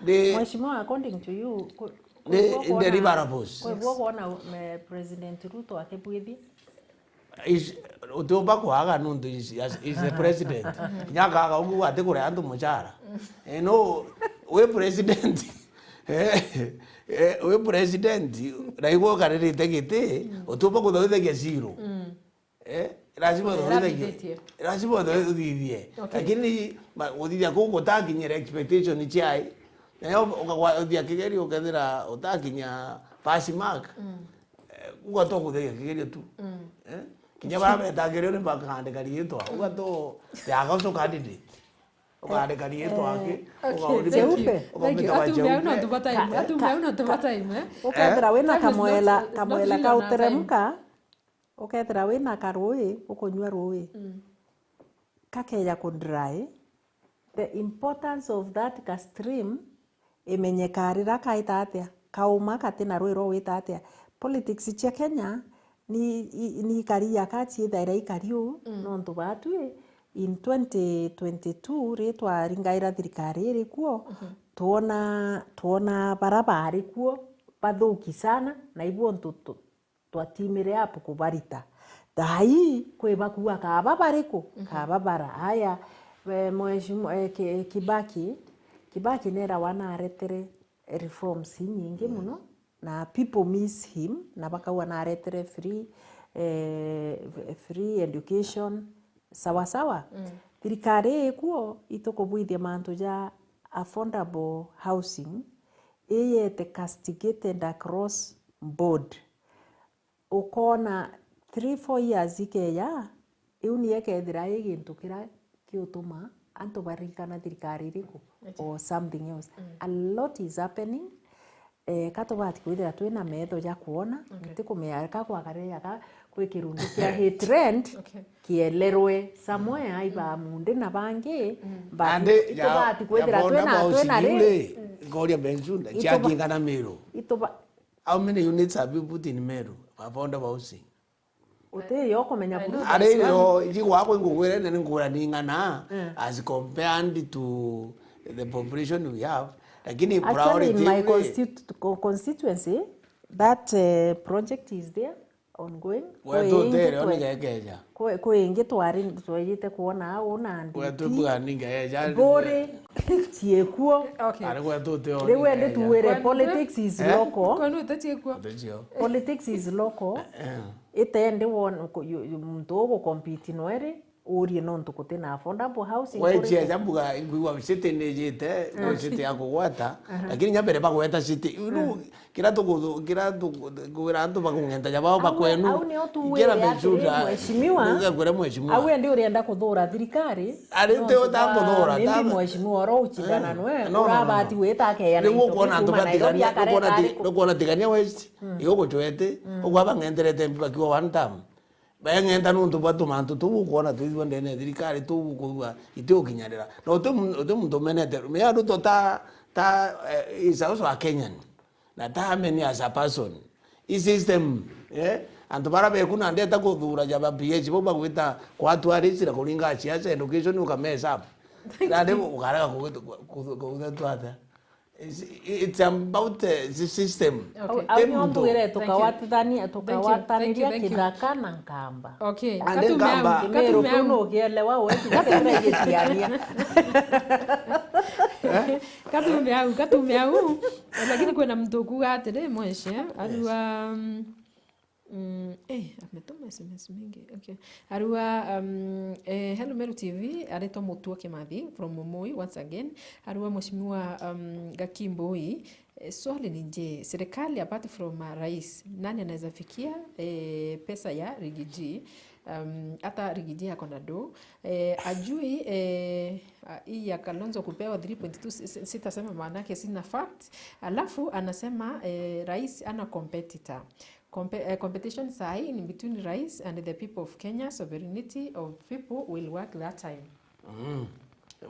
the Mheshimiwa, according to you, ku- Ni- kwigua in the kwona- deliverables. Kwigua kwona me- President Ruto akibwithia? Is- utiumba kwaga nuntu is, is, is the president. Kinya akaga uguo atikuria antu mucara. Eh, no, wi president. Eh, eh, wi president, na igua ukaririte giti, utiumba kuthithagia zero. Eh, lazima uthithagie. Lazima uthithie. Okay. Lakini ma- guthithia kuu gutakinyire expectation ciai. Nayo ukathia kigerio ukethira utakinya pass mark. Eh, ugatua kuthithia kigerio tu. Eh? Kinya bara betagirio ni bakandika riitwa. Ugatua yaga ucio candidate. Ukandika riitwa aki. Ugauri- Cheupe. Ugaumita wa Cheupe. Atumia au no tubataimwe. Atumia au no tubataimwe. Ukethira wina kamwela, kamwela kauteremka. Ukethira wina karui, ukunyua rui, mm, kakeja ku dry, the importance of that ka stream imenyekaa rira kaita atia, kauma katina rui rwa wita atia. Politics cia Kenya ni, i- ni ikari yaka ciithaira ikari uu, mm, nontu baatwi in twenty twenty-two ri twaringaira thirikari iri kuo, mhm, twona, twona bara baari kuo bathuki sana, na ibuo ntu tu- twatimire up kubarita. Thaai kwi bakua kaaba bariku? Mhm. Kaaba bara. Aya, eh, Mheshimiwa, eh, Ki- Kibaki, Kibaki nerawa naretere reforms inyingi, mm, muno, na people miss him, na bakauga naretere free, eh, free education, sawa sawa. Mm. Thirikari ikuo itukubwithia mantu ja affordable housing, iyete castigated across board. Ukoona three, four years ikeeja, iu niyo ikethira i gintu kiria kiutuma antu baririkana thirikari iriku or something else. Mm. A lot is happening. Eh, ka tubati kwithira twina metho ja kwona, okay, ntikumenya ka kwakare yaka kwi kirundi kia hate trend, okay, kielerwe somewhere, aiba munde na bangi, mm, but andi ya- itubati kwithira ya twina, Bonda twina House ri, yule, ngoria Benjunda, ituba- ciakingana Meru. Ituba- How many units have you put in Meru? Affordable housing. Utiyo kumenya buru. Ari yo, iji gwakwa ingugwire, na ningugwira ning'ana, mm, as compared to the population we have, Lakini actually, in priority my ri- constitu-, co-, constituency, that, eh, project is there, ongoing. Kwi ingi twe-, kwi, kwi ingi twari, twejite kwona au na nditi. Mburi ciekuo. Okay. Riu endi tuwire, politics is local. Politics is local. Itendi won-, ku-, yu-, yu-, muntu ugukompiti noeri. Urie nontu guti na affordable housing. Waichia ja mbuga, nkwigua city ni ijite, no city ya kugwata, lakini nya mbere bagweta city. Riu kira tuku-, kira tuku-, kwira antu bakung'enta ja bao bakwenu. Au nio tuwire atiri, mheshimiwa, ningakure mheshimiwa. Au endi urienda kuthura thirikari. Ari ti utanguthura, maybe mheshimiwa oro uchindana nwe, no, no, no, urabati wita akeya na riu into ukona antu kuma Nairobi batigania, akareta ukona ti-, ariku? Ukona Tigania West, igugucwete, ugwa bang'enterete mbi bakiwa one term. Beng'enta nuntu bwa tumantu tuu ukwona twithua ndene ya thirikari tuu ukwigua itiukinyarira. Na uti mu-, uti muntu umenete. Mea ruto ta, ta, eh, is also a Kenyan. Na ta many as a person. I system, eh? Antu bara beku na ndeta kuthura ja ba P H bau bagwita kwa tourist na kuringa siasa, education uka mess up. Na ndio ukarega kuthua atia? It's, it's about, uh, the system. Okay. Au, au nio mbwire tukawatithania, tukawataniria kithaka na nkamba. Okay. Ande nkamba. Katume au, katume au. Katume au. Katume au, katume au. Lakini kwina muntu ukuga atiri, mweshi, eh? Arua, um, Mm, eh, ametuma S M S mingi. Okay. Arua, um, eh, Hello Meru T V, aretwa Mutua Kimathi from Mumui once again. Arua Mheshimiwa, um, Gakimbui, eh, swali ni je, serikali apart from, uh, rais, nani anaweza fikia, eh, pesa ya Rigiji? Um, hata Rigiji ako na do. Eh, ajui, eh, ah, hii ya Kalonzo kupewa three point two, si-, si-, sitasema maanake sina fact. Alafu anasema, eh, rais ana competitor. Compe-, eh, competition saa hii ni between rais and the people of Kenya, sovereignty of people will work that time. Mm.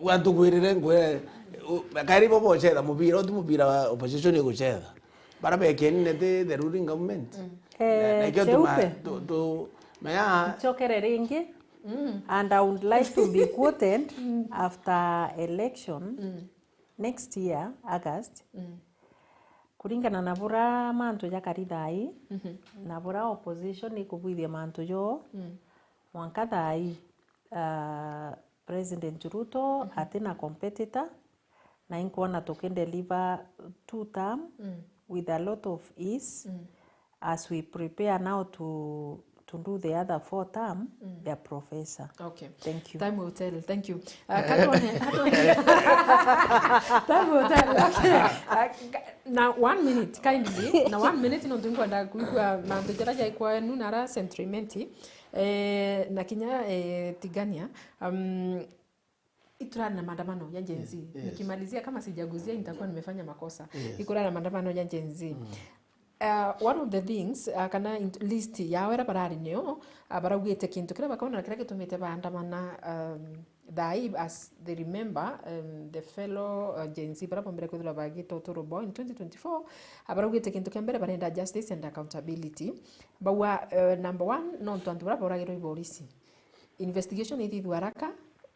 Watukwirire ngwe, u-, kairi bo bocetha mubira, uti mubira wa opposition igucetha. Bara bekenine ti the ruling government. Mm. Na, eh, na ikio tuma, Cheupe. Tu, tu, maya. Nchokere ringi, mm, and I would like to be quoted after election, mm, next year, August. Mm. Kuringana na bura mantu jakari thaa ii, mhm, na bura opposition ikubwithia mantu joo, mm, mwanka thaa ii, ah, President Ruto, mhm, atina competitor, na inkwona tukideliver two term, mm, with a lot of ease, mm, as we prepare now to to do the other four term, mm, ya professor. Okay. Thank you. Time will tell. Thank you. Uh, katwone, katwone. Time will tell. Okay. Uh, na one minute, kindly. Na one minute, nontu nkwenda kuigua mantu jaria jai kwenu na ara Central Imenti, eh, na kinya, eh, Tigania. Um, Iturari na maandamano ya Gen Z. Yes, yes. Nikimalizia, kama sijaguzia, nitakuwa nimefanya makosa. Yes. Ikurari na maandamano ya Gen Z. Mm. Uh, one of the things, uh, kana int-, list ya wera barari nio, uh, baraugite kintu kiria bakona kiria gitumite baandamana, um, thaa ii, as they remember, um, the fellow, uh, Gen Z bara bombire kwithirwa bagita uturo bwao in twenty twenty-four, uh, baraugite kintu kia mbere barenda justice and accountability. Bauga, uh, number one, nontu antu bara boragirwe i borisi. Investigation ithithwe haraka,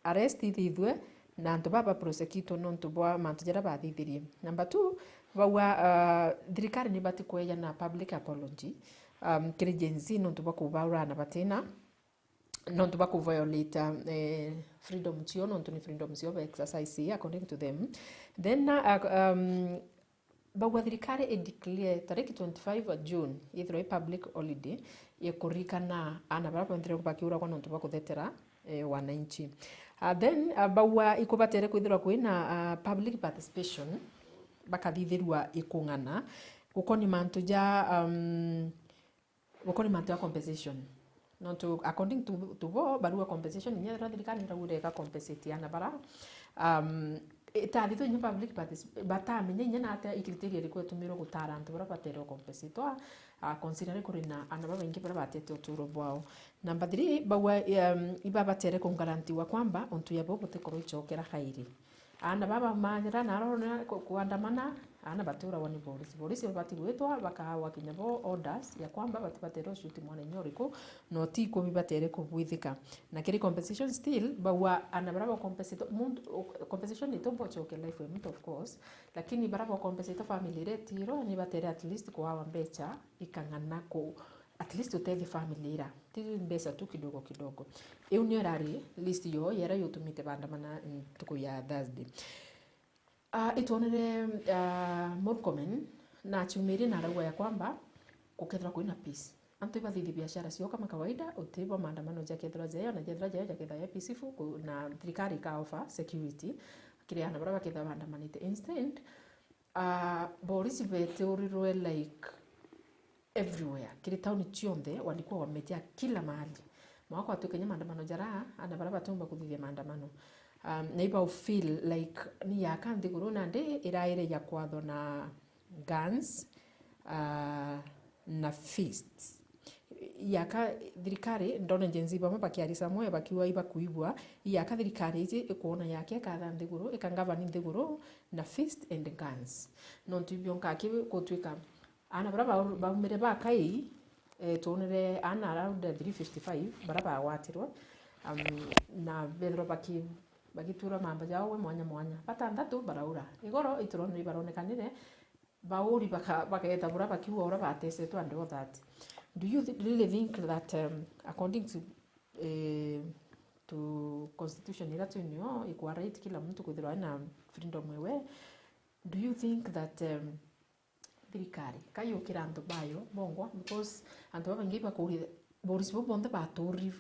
arrest ithithwe, na antu baba prosecutwe nontu bwa mantu jaria bathithirie. Number two, bauga, uh, thirikari nibati kweja na public apology, um, kiri Gen Z nontu bwa kubaura na batina, nontu bwa kuviolate, eh, freedom cio, nontu ni freedom cio ba exercise according to them. Then, uh, um, Bauga thirikari i declare tariki twenty-five June yithirwa i public holiday ya kuririkana aana baria bonthe bakiuragwa nontu bwa kuthetera, eh, wananchi. Ah, then, ah, bauga ikubatere kwithirwa kwina, ah, public participation, bakathithirua ikung'ana gukoni mantu ja, um, Gukoni mantu ya compensation. Nontu according to, to bo, barua compensation inya ethirwa thirikari nirauire ika compensate ana bara, um, itathithwe inya public particip-, batamenya inya na atia i criteria iriku itumirwe gutara antu bara batere compensatwa, uh, considering kuri na ana babaingi bara batete uturo bwao. Number three, bauga, um, ibabatere kungarantiwa kwamba untu ya bo butikorwo icokera kairi. Aana baba manyira na arona ku-, kuandamana, Aana batiuragwa ni borisi. Borisi babati gwitwa, bakaawa kinya bo orders ya kwamba batibatere ushuti mwana inya uriku, no ti kubi batere kubwithika. Na kiri compensation still, baua aana baria ba compensate, muntu, compensation ni tumba ucoke life ya muntu, of course, lakini baria ba compensate family iria itirwe ni batere at least kuawa mbecha ikang'ana ku, at least utethie family ira. Ti mbecha tu kidogo kidogo. Iu niyo irari list yo yera yutumite bandamana ntuku ya Thursday. Ah, itwonere, ah, Murkomen na aciumirie na arauga ya kwamba gukethirwa kwina peace. Antu ibathithie biashara ciao kama kawaida, utibo maandamano jakethirwa jayo, na jethirwa jayo jakethirwa ya peaceful, ku-, na thirikari ika offer security kiri aana baria bakethirwa baandamanite. Instead, ah, borisi betiurirwe, like, everywhere, kiri tauni cionthe, walikuwa wamejaa kila mahali. Mwaka watuika kinya maandamano jara, aana baria batiumba kuthithia maandamano. Um, na iba feel like ni yaka nthiguru nandi iraire ya kwathwa na guns, uh, na fists. Yaka thirikari, ndona Gen Z bamwe bakiaria samwe bakiuga ibakuigua, yaka thirikari iji ikwona yake ikatha nthiguru, ikangavani nthiguru na fist and guns. Nontu ibio nkaki gutuika aana baria bau-, baumire bakai, eh, twonere aana around three fifty-five baria bagwatirwe, um, na bethirwa baki-, bagitura mamba jao we mwanya mwanya. Batanthatu baraura. Igoro iturone ibaronekanire, bauri baka-, bageeta bura bakiuga ura batesetwe and all that. Do you th-, really think that, um, according to, eh, to constitution ira twinio, ikwa right kila muntu kwithirwa ena freedom ewe, do you think that, um, thirikari kayukira antu bayo bongwa? Because antu babaingi bakuria, borisi bau bonthe baturi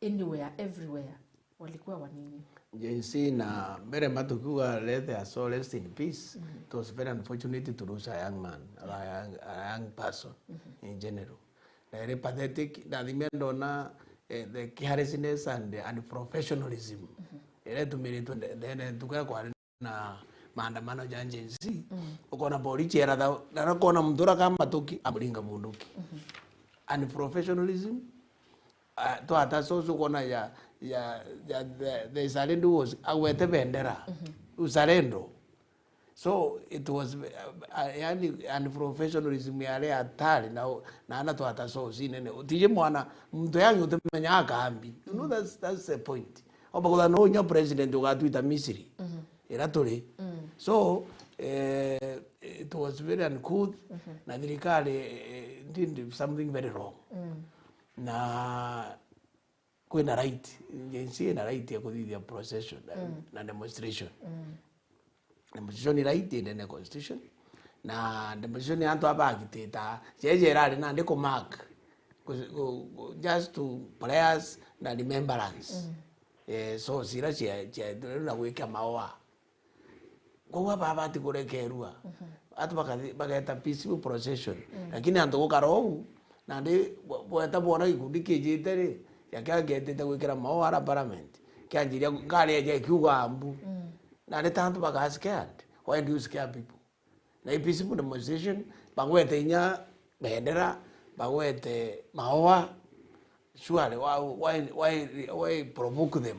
anywhere, everywhere, walikuwa wanini. Gen Z na mbere matukiuga, "Let their soul rest in peace." It was very unfortunate to lose a young man, a young, a young person in general. Na iri pathetic, ndathimia ndona, eh, the carelessness and the unprofessionalism ira itumiritwe nde-, ndene ntuku ya kwari na maandamano ja Gen Z, ukona borichi eratha, na ukona muntu ura kamatuki, amuringa bunduki. Unprofessionalism, ah, twata source ukona ya, ya, ya, the, the Zalendo was, agwete bendera. Uzalendo. So, it was, uh, uh, yani, unprofessionalism yari hatari, na, na ana twata source inene. Utiji mwana, muntu yangi utimenya akambi. You know, that's, that's the point. Omba kutha no inya president ugatwita Misiri. Ira turi. So, eh, it was very uncouth, na thirikari, eh, did something very wrong. Na kwina right, Gen Z ina right ya kuthithia procession na, na demonstration. Demonstration ni right inde ne constitution. Na demonstration ni antu abagitita, jeje irari nandi ku mark, ku, ku, ku, just to prayers na remembrance. Eh, so, cira cia, cia, na gwika maoa. Kwou ababati kurekerua. Atu bakathi-, bageta peaceful procession. Lakini antu gukara uu, nandi bwe-, bweta bwona gikundi kijite ri, ya kia getite gwikira maoa ara parliament, kianjiria ngari eja ikiuga mbu. Nandi ta antu baga scared. Why do you scare people? Na i peaceful demonstration, bagwete inya bendera, bagwete maoa, surely, why, why, why, why provoke them?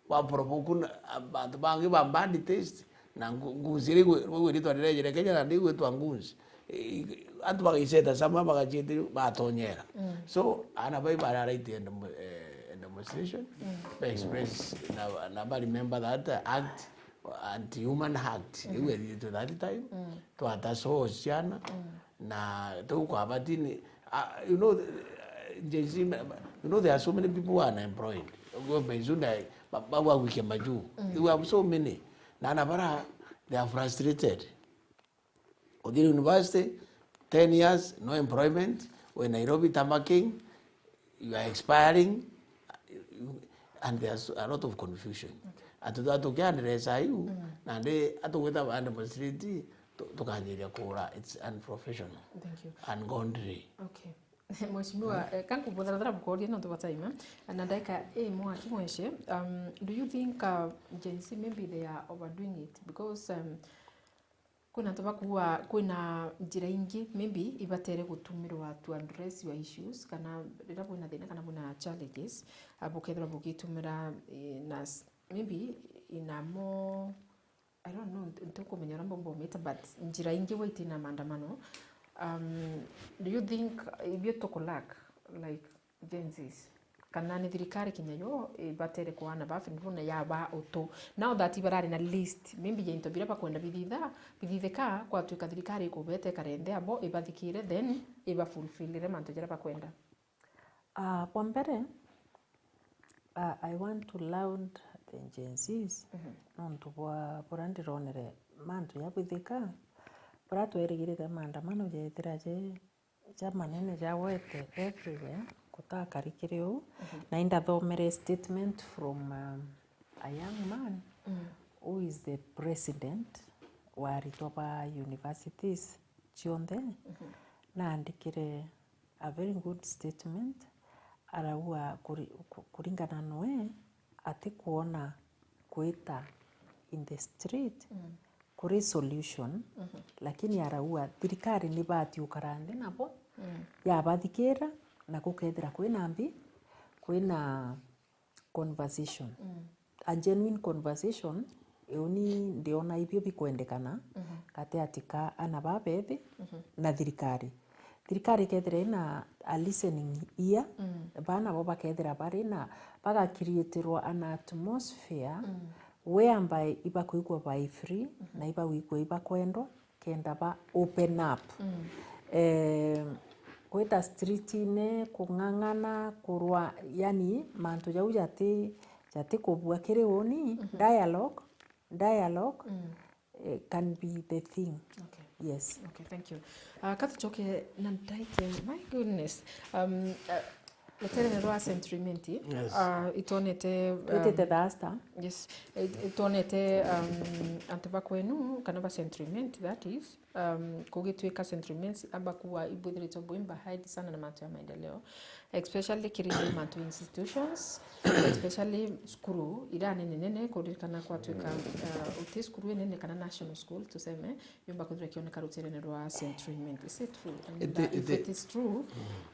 Wa provoke na, a, bantu bangi ba bad taste, na ngu-, ngunzi iri gwi-, gwi-, ritwa rirejere Kenya na ndigwitwa ngunzi. I, i, antu bagaiceta sama, bagaciete batonyera. So, ana bai bara right in demo-, eh, in demonstration, ba express na, na ba remember that act, anti-human act, iu ethithitwe that time, twata so ciana, na tuu kwa batini, ah, you know, eh, Gen Z, you know, there are so many people who are unemployed. Go Benzunda, ba-, bagwa gwikia majuu. You have so many. Na ana bara, they are frustrated. Uthire university, ten years, no employment, we Nairobi, tamaking, you are expiring, and there's a lot of confusion. Atu-, atukiandresa iu, nandi atugwita ba demonstrate, tu-, tukanjiria kura. It's unprofessional. Thank you. Ungodly. Okay. Mheshimiwa, eh, kankubutharatha bukoria nontu bwa time, eh? Na ndagika ii mwaki mweshe, um, do you think, uh, Gen Z maybe they are overdoing it? Because, um, kwina antu bakuuga kwina njira ingi maybe ibatere gutumirwa to address your issues, kana riria bwina thina kana bwina challenges, ah, bukethirwa bugitumira, eh, na s-, maybe in a more I don't know, nti-, ntikumenya uria mbomba umite, but njira ingi wa itina maandamano. Um, do you think ibio tuku lack, like, Gen Zs? Kana ni thirikari kinya yo ibatere kuana ba finirune ya ba utu? Now that ibarari na list, maybe ya into biria bakwenda bithitha, bithithika, kwatwika thirikari ikubete ikarende abo ibathikire, then ibafulfillire mantu jaria bakwenda. Ah, bwa mbere, ah, I want to laud the Gen Zs, mhm, nontu bwa buria ndironere mantu jabwithika, buria twerigirite maandamano jeethira je jamanene jagwete everywhere, gutakari kiri uu, mhm, na indathomere statement from, um, a young man, mm, who is the president wa aritwa ba universities cionthe, mhm, naandikire a very good statement, arauga kuri-, ku-, kuringana noe, atikwona kwita in the street, mm, kuri solution, mhm, lakini arauga thirikari nibati ukara nthi nabo, mm, yabathikira, na gukethira kwina mbi, kwina conversation. Mm. A genuine conversation, iu ni ndiona ibio bikwendekana, mhm, gati ati ka ana babethi, mhm, na thirikari. Thirikari ikethira ina a listening ear, mm, bana bo bakethira bari na, bagakreatirwa an atmosphere, mm, whereby ibakwigua by free, mhm, na ibagwikua ibakwendwa, kenda ba open up. Mm. Eh, gwita streetine, kung'ang'ana, kurwa, yani, mantu jau jati, jati kubua kiri uni, mhm, dialogue, dialogue, mm, eh, can be the thing. Okay. Yes. Okay, thank you. Ah, ka tucoke na ndaike, my goodness. Um, ah, ruterere rwa Century Mint, yes, ah, itwonete, um, twitite Thursday. Yes. It-, itwonete, um, antu ba kwenu, kana ba Century Mint, that is, um, kugituika Century Mint, abakuwa ibwithiritwe bwi behind sana na mantu ya maendeleo, especially kiri mantu ya institutions, especially cukuru ira nene nene, kuririkana kwatwika, uh, uti cukuru inene kana national school, tuseme, yumba kwithirwa ikioneka ruterene rwa Century Mint. Is it true? And, it, uh, if it, it is true,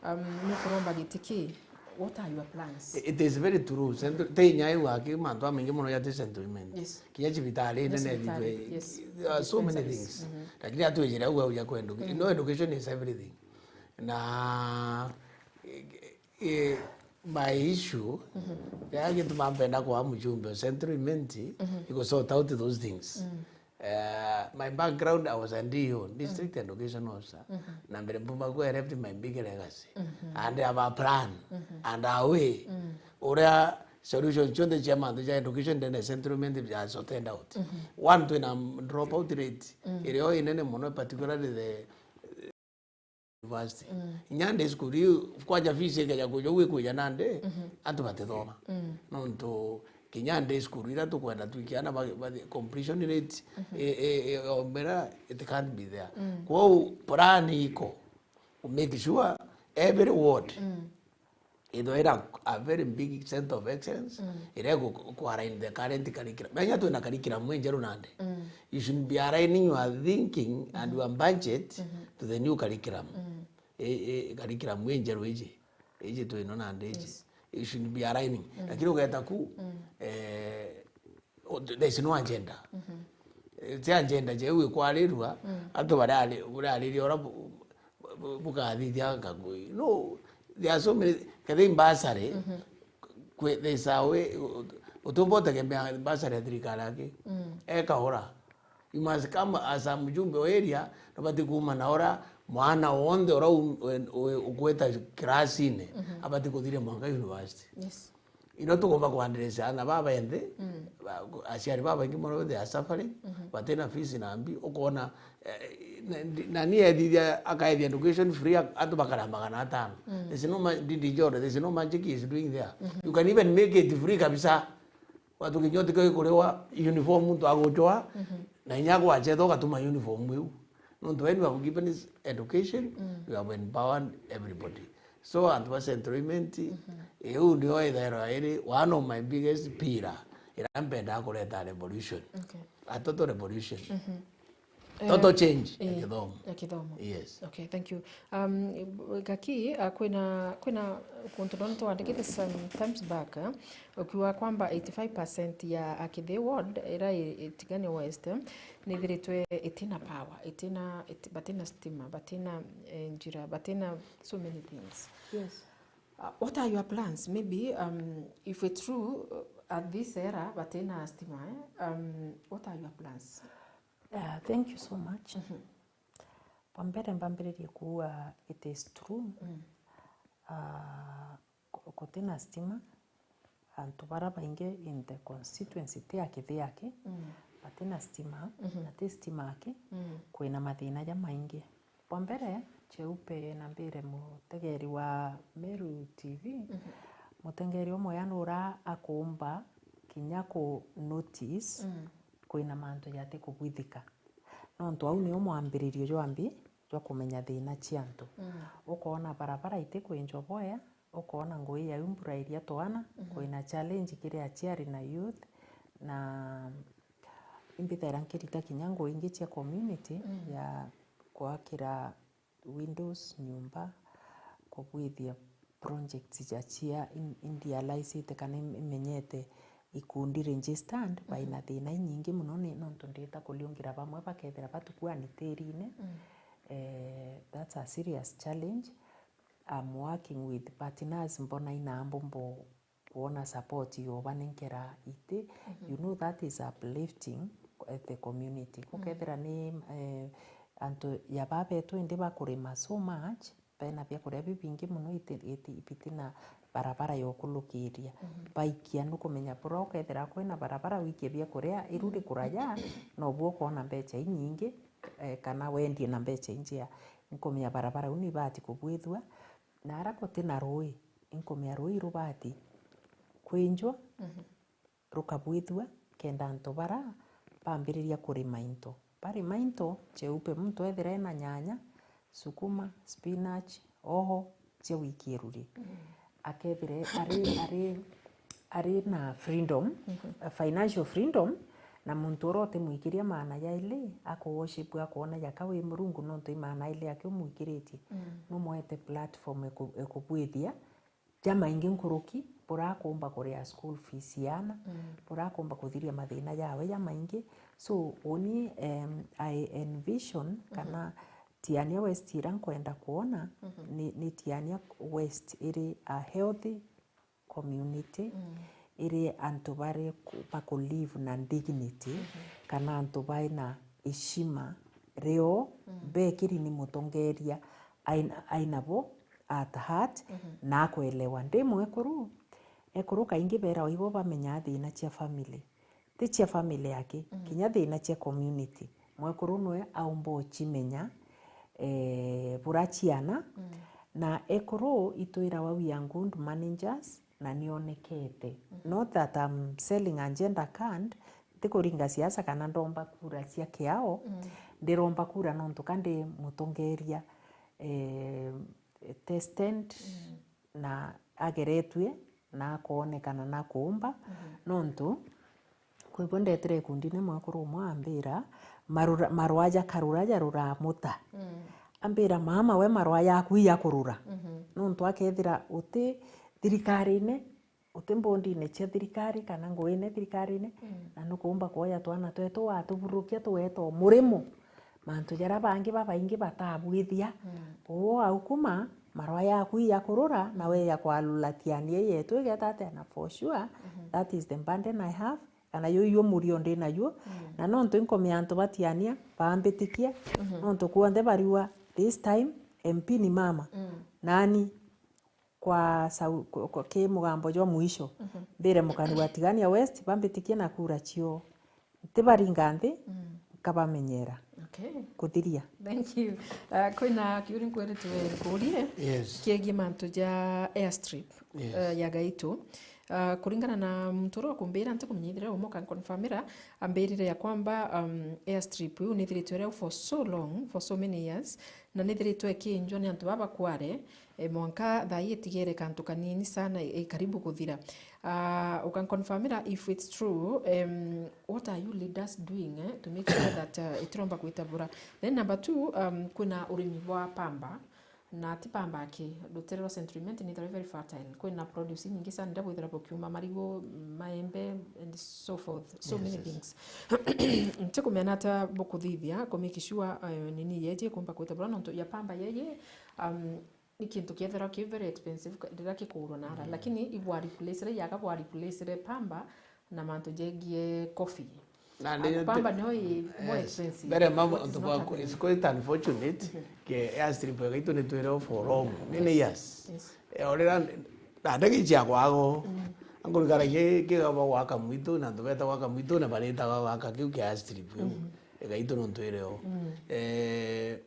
mm, um, nukuromba giti ki, what are your plans? It is very true. Century, te inya iu aki mantu amaingi mono yati Century Mint. Yes. Kinya cibitari, yes, nene cibitari, ithwe, yes, there are so many dispensaries, things. Mhm. Lakini atwijire au au ya kwendu. Mhm. No, education is everything. Na, eh, eh, my issue, mhm, ya gituma mpenda kwa mjumbe wa Century Mint, mhm, iko sort out those things. Mm. Eh, my background, I was a D O, District, mm, Education Officer. Mhm. Na mbere mpuma ku, I left my big legacy. Mhm. And I have a plan. Mhm. And a way. Mm. Uria solution cionthe cia mantu ja education ndene Century Mint bia sorted out. Mhm. One, twina drop out rate, mm, irio inene mono, particularly the university. Mm. Inya ndi school iu, kwanja fees ikeja kuja, ugwikuja nandi, mhm, antu batithoma. Mm. Nontu kinya ndi school ira tukwenda twikia ana ba, ba, completion rate, mhm, i, i, i, ombera, it can't be there. Mm. Kwou plan iko, make sure every ward, mm, ithwe ira a very big center of excellence, mm, ira igu-, ku align the current curriculum. Menya twina curriculum injeru nandi. Mm. You should be aligning your thinking and, mm-hmm, your budget, mm-hmm, to the new curriculum. Mm. I, i, curriculum injeru iji, iji twino nandi iji. Yes. You should be aligning. Mm. Lakini ugeta ku, mm, eh, o-, there is no agenda. Mm-hmm. Eh, ti agenda jeu ikwarirua, mm, antu barari-, barariria ura bu-, bu-, bukathithia nkagui. No, there are so many, kethira bursary, mm-hmm, kwi-, there is a way, u-, utumba utegemea bursary ya thirikari aki. Mm. Ekaura. You must come as a mjumbe wa area, nubati kuuma na ura mwana wonthe ura u-, u-, u-, ukweta kirasine, mm-hmm, abati kuthiria mwanka university. Yes. Ino tugomba kwandirisha ana baba enthe, mm, ba-, aciari babaingi mono they are suffering, mhm, batina fees na mbi, ukona, eh, na, na ni ethithia akaethia education free, a-, antu bakara magana atano. Mm. There's no ma-, Ndindi Njoro, there's no magic he is doing there. Mhm. You can even make it free kabisa. Watu kinya utike kuriwa uniform muntu agucwa, mhm, na inya gwachetha ugatuma uniform iu. Nontu when you have given is education, mm, you have empowered everybody. So, antu ba Central Imenti, mhm, iu ndio ithairwa iri one of my biggest pillar, ira mpendaa kureta revolution. Okay. A total revolution. Mhm. Total change ya kithomo. Ya kithomo. Yes. Okay, thank you. Um, Gaki, uh, kwina, kwina kuntu nona twandikite some times back, eh, ukiuga kwamba eighty-five percent ya Akithi ward ira i, i Tigania West, eh, nithiritwe itina power, itina, it, batina stima, batina, eh, njira, batina so many things. Yes. Uh, what are your plans? Maybe, um, if it's true, uh, at this era, batina stima, eh? Um, what are your plans? Uh, thank you so much. Bwa mbere mbambiririe kuuga it is true. Uh, ku- kutina stima, antu bara baingi in the constituency ti Akithi aki, batina stima, na ti stima aki, kwina mathina jamaingi. Bwa mbere, Cheupe na mbire mutegeri wa Meru T V, mutegeri umwe ya nura akuumba kinya ku notice kwina mantu jati kubwithika. Nontu au nio mwambiririo jwa mbi jwa kumenya thina cia antu. Ukoona barabara itikwinjwa bwea, ukoona ngui ya mbura iria twana, kwina challenge kiri aciari na youth, na imbithaira nkirita kinya ngui ingi cia community ya kwakira windows nyumba, kubwithia projects ja cia in- indialisite kana im- imenyete ikundi registered, baina thina inyingi mono ni nontu ndita kuriungira bamwe bakethira batukua ni tirine. Eh, that's a serious challenge. I'm working with partners mbona ina mbumbo kwona support yobanenkera iti. You know that is uplifting the community. Gukethira ni, eh, antu ya babetwe indi bakurima so much, bena biakuria bibingi mono iti- iti- bitina barabara yokulukiria. Baikia nukumenya bura ukethira kwina barabara wikie biakuria iru rikuraja, nobu ukoona mbecha inyingi, eh, kana wendie na mbecha injia. Nkumenya barabara u nibati kubwithua, na ara gutina rui, inkumenya rui rubati kwinjwa, rukabwithua, kenda antu bara bambiriria kurima into. Barima into, Cheupe muntu ethira ena nyanya, sukuma, spinach, hoho, cia wiki iruri. Akethire ari, ari, ari na freedom, a financial freedom, na muntu uria utimwikiria maana jaili, akuworship, akoona jaka wi Murungu nontu i maana jaili aki umwikiritie. Numwete platform eku- ekubwithia jamaingi nkuruki, burakuumba kuria school fees ya ana, burakuumba kuthiria mathina jawe jamaingi. So, uni, em, I envision kana Tiania West ira nkwenda kwona ni, ni Tiania West iri a healthy community, iri antu bari ku- baku live na dignity, kana antu baina heshima rio, bekiri ni mutongeria aina, ainabo at heart, na akwelewa. Ndi mwekuru, ekuru kaingi berawa ibo bamenyaa thina cia family, ti cia family aki, kinya thina cia community. Mwekuru nwe aumba ucimenya, eh, bura ciana, na ekuru itwirawa we are good managers, na nionekete. Not that I'm selling agenda card, ntikuringa siasa kana ndomba kura cia kiao, ndiromba kura nontu ka ndi mutongeria, eh, tested, na ageretue, na akoonekana na kuumba, nontu kwibo ndetire ikundine mwekuru umwe ambira, marura- marwa ja karura jaruraa muta. Ambira, "Mama, we marwa yaku iyakurura." Nontu akethira uti thirikarine, uti mbondine cia thirikari kana nguine thirikarine, na nukuumba kwoya twana twetu watuburukia tuweta o murimo. Mantu jaria bangi babaingi batabwithia. Uu au kuma, marwa yaku iyakurura, na we ya kwalula Tiania yetu igeta atia, na for sure, that is the burden I have, kana yo iyo murio ndi nayo. Na nontu inkomea antu ba Tiania bambitikia, nontu kuonthe bariua this time M P ni mama. Nani kwa sau- kwa- kwa- ki mugambo jwa mwisho, mbire mukani wa Tigania West, bambitikie na kura cio. Ntibaringa nthi, nkabamenyera. Okay. Kuthiria. Thank you. Uh, kwina kiuri nkwiritwe nkurie, yes, kiegie mantu ja airstrip, yes, uh, ya Gaitu. Uh, kuringana na muntu uria ukumbira, ntikumenyithire umwe ukanconfirmira, ambirire ya kwamba, um, airstrip iu nithiritwe riu for so long, for so many years, na nithiritwe ikinjwa ni antu baba kware, e, mwanka thaa ii itigere kantu kanini sana, e, karibu kuthira. Uh, ukanconfirmira if it's true, um, what are you leaders doing, eh, to make sure that, uh, itiromba kwitabura? Then number two, um, kwina urimi bwa pamba, na ti pamba aki, rutere rwa Central Imenti ni very, very fertile. Kwina produce nyingi sana iria bwithira bukiuma, marigu, maembe and so forth, so many things. Ntikumenya ata bukuthithia ku make sure, uh, nini yeji ikumba kwitabura nontu ya pamba yeji, um, ni kintu kiethirwa ki very expensive ka-, riria kikugurwa nara, lakini ibwa replace, yaga bwa replace pamba na mantu jegie coffee. Na ndio pamba nio i more expensive. Very much. What is not available. It's quite unfortunate. Ke airstrip ya gaitu ni twire for long. Nini years. Yes. E, orira na ndagi cia kwago. Angurikara ki, kigaba gwaka mwitu, na antu beta gwaka mwitu, na barita gwaka kiu kia airstrip kiu. Egaitu no twire o. Eh,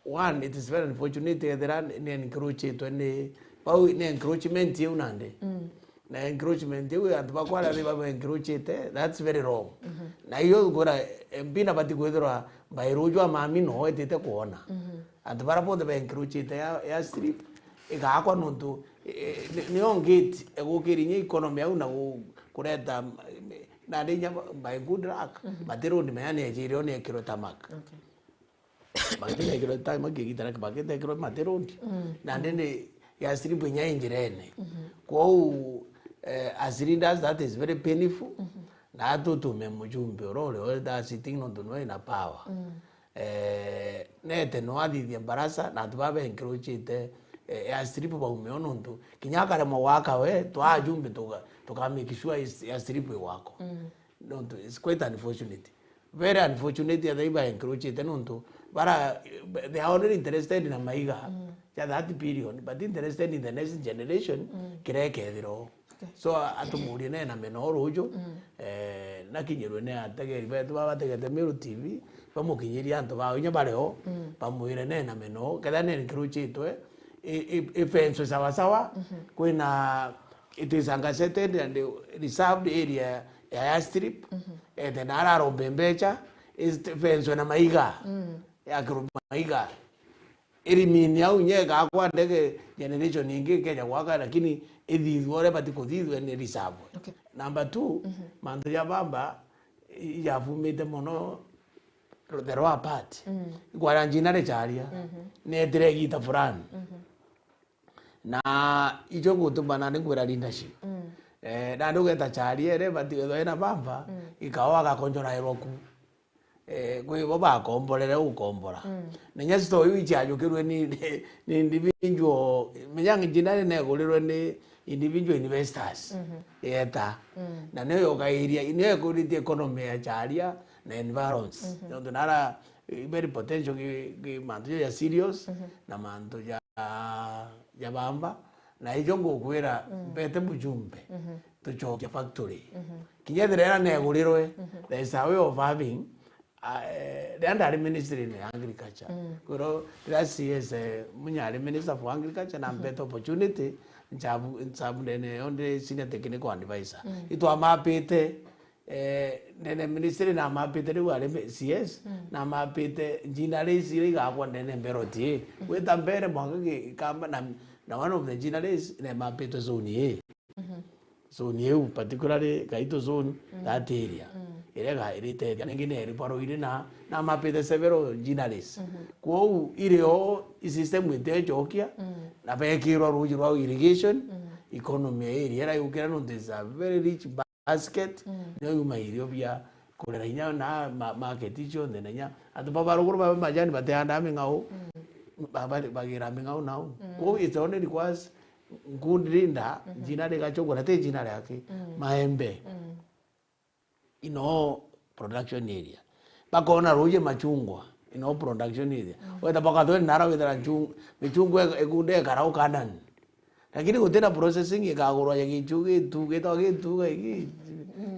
One, it is very unfortunate, ethira ni, ni encroachitwe ni, bau ni encroachment iu nandi. Na encroachment iu, antu bakwa aria ba encroachite, that's very wrong. Na iyo ngwira, M P nabati kwithirwa by ruju amami no etite kwona. Antu bara bonthe ba encroachite ya, ya strip, igakwa nontu, eh, ni, niyo ngate egukiri inya economy au na gu-, kureta, nandi inya by good luck, matirundi menya ni ejire o ni ekirwe tarmac. Okay. Bakite ekirwe time makigitara, bakite ekirwe matirundi. Nandi ni ya strip inya injirene. Kwou, eh, as leaders, that is very painful. Na atutume mujumbe oro ore, ore that sitting nontu nwe ina power. Eh, nete no athithie mbarasa, na antu baba encroachite, eh, ya strip baume o nontu. Kinya akaremwa gwaka we, twa ajumbe tuka, tuka make sure is, ya strip igwakwa. Nontu it's quite unfortunate. Very unfortunate, ethira iba encroachite nontu bara, they are only interested na maiga ja thirty billion, but interested in the next generation, kiria ikethira o. Okay. So, atumurie ne na meno ruju, eh, na kinyirwe ne ategeri betu baba bategete Meru T V, bamukinyirie antu bao inya bare o, bamwire ne na meno, ketha ne encroachitwe, i, i, ifenswe sawa sawa, kwina, it is a gazetted and reserved area ya, ya strip, ete na ararombe mbecha, ifenswe na maiga, ya kiruma maiga. Irimini au inya igakwa ndege generation ingi ikeja gwaka, lakini ithithua uria bati kuthithua ni reserve. Okay. Number two, mantu ja bamba, i-, ijafumite mono the lower part. Ikwara njina richaria, netire igita fulani. Na ijo ngutuma nandi ngwira leadership. Eh, nandi ugeta charia ere bati wethwa ina bamba, ikao agakonjorairwa ku. Eh, kwi bo bakomborere ukombora. Na inya store iu ichiajukirwe ni, ni individual, menya njina ni negurirwe ni individual investors. Yeta. Na niyo yogairia, niyo ekuritie economy ya charia na environs. Nontu nara, eh, very potential ki, ki mantu ja serious, na mantu ja, ja bamba. Na ijo ngukwira, mbete mujumbe, tuchokia factory. Kinya ethira ira negurirwe, there is a way of having, ah, eh, riria ndari ministry ya agriculture. Kwiro riria C S, eh, Munya ari minister for agriculture, na mbete opportunity, nchabu, nchabu ndene yo ndi senior technical advisor. Itwamapite, eh, ndene ministry namapite riu ari C S, namapite njina risi iria igakwa ndene mberoti. Gwita mbere mwanka gi-, ikamba na, na one of the njina risi nemapitwe zone ii. Zone iu, particularly Gaito zone, that area. Iria ga-, iritethia, ningi neri bwa Ruiri na, na mapite several njina risi. Kwou irio i system itechokia, na bekirwa ruji rwa irrigation, economy ya area ira yukira nontu is a very rich basket, nio yuma irio bia kurera inya na ma-, market icio nthe na inya. Antu ba baruguru ba majani bateandaa ming'au, ba-, ba-, bagira ming'au nau. Kwou it only requires good leader, njina rigachugwa, na ti njina riake, maembe. In all production area. Bakona ruji machungwa, in all production area. Weta bakathwe nara withira nchung-, michungwa e-, egunda ekarau Canaan. Lakini gutina processing ikagurwa ya gichu gitu, gitwa gitu, giki,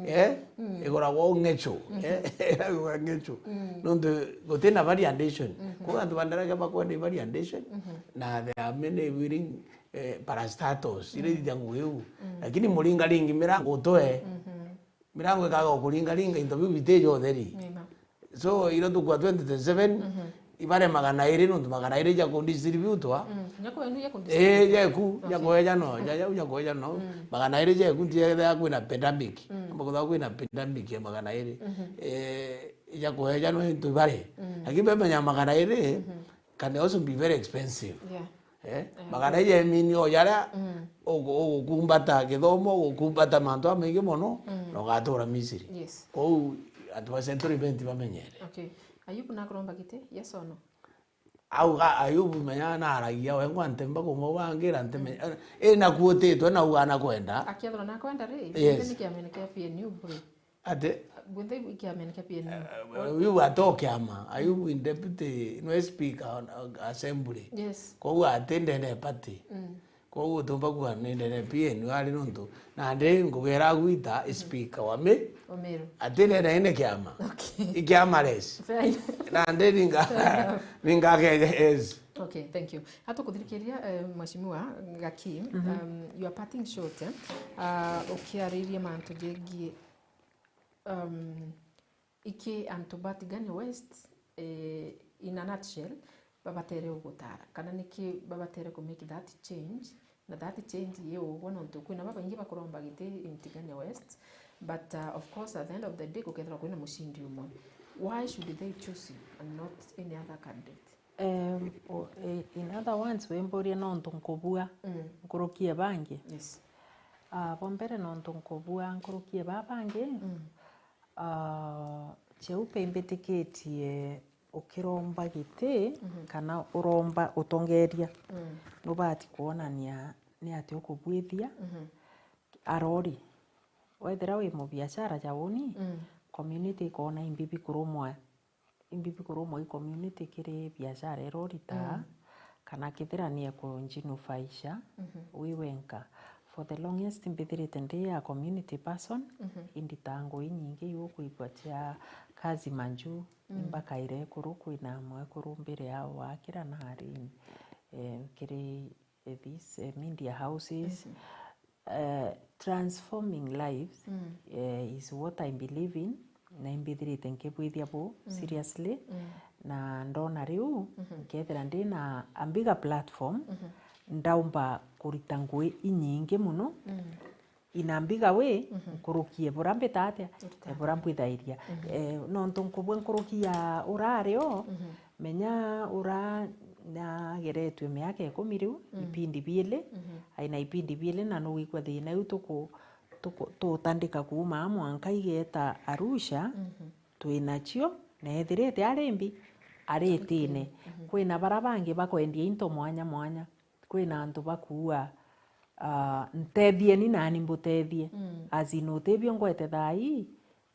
eh? Iguragwa o ng'echu, eh? Iguragwa ng'echu. Nontu gutina validation. Kwa antu ba ndaraka bakwenda validation, na there are many willing, eh, parastatals, iria ithithia ngugi iu. Lakini muringaringi mirango utwe, mirango ikaga kuringaringa into biu bitija utheri. Nina. So, irio tukua twenty twenty-seven, ibare magana iri, nontu magana iri ja kudistributwa. Mm, nya kwenu ja kudistributwa. Eh, jeku, ja kueja no, ja, ja, ja kueja no. Magana iri jeku, ntiethea kwina pandemic. Amba kwithirwa kwina pandemic ya magana iri. Eh, ja kueja no into ibare. Lakini bemenya magana iri, can also be very expensive. Yeah. Eh? Magana iji emini o jaria ugu-, ugukumbata githomo, ugukumbata mantu jamaingi mono, na ugatura Misiri. Yes. Kou antu ba Central Event bamenyere. Okay. Ayubu nakuromba giti, yes or no? Au ga-, Ayubu menya naragia wengwa ntemba kumwe bangira ntemenya. Eh, nakuutitwe na uga nakwenda. Akiethirwa nakwenda ri, yes, ni kiamene kia P N U bure. Ati? Bunthe ikiamene kia P N U. Eh, Ayubu atokeama. Ayubu in deputy, no speaker on, on assembly. Yes. Koguo ati ndene party. Mm. Koguo tumba kuga ni ndene P N U ari nontu. Na ndi ngugera gwita speaker wa mi. Omeru. Ati ndene ine kiama. Okay. Ikiama res. Fair enough. Na ndi ninga, ninga ke-, yes. Okay, thank you. Hatukuthirikiria, eh, Mheshimiwa Gaki, um, you are parting short, eh? Uh, ukiariria mantu jegie Um, iki antu ba Tigania West, eh, in a nutshell, babatere ugutara, kana niki babatere ku make that change, na that change ye ugwe, nontu kwina babaingi bakuromba giti in Tigania West, but, uh, of course, at the end of the day, gukethirwa kwina mucindi umwe. Why should they choose you and not any other candidate? Em, o-, i-, in other words, wimburia nontu nkubua nkuruki e bangi? Yes. Ah, bwa mbere nontu nkubua nkuruki e ba bangi, ah, Cheupe imbitikitie ukiromba giti kana uromba utongeria, nubati kwonania ni ati ukubwithia arori. Wethira wi mubiashara ja uni, community ikona imbibi kurumwa imbibi kurumwa i community kiri biashara iria uritaga, kana kethira ni ekunjinufaisha wi wenka. For the longest mbithirite ndi a community person, inditaga ngugi inyingi iu ukwigua cia kazi manju, imbakaire ekuru, kwina mwekuru mbere yao wakira na ari, eh, kiri eh, these, eh, media houses. Eh, transforming lives, eh, is what I believe in, na imbithirite nkibwithia bu seriously, na ndona riu nkethira ndi na a bigger platform, ndaumba kurita ngugi inyingi muno, in a bigger way, nkuruki e bura mbita atia, e bura mbwithairia. Eh, nontu nkubua nkuruki ya ura ari o, menya ura nageretue miaka ikumi riu, ipindi biili, aina ipindi biili, na nugwikua thina iu tuku-, tuku-, tutandika kuuma aa mwanka igeta Arusha, twinacio, na ethirite ari mbi, ari itine. Kwina bara bangi bakwendia into mwanya mwanya. Kwina antu bakuua, ah, "Ntethie ni nani mbutethie." As in, utibio ngwete thaa ii,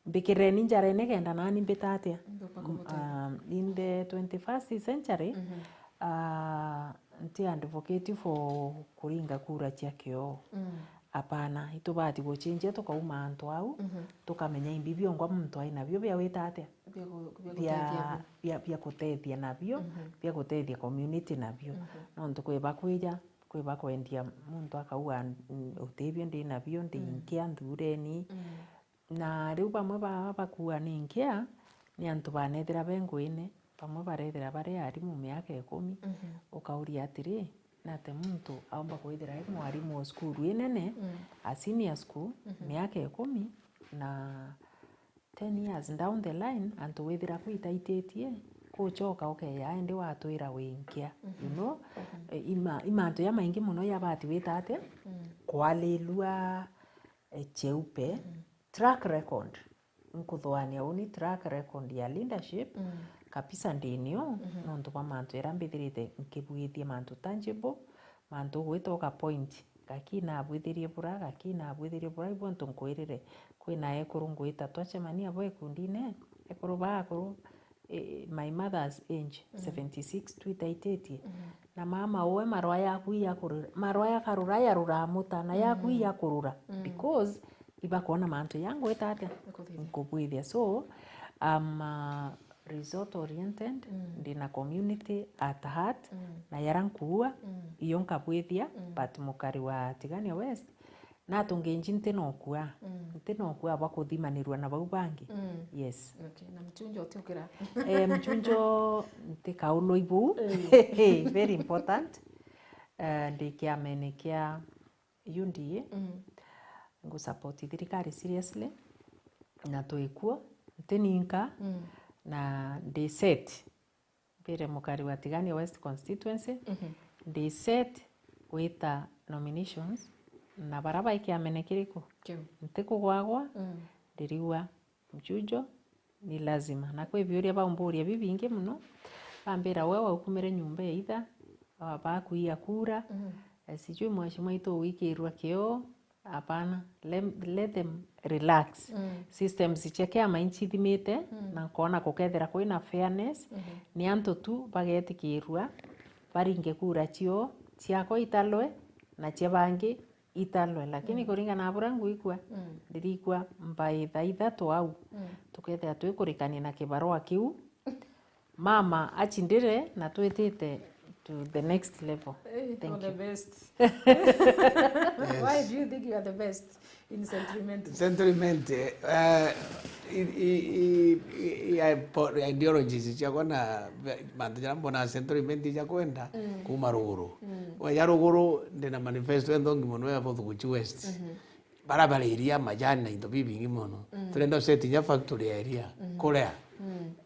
mbikireni njarene kenda nani mbita atia? Mbuka kumutethia. Um, in the twenty-first century, ah, nti advocate for kuringa kura cia kioo. Apana, itubati guchinjia tukauma antu au, tukamenya imbi biongwa muntu ai nabio bia wita atia? Bia ku-, bia bia, kutethia bia, bia kutethia nabio, bia kutethia community nabio. Nontu kwi bakwija, kwi bakwendia muntu akauga, "N-, utibio ndi nabio, ndi nkia, nthureni." Na riu bamwe baa bakuua ni nkia, ni antu banethira be nguine, bamwe barethira bari arimu miaka ikumi, ukauria atiri, nate muntu aumba kwithira e mwarimu o cukuru inene, a senior school, miaka ikumi, na ten years down the line, antu withira kwitaititie, kuchoka ukeya indi watwira wi nkia, you know? Eh, ima-, imantu jamaingi muno jabati wita atia? Kwalilua, eh, cheupe, track record. Nkuthuania uni track record ya leadership, kabisa ndinio, nontu bwa mantu jaria mbithirite nkibwithia mantu tangible, mantu ugwita uga point, gaki nabwithirie bura, gaki nabwithirie bura, ibu antu nkwirire, kwina ekuru ngwita twacemania bo ikundine, ekuru ba akuru, eh, my mother's age, seventy-six twitaititie. Na mama uwe marwa yaku iyakurura, marwa yakarura yaruraa muta, na yaku iyakurura, because ibakwona mantu ya ngwita atia? Nkubwithia. So, I'm, uh, result oriented, ndina community at heart, na yara nkuua, iyo nkabwithia, but mukari wa Tigania West, natunginji nti nokua, nti nokua bwa kuthimanirua na bau bangi. Yes. Okay, na mchunjo utiukira? Eh, mchunjo nti kaulu ibu. Very important. Eh, ndi kiamene kia U D A. Ngu support thirikari seriously, na twikuo, nti ninka, na ndi set. Mbire mukari wa Tigania West Constituency, ndi set gwita nominations, na bara bai kiamene kiriku? Kiu. Nti kugwagwa, ndirigua mchujo ni lazima. Na kwi biuria baumburia bibingi mono, bambira, "We waukumire nyumba ya itha, wa-, bakuia kura, eh, sijui mheshimiwa itu wikirwa kio." Hapana, let, let them relax. Systems cia kiama inchithimite, na nkona kukethira kwina fairness, ni antu tu bagetikirua baringe kura cio, ciakwa italwe, na cia bangi italwe. Lakini kuringana na buria ngwikua, ndirikua mbaitha ithatu au, tukethira twikurikania na kibarua kiu, mama achindire na twitite to the next level. Hey, thank you. All the best. Why do you think you are the best in Central Imenti? Central Imenti, eh, i, i, i, i, i, po-, ideologies ciakwa na ve-, mantu jaria mbonaa Central Imenti ja kwenda kuma ruguru. We ya ruguru, ndina manifesto enthongi mono ya Bothuguchi West. Bara bari iria, majani na into bibingi mono. Turenda uset inya factory ya iria. Kuria.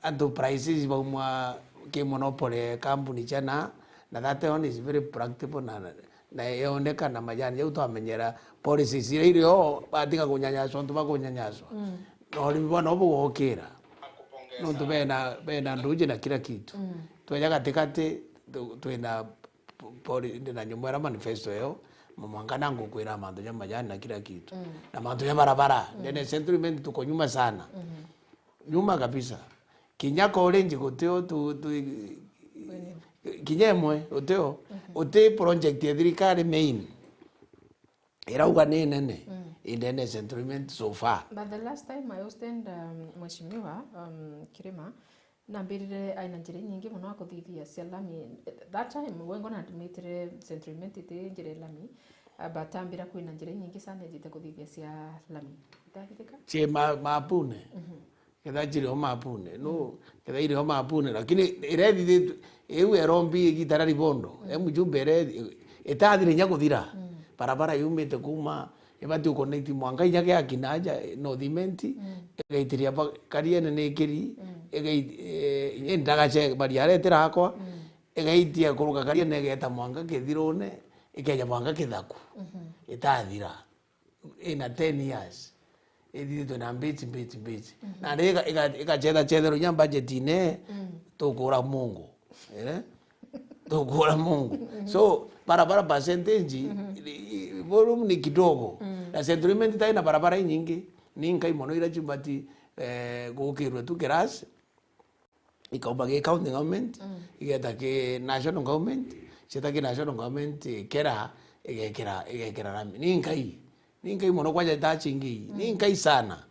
Antu prices baumwa ki monopoly kampuni chana, na that one is very practical na, na, na yoneka na majani. Jau twamenyera policies iria irio, batiga kunyanyaswa, antu bakunyanyaswa. Na urimi bwao no bugokira. Nontu bena, bena nduji na kila kitu. Tweja katikati, tu-, twina po-, poli-, ndina nyomba iria manifesto eo, mwanka na ngukwira mantu ja majani na kila kitu. Na mantu ja barabara, ndene Central Imenti tuko nyuma sana. Nyuma kabisa. Kinya college gutio tu, tu, kinya imwe gutio, uti project ya thirikari main irauga ni nene, indene Central Imenti so far. But the last time I hosted, um, Mheshimiwa, um, Kirima, nambirire aina njira inyingi mono akuthithia cia lami. That time, we ngona ndumwitire Central Imenti iti njira ya lami, uh, but ambira kwina njira inyingi sana ejite kuthithia cia lami. Itathithika? Cie ma-, mapune. Ketha chiri o mapune, no, ketha iri o mapune, lakini iria ithithitwe, iu erombi igita ria ribondo, e mjumbe ire, itathire inya kuthira. Barabara yumite kuma, ibati uconnect mwanka inya giakina aja, North Imenti, igaitiria ba-, Kariene ni ikiri, igai-, eh, ndagache bariara itirakwa, igaitia kuruka Kariene igeta mwanka Kithirune, ikeja mwanka Kithaku, itathira. Ina ten years, ithithitwe na mbiti, mbiti, mbiti. Na ri iga-, iga-, igachetha chetherwa inya budgetine, tukura mungu. Eh? Tukura mungu. So, barabara percentage, i-, i-, volume ni kidogo. Na Central Imenti itai na barabara inyingi, ni nkai mono ira ciubati, eh, gukirwe tu kirasi. Ikauma ki county government, igeta ki national government, cieta ki national government, ikera, igekira, igekira rami. Ni nkai, ni nkai mono kwanja ita chingi, ni nkai sana,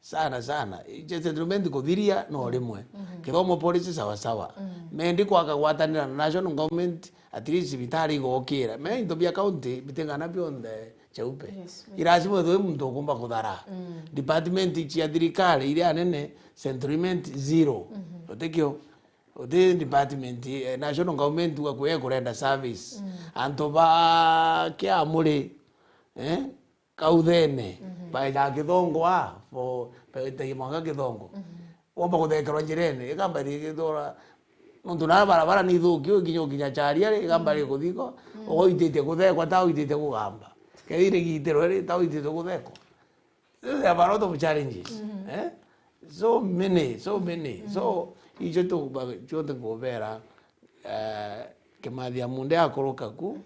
sana, sana. Iche settlement kuthiria no rimwe. Kithomo policy sawa sawa. Mendi kwaka gwatanira na national government, at least cibitari igokira. Me into bia county, biting'ana bionthe cheupe. Yes, yes. Irasima ithwe muntu ukumba kuthara. Department cia thirikari iria nene, Central Imenti zero. Utikio? Uti department, eh, national government uga kwi kurenda service. Antu ba Kiamuri, eh, Kauthene, baeja Kithongo a, for, baetagia mwanka Kithongo. Womba kuthekerwa njirene, igamba rigithora, nontu na barabara ni ithuki, ukinya, ukinya Charia ri, igamba rikuthiko, ugaitite kuthekwa, ta uititie kugamba. Kethira igitirwe ri, ta uititie kuthekwa. There are a lot of challenges. Eh? So many, so many. So, icio tu, ba-, cionthe ngubera, eh, Kimathi Amunde akuruka ku,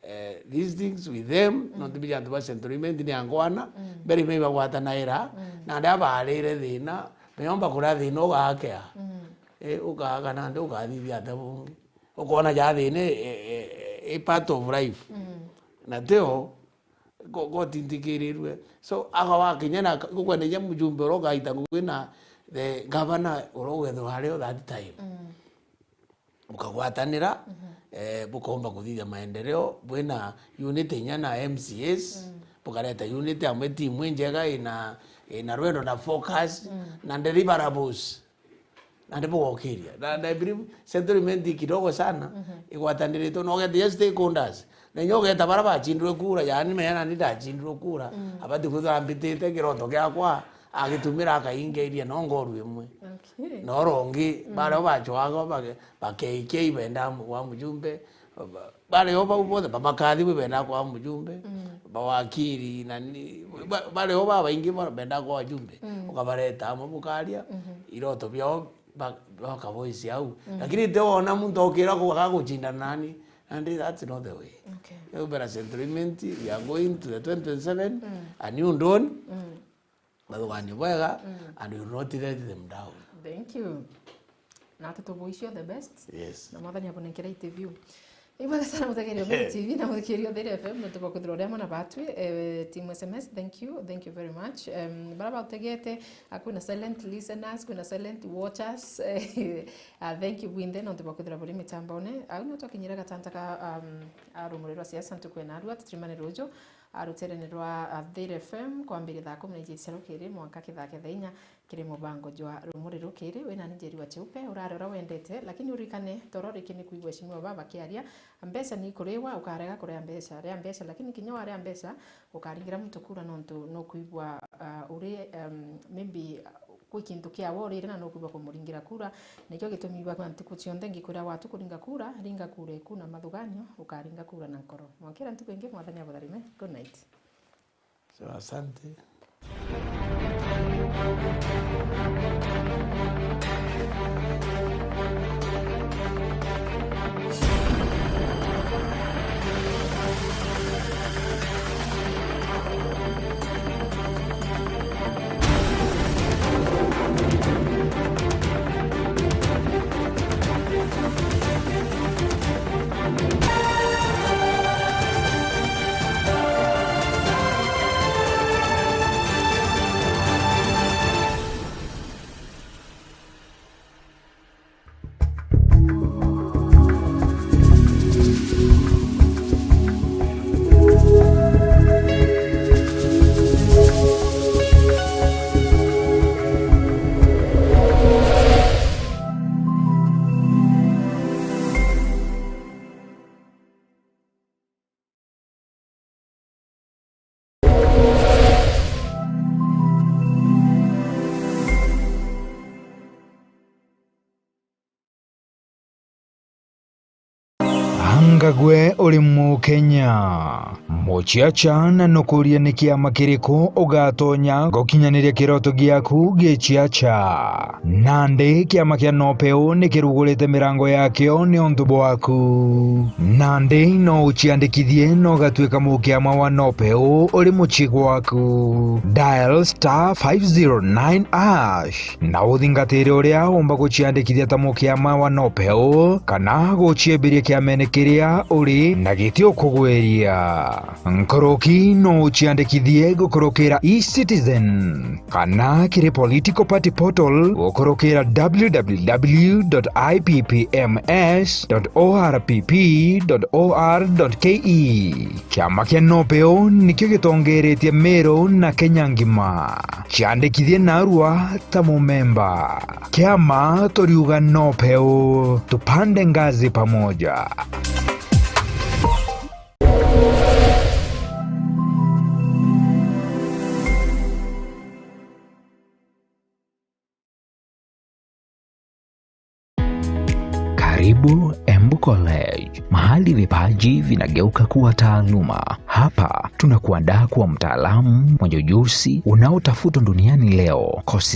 eh, these things with them, nontu bija antu ba Central Imenti ni angwana, mbere ime ibagwatanaira, na aria barire thina, meyomba kuria thina ugakea. eh, ukaaga nandi ukathithia ata bungi? Ukoona ja thina i, i, i, i part of life. Mm. Na tio, ko-, kotintikirirue. So, aga wakinya na ka-, gukwenda inya mujumbe uria ugaita ngugi na the governor uria ugethirwa ari o that time. Mm. Bukagwatanira, mhm, eh, bukomba kuthithia maendeleo, bwina unity inya na M C As, mm, bukareta unity amwe, timu injega ina, ina rwendo na focus, mm, na deliverables. Nandi bugokiria. Na, na I believe settlement kidogo sana, mhm, igwataniritwe, na ugeeta inya stakeholders. Na inya ugeeta baria bachindirwe kura, yaani menya nani ndachindirwe kura, mm, abati kwithirwa ambitite kiroto giakwa, agitumira akaingairia no ngoru imwe. Okay. Na uria ungi, mm, baria bachwaga bage-, bakeikia ibenda mu-, wa mujumbe, ba-, baria o bau bonthe, ba-, makathi bwi benda kwa mujumbe, mm, bawakiri, na ni, ba-, baria o babaingi ba-, benda kwa wajumbe, mm, ukabareta amwe bukaria, mhm, iroto biao ba-, baka voice au. Mm. Lakini ti wona muntu okira ku-, agaguchindana nani, and that's not the way. Okay. Ubera settlement, we are going to the twenty twenty-seven, mm, a new dawn, mm. Bathuganio bwega, mm, and we will not let them down. Thank you. Na ati tubuicio the best. Yes. Na Mwathani abunenkere iti biu. Ibwega sana mutegeria Meru T V na muthikiriria Thiri F M, nontu bwa kwithirwa uri amwe na batwi. Eh, team S M S, thank you, thank you very much. Em, baria bautegete, ah, kwina silent listeners, kwina silent watchers. Ah, thank you bwinthe nontu bwa kwithirwa buri mitambone. Au nio twakinyire gatanta ka, um, ah, rumuri rwa siasa ntuku ya narua, tutirimane ruju. Ah, ruterene rwa, ah, Thiri F M kwambiria thaa kumi na ijiri cia rukiri mwanka kithaa kia thaa inya kiri mubango jwa Rumuri Rukiri. Wi nani Njeri wa Cheupe, urari uria wendete, lakini uririkane toro riki ni kwigua eshimiwa baba bakiaria, mbeca ni ikuriwa, ukarega kuria mbeca, ria mbeca, lakini kinya waria mbeca, ukaringira muntu kura nontu nukwigua, ah, uri, um, maybe, ah, kwi kintu kiawe urire na nukwigua kumuringira kura. Nikio gitumi bwa ntuku cionthe ngikwira watu kuringa kura, ringa kura eku na mathuganio, ukaringa kura na nkoro. Mwankira ntuku ingi, Mwathani abutharime. Good night. So, asante. Anga gwe uri Mukenya? Muciaca na nukuria ni kiama kiriku ugatonya gukinyaniria kiroto giaku giciaca? Nandi kiama kia Nopeu ni kirugurite mirango yakio niuntu bwaku. Nandi no uciandikithie na ugatuika mukiama wa Nopeu uri mucii gwaku. Dial star five zero nine hash na uthingatire uria umba guciandikithia ta mukiama wa Nopeu kana guciembiria kiamene kiria uri na giti ukugwiria. Nkuruki no uciandikithie gukurukira eCitizen kana kiri political party portal gukurukira w w w dot i p p m s dot o r p p dot o r dot k e. Kiama kia Nopeu nikio gitongeretie Meru na Kenya ngima. Ciandikithie narua ta mumemba. Kiama turiuga Nopeu, tupande ngazi pamoja. Karibu Embu College, mahali vipaji vinageuka kuwa taaluma. Hapa tunakuandaa kuwa mtaalamu mwenye ujuzi unaotafutwa duniani leo. Kosi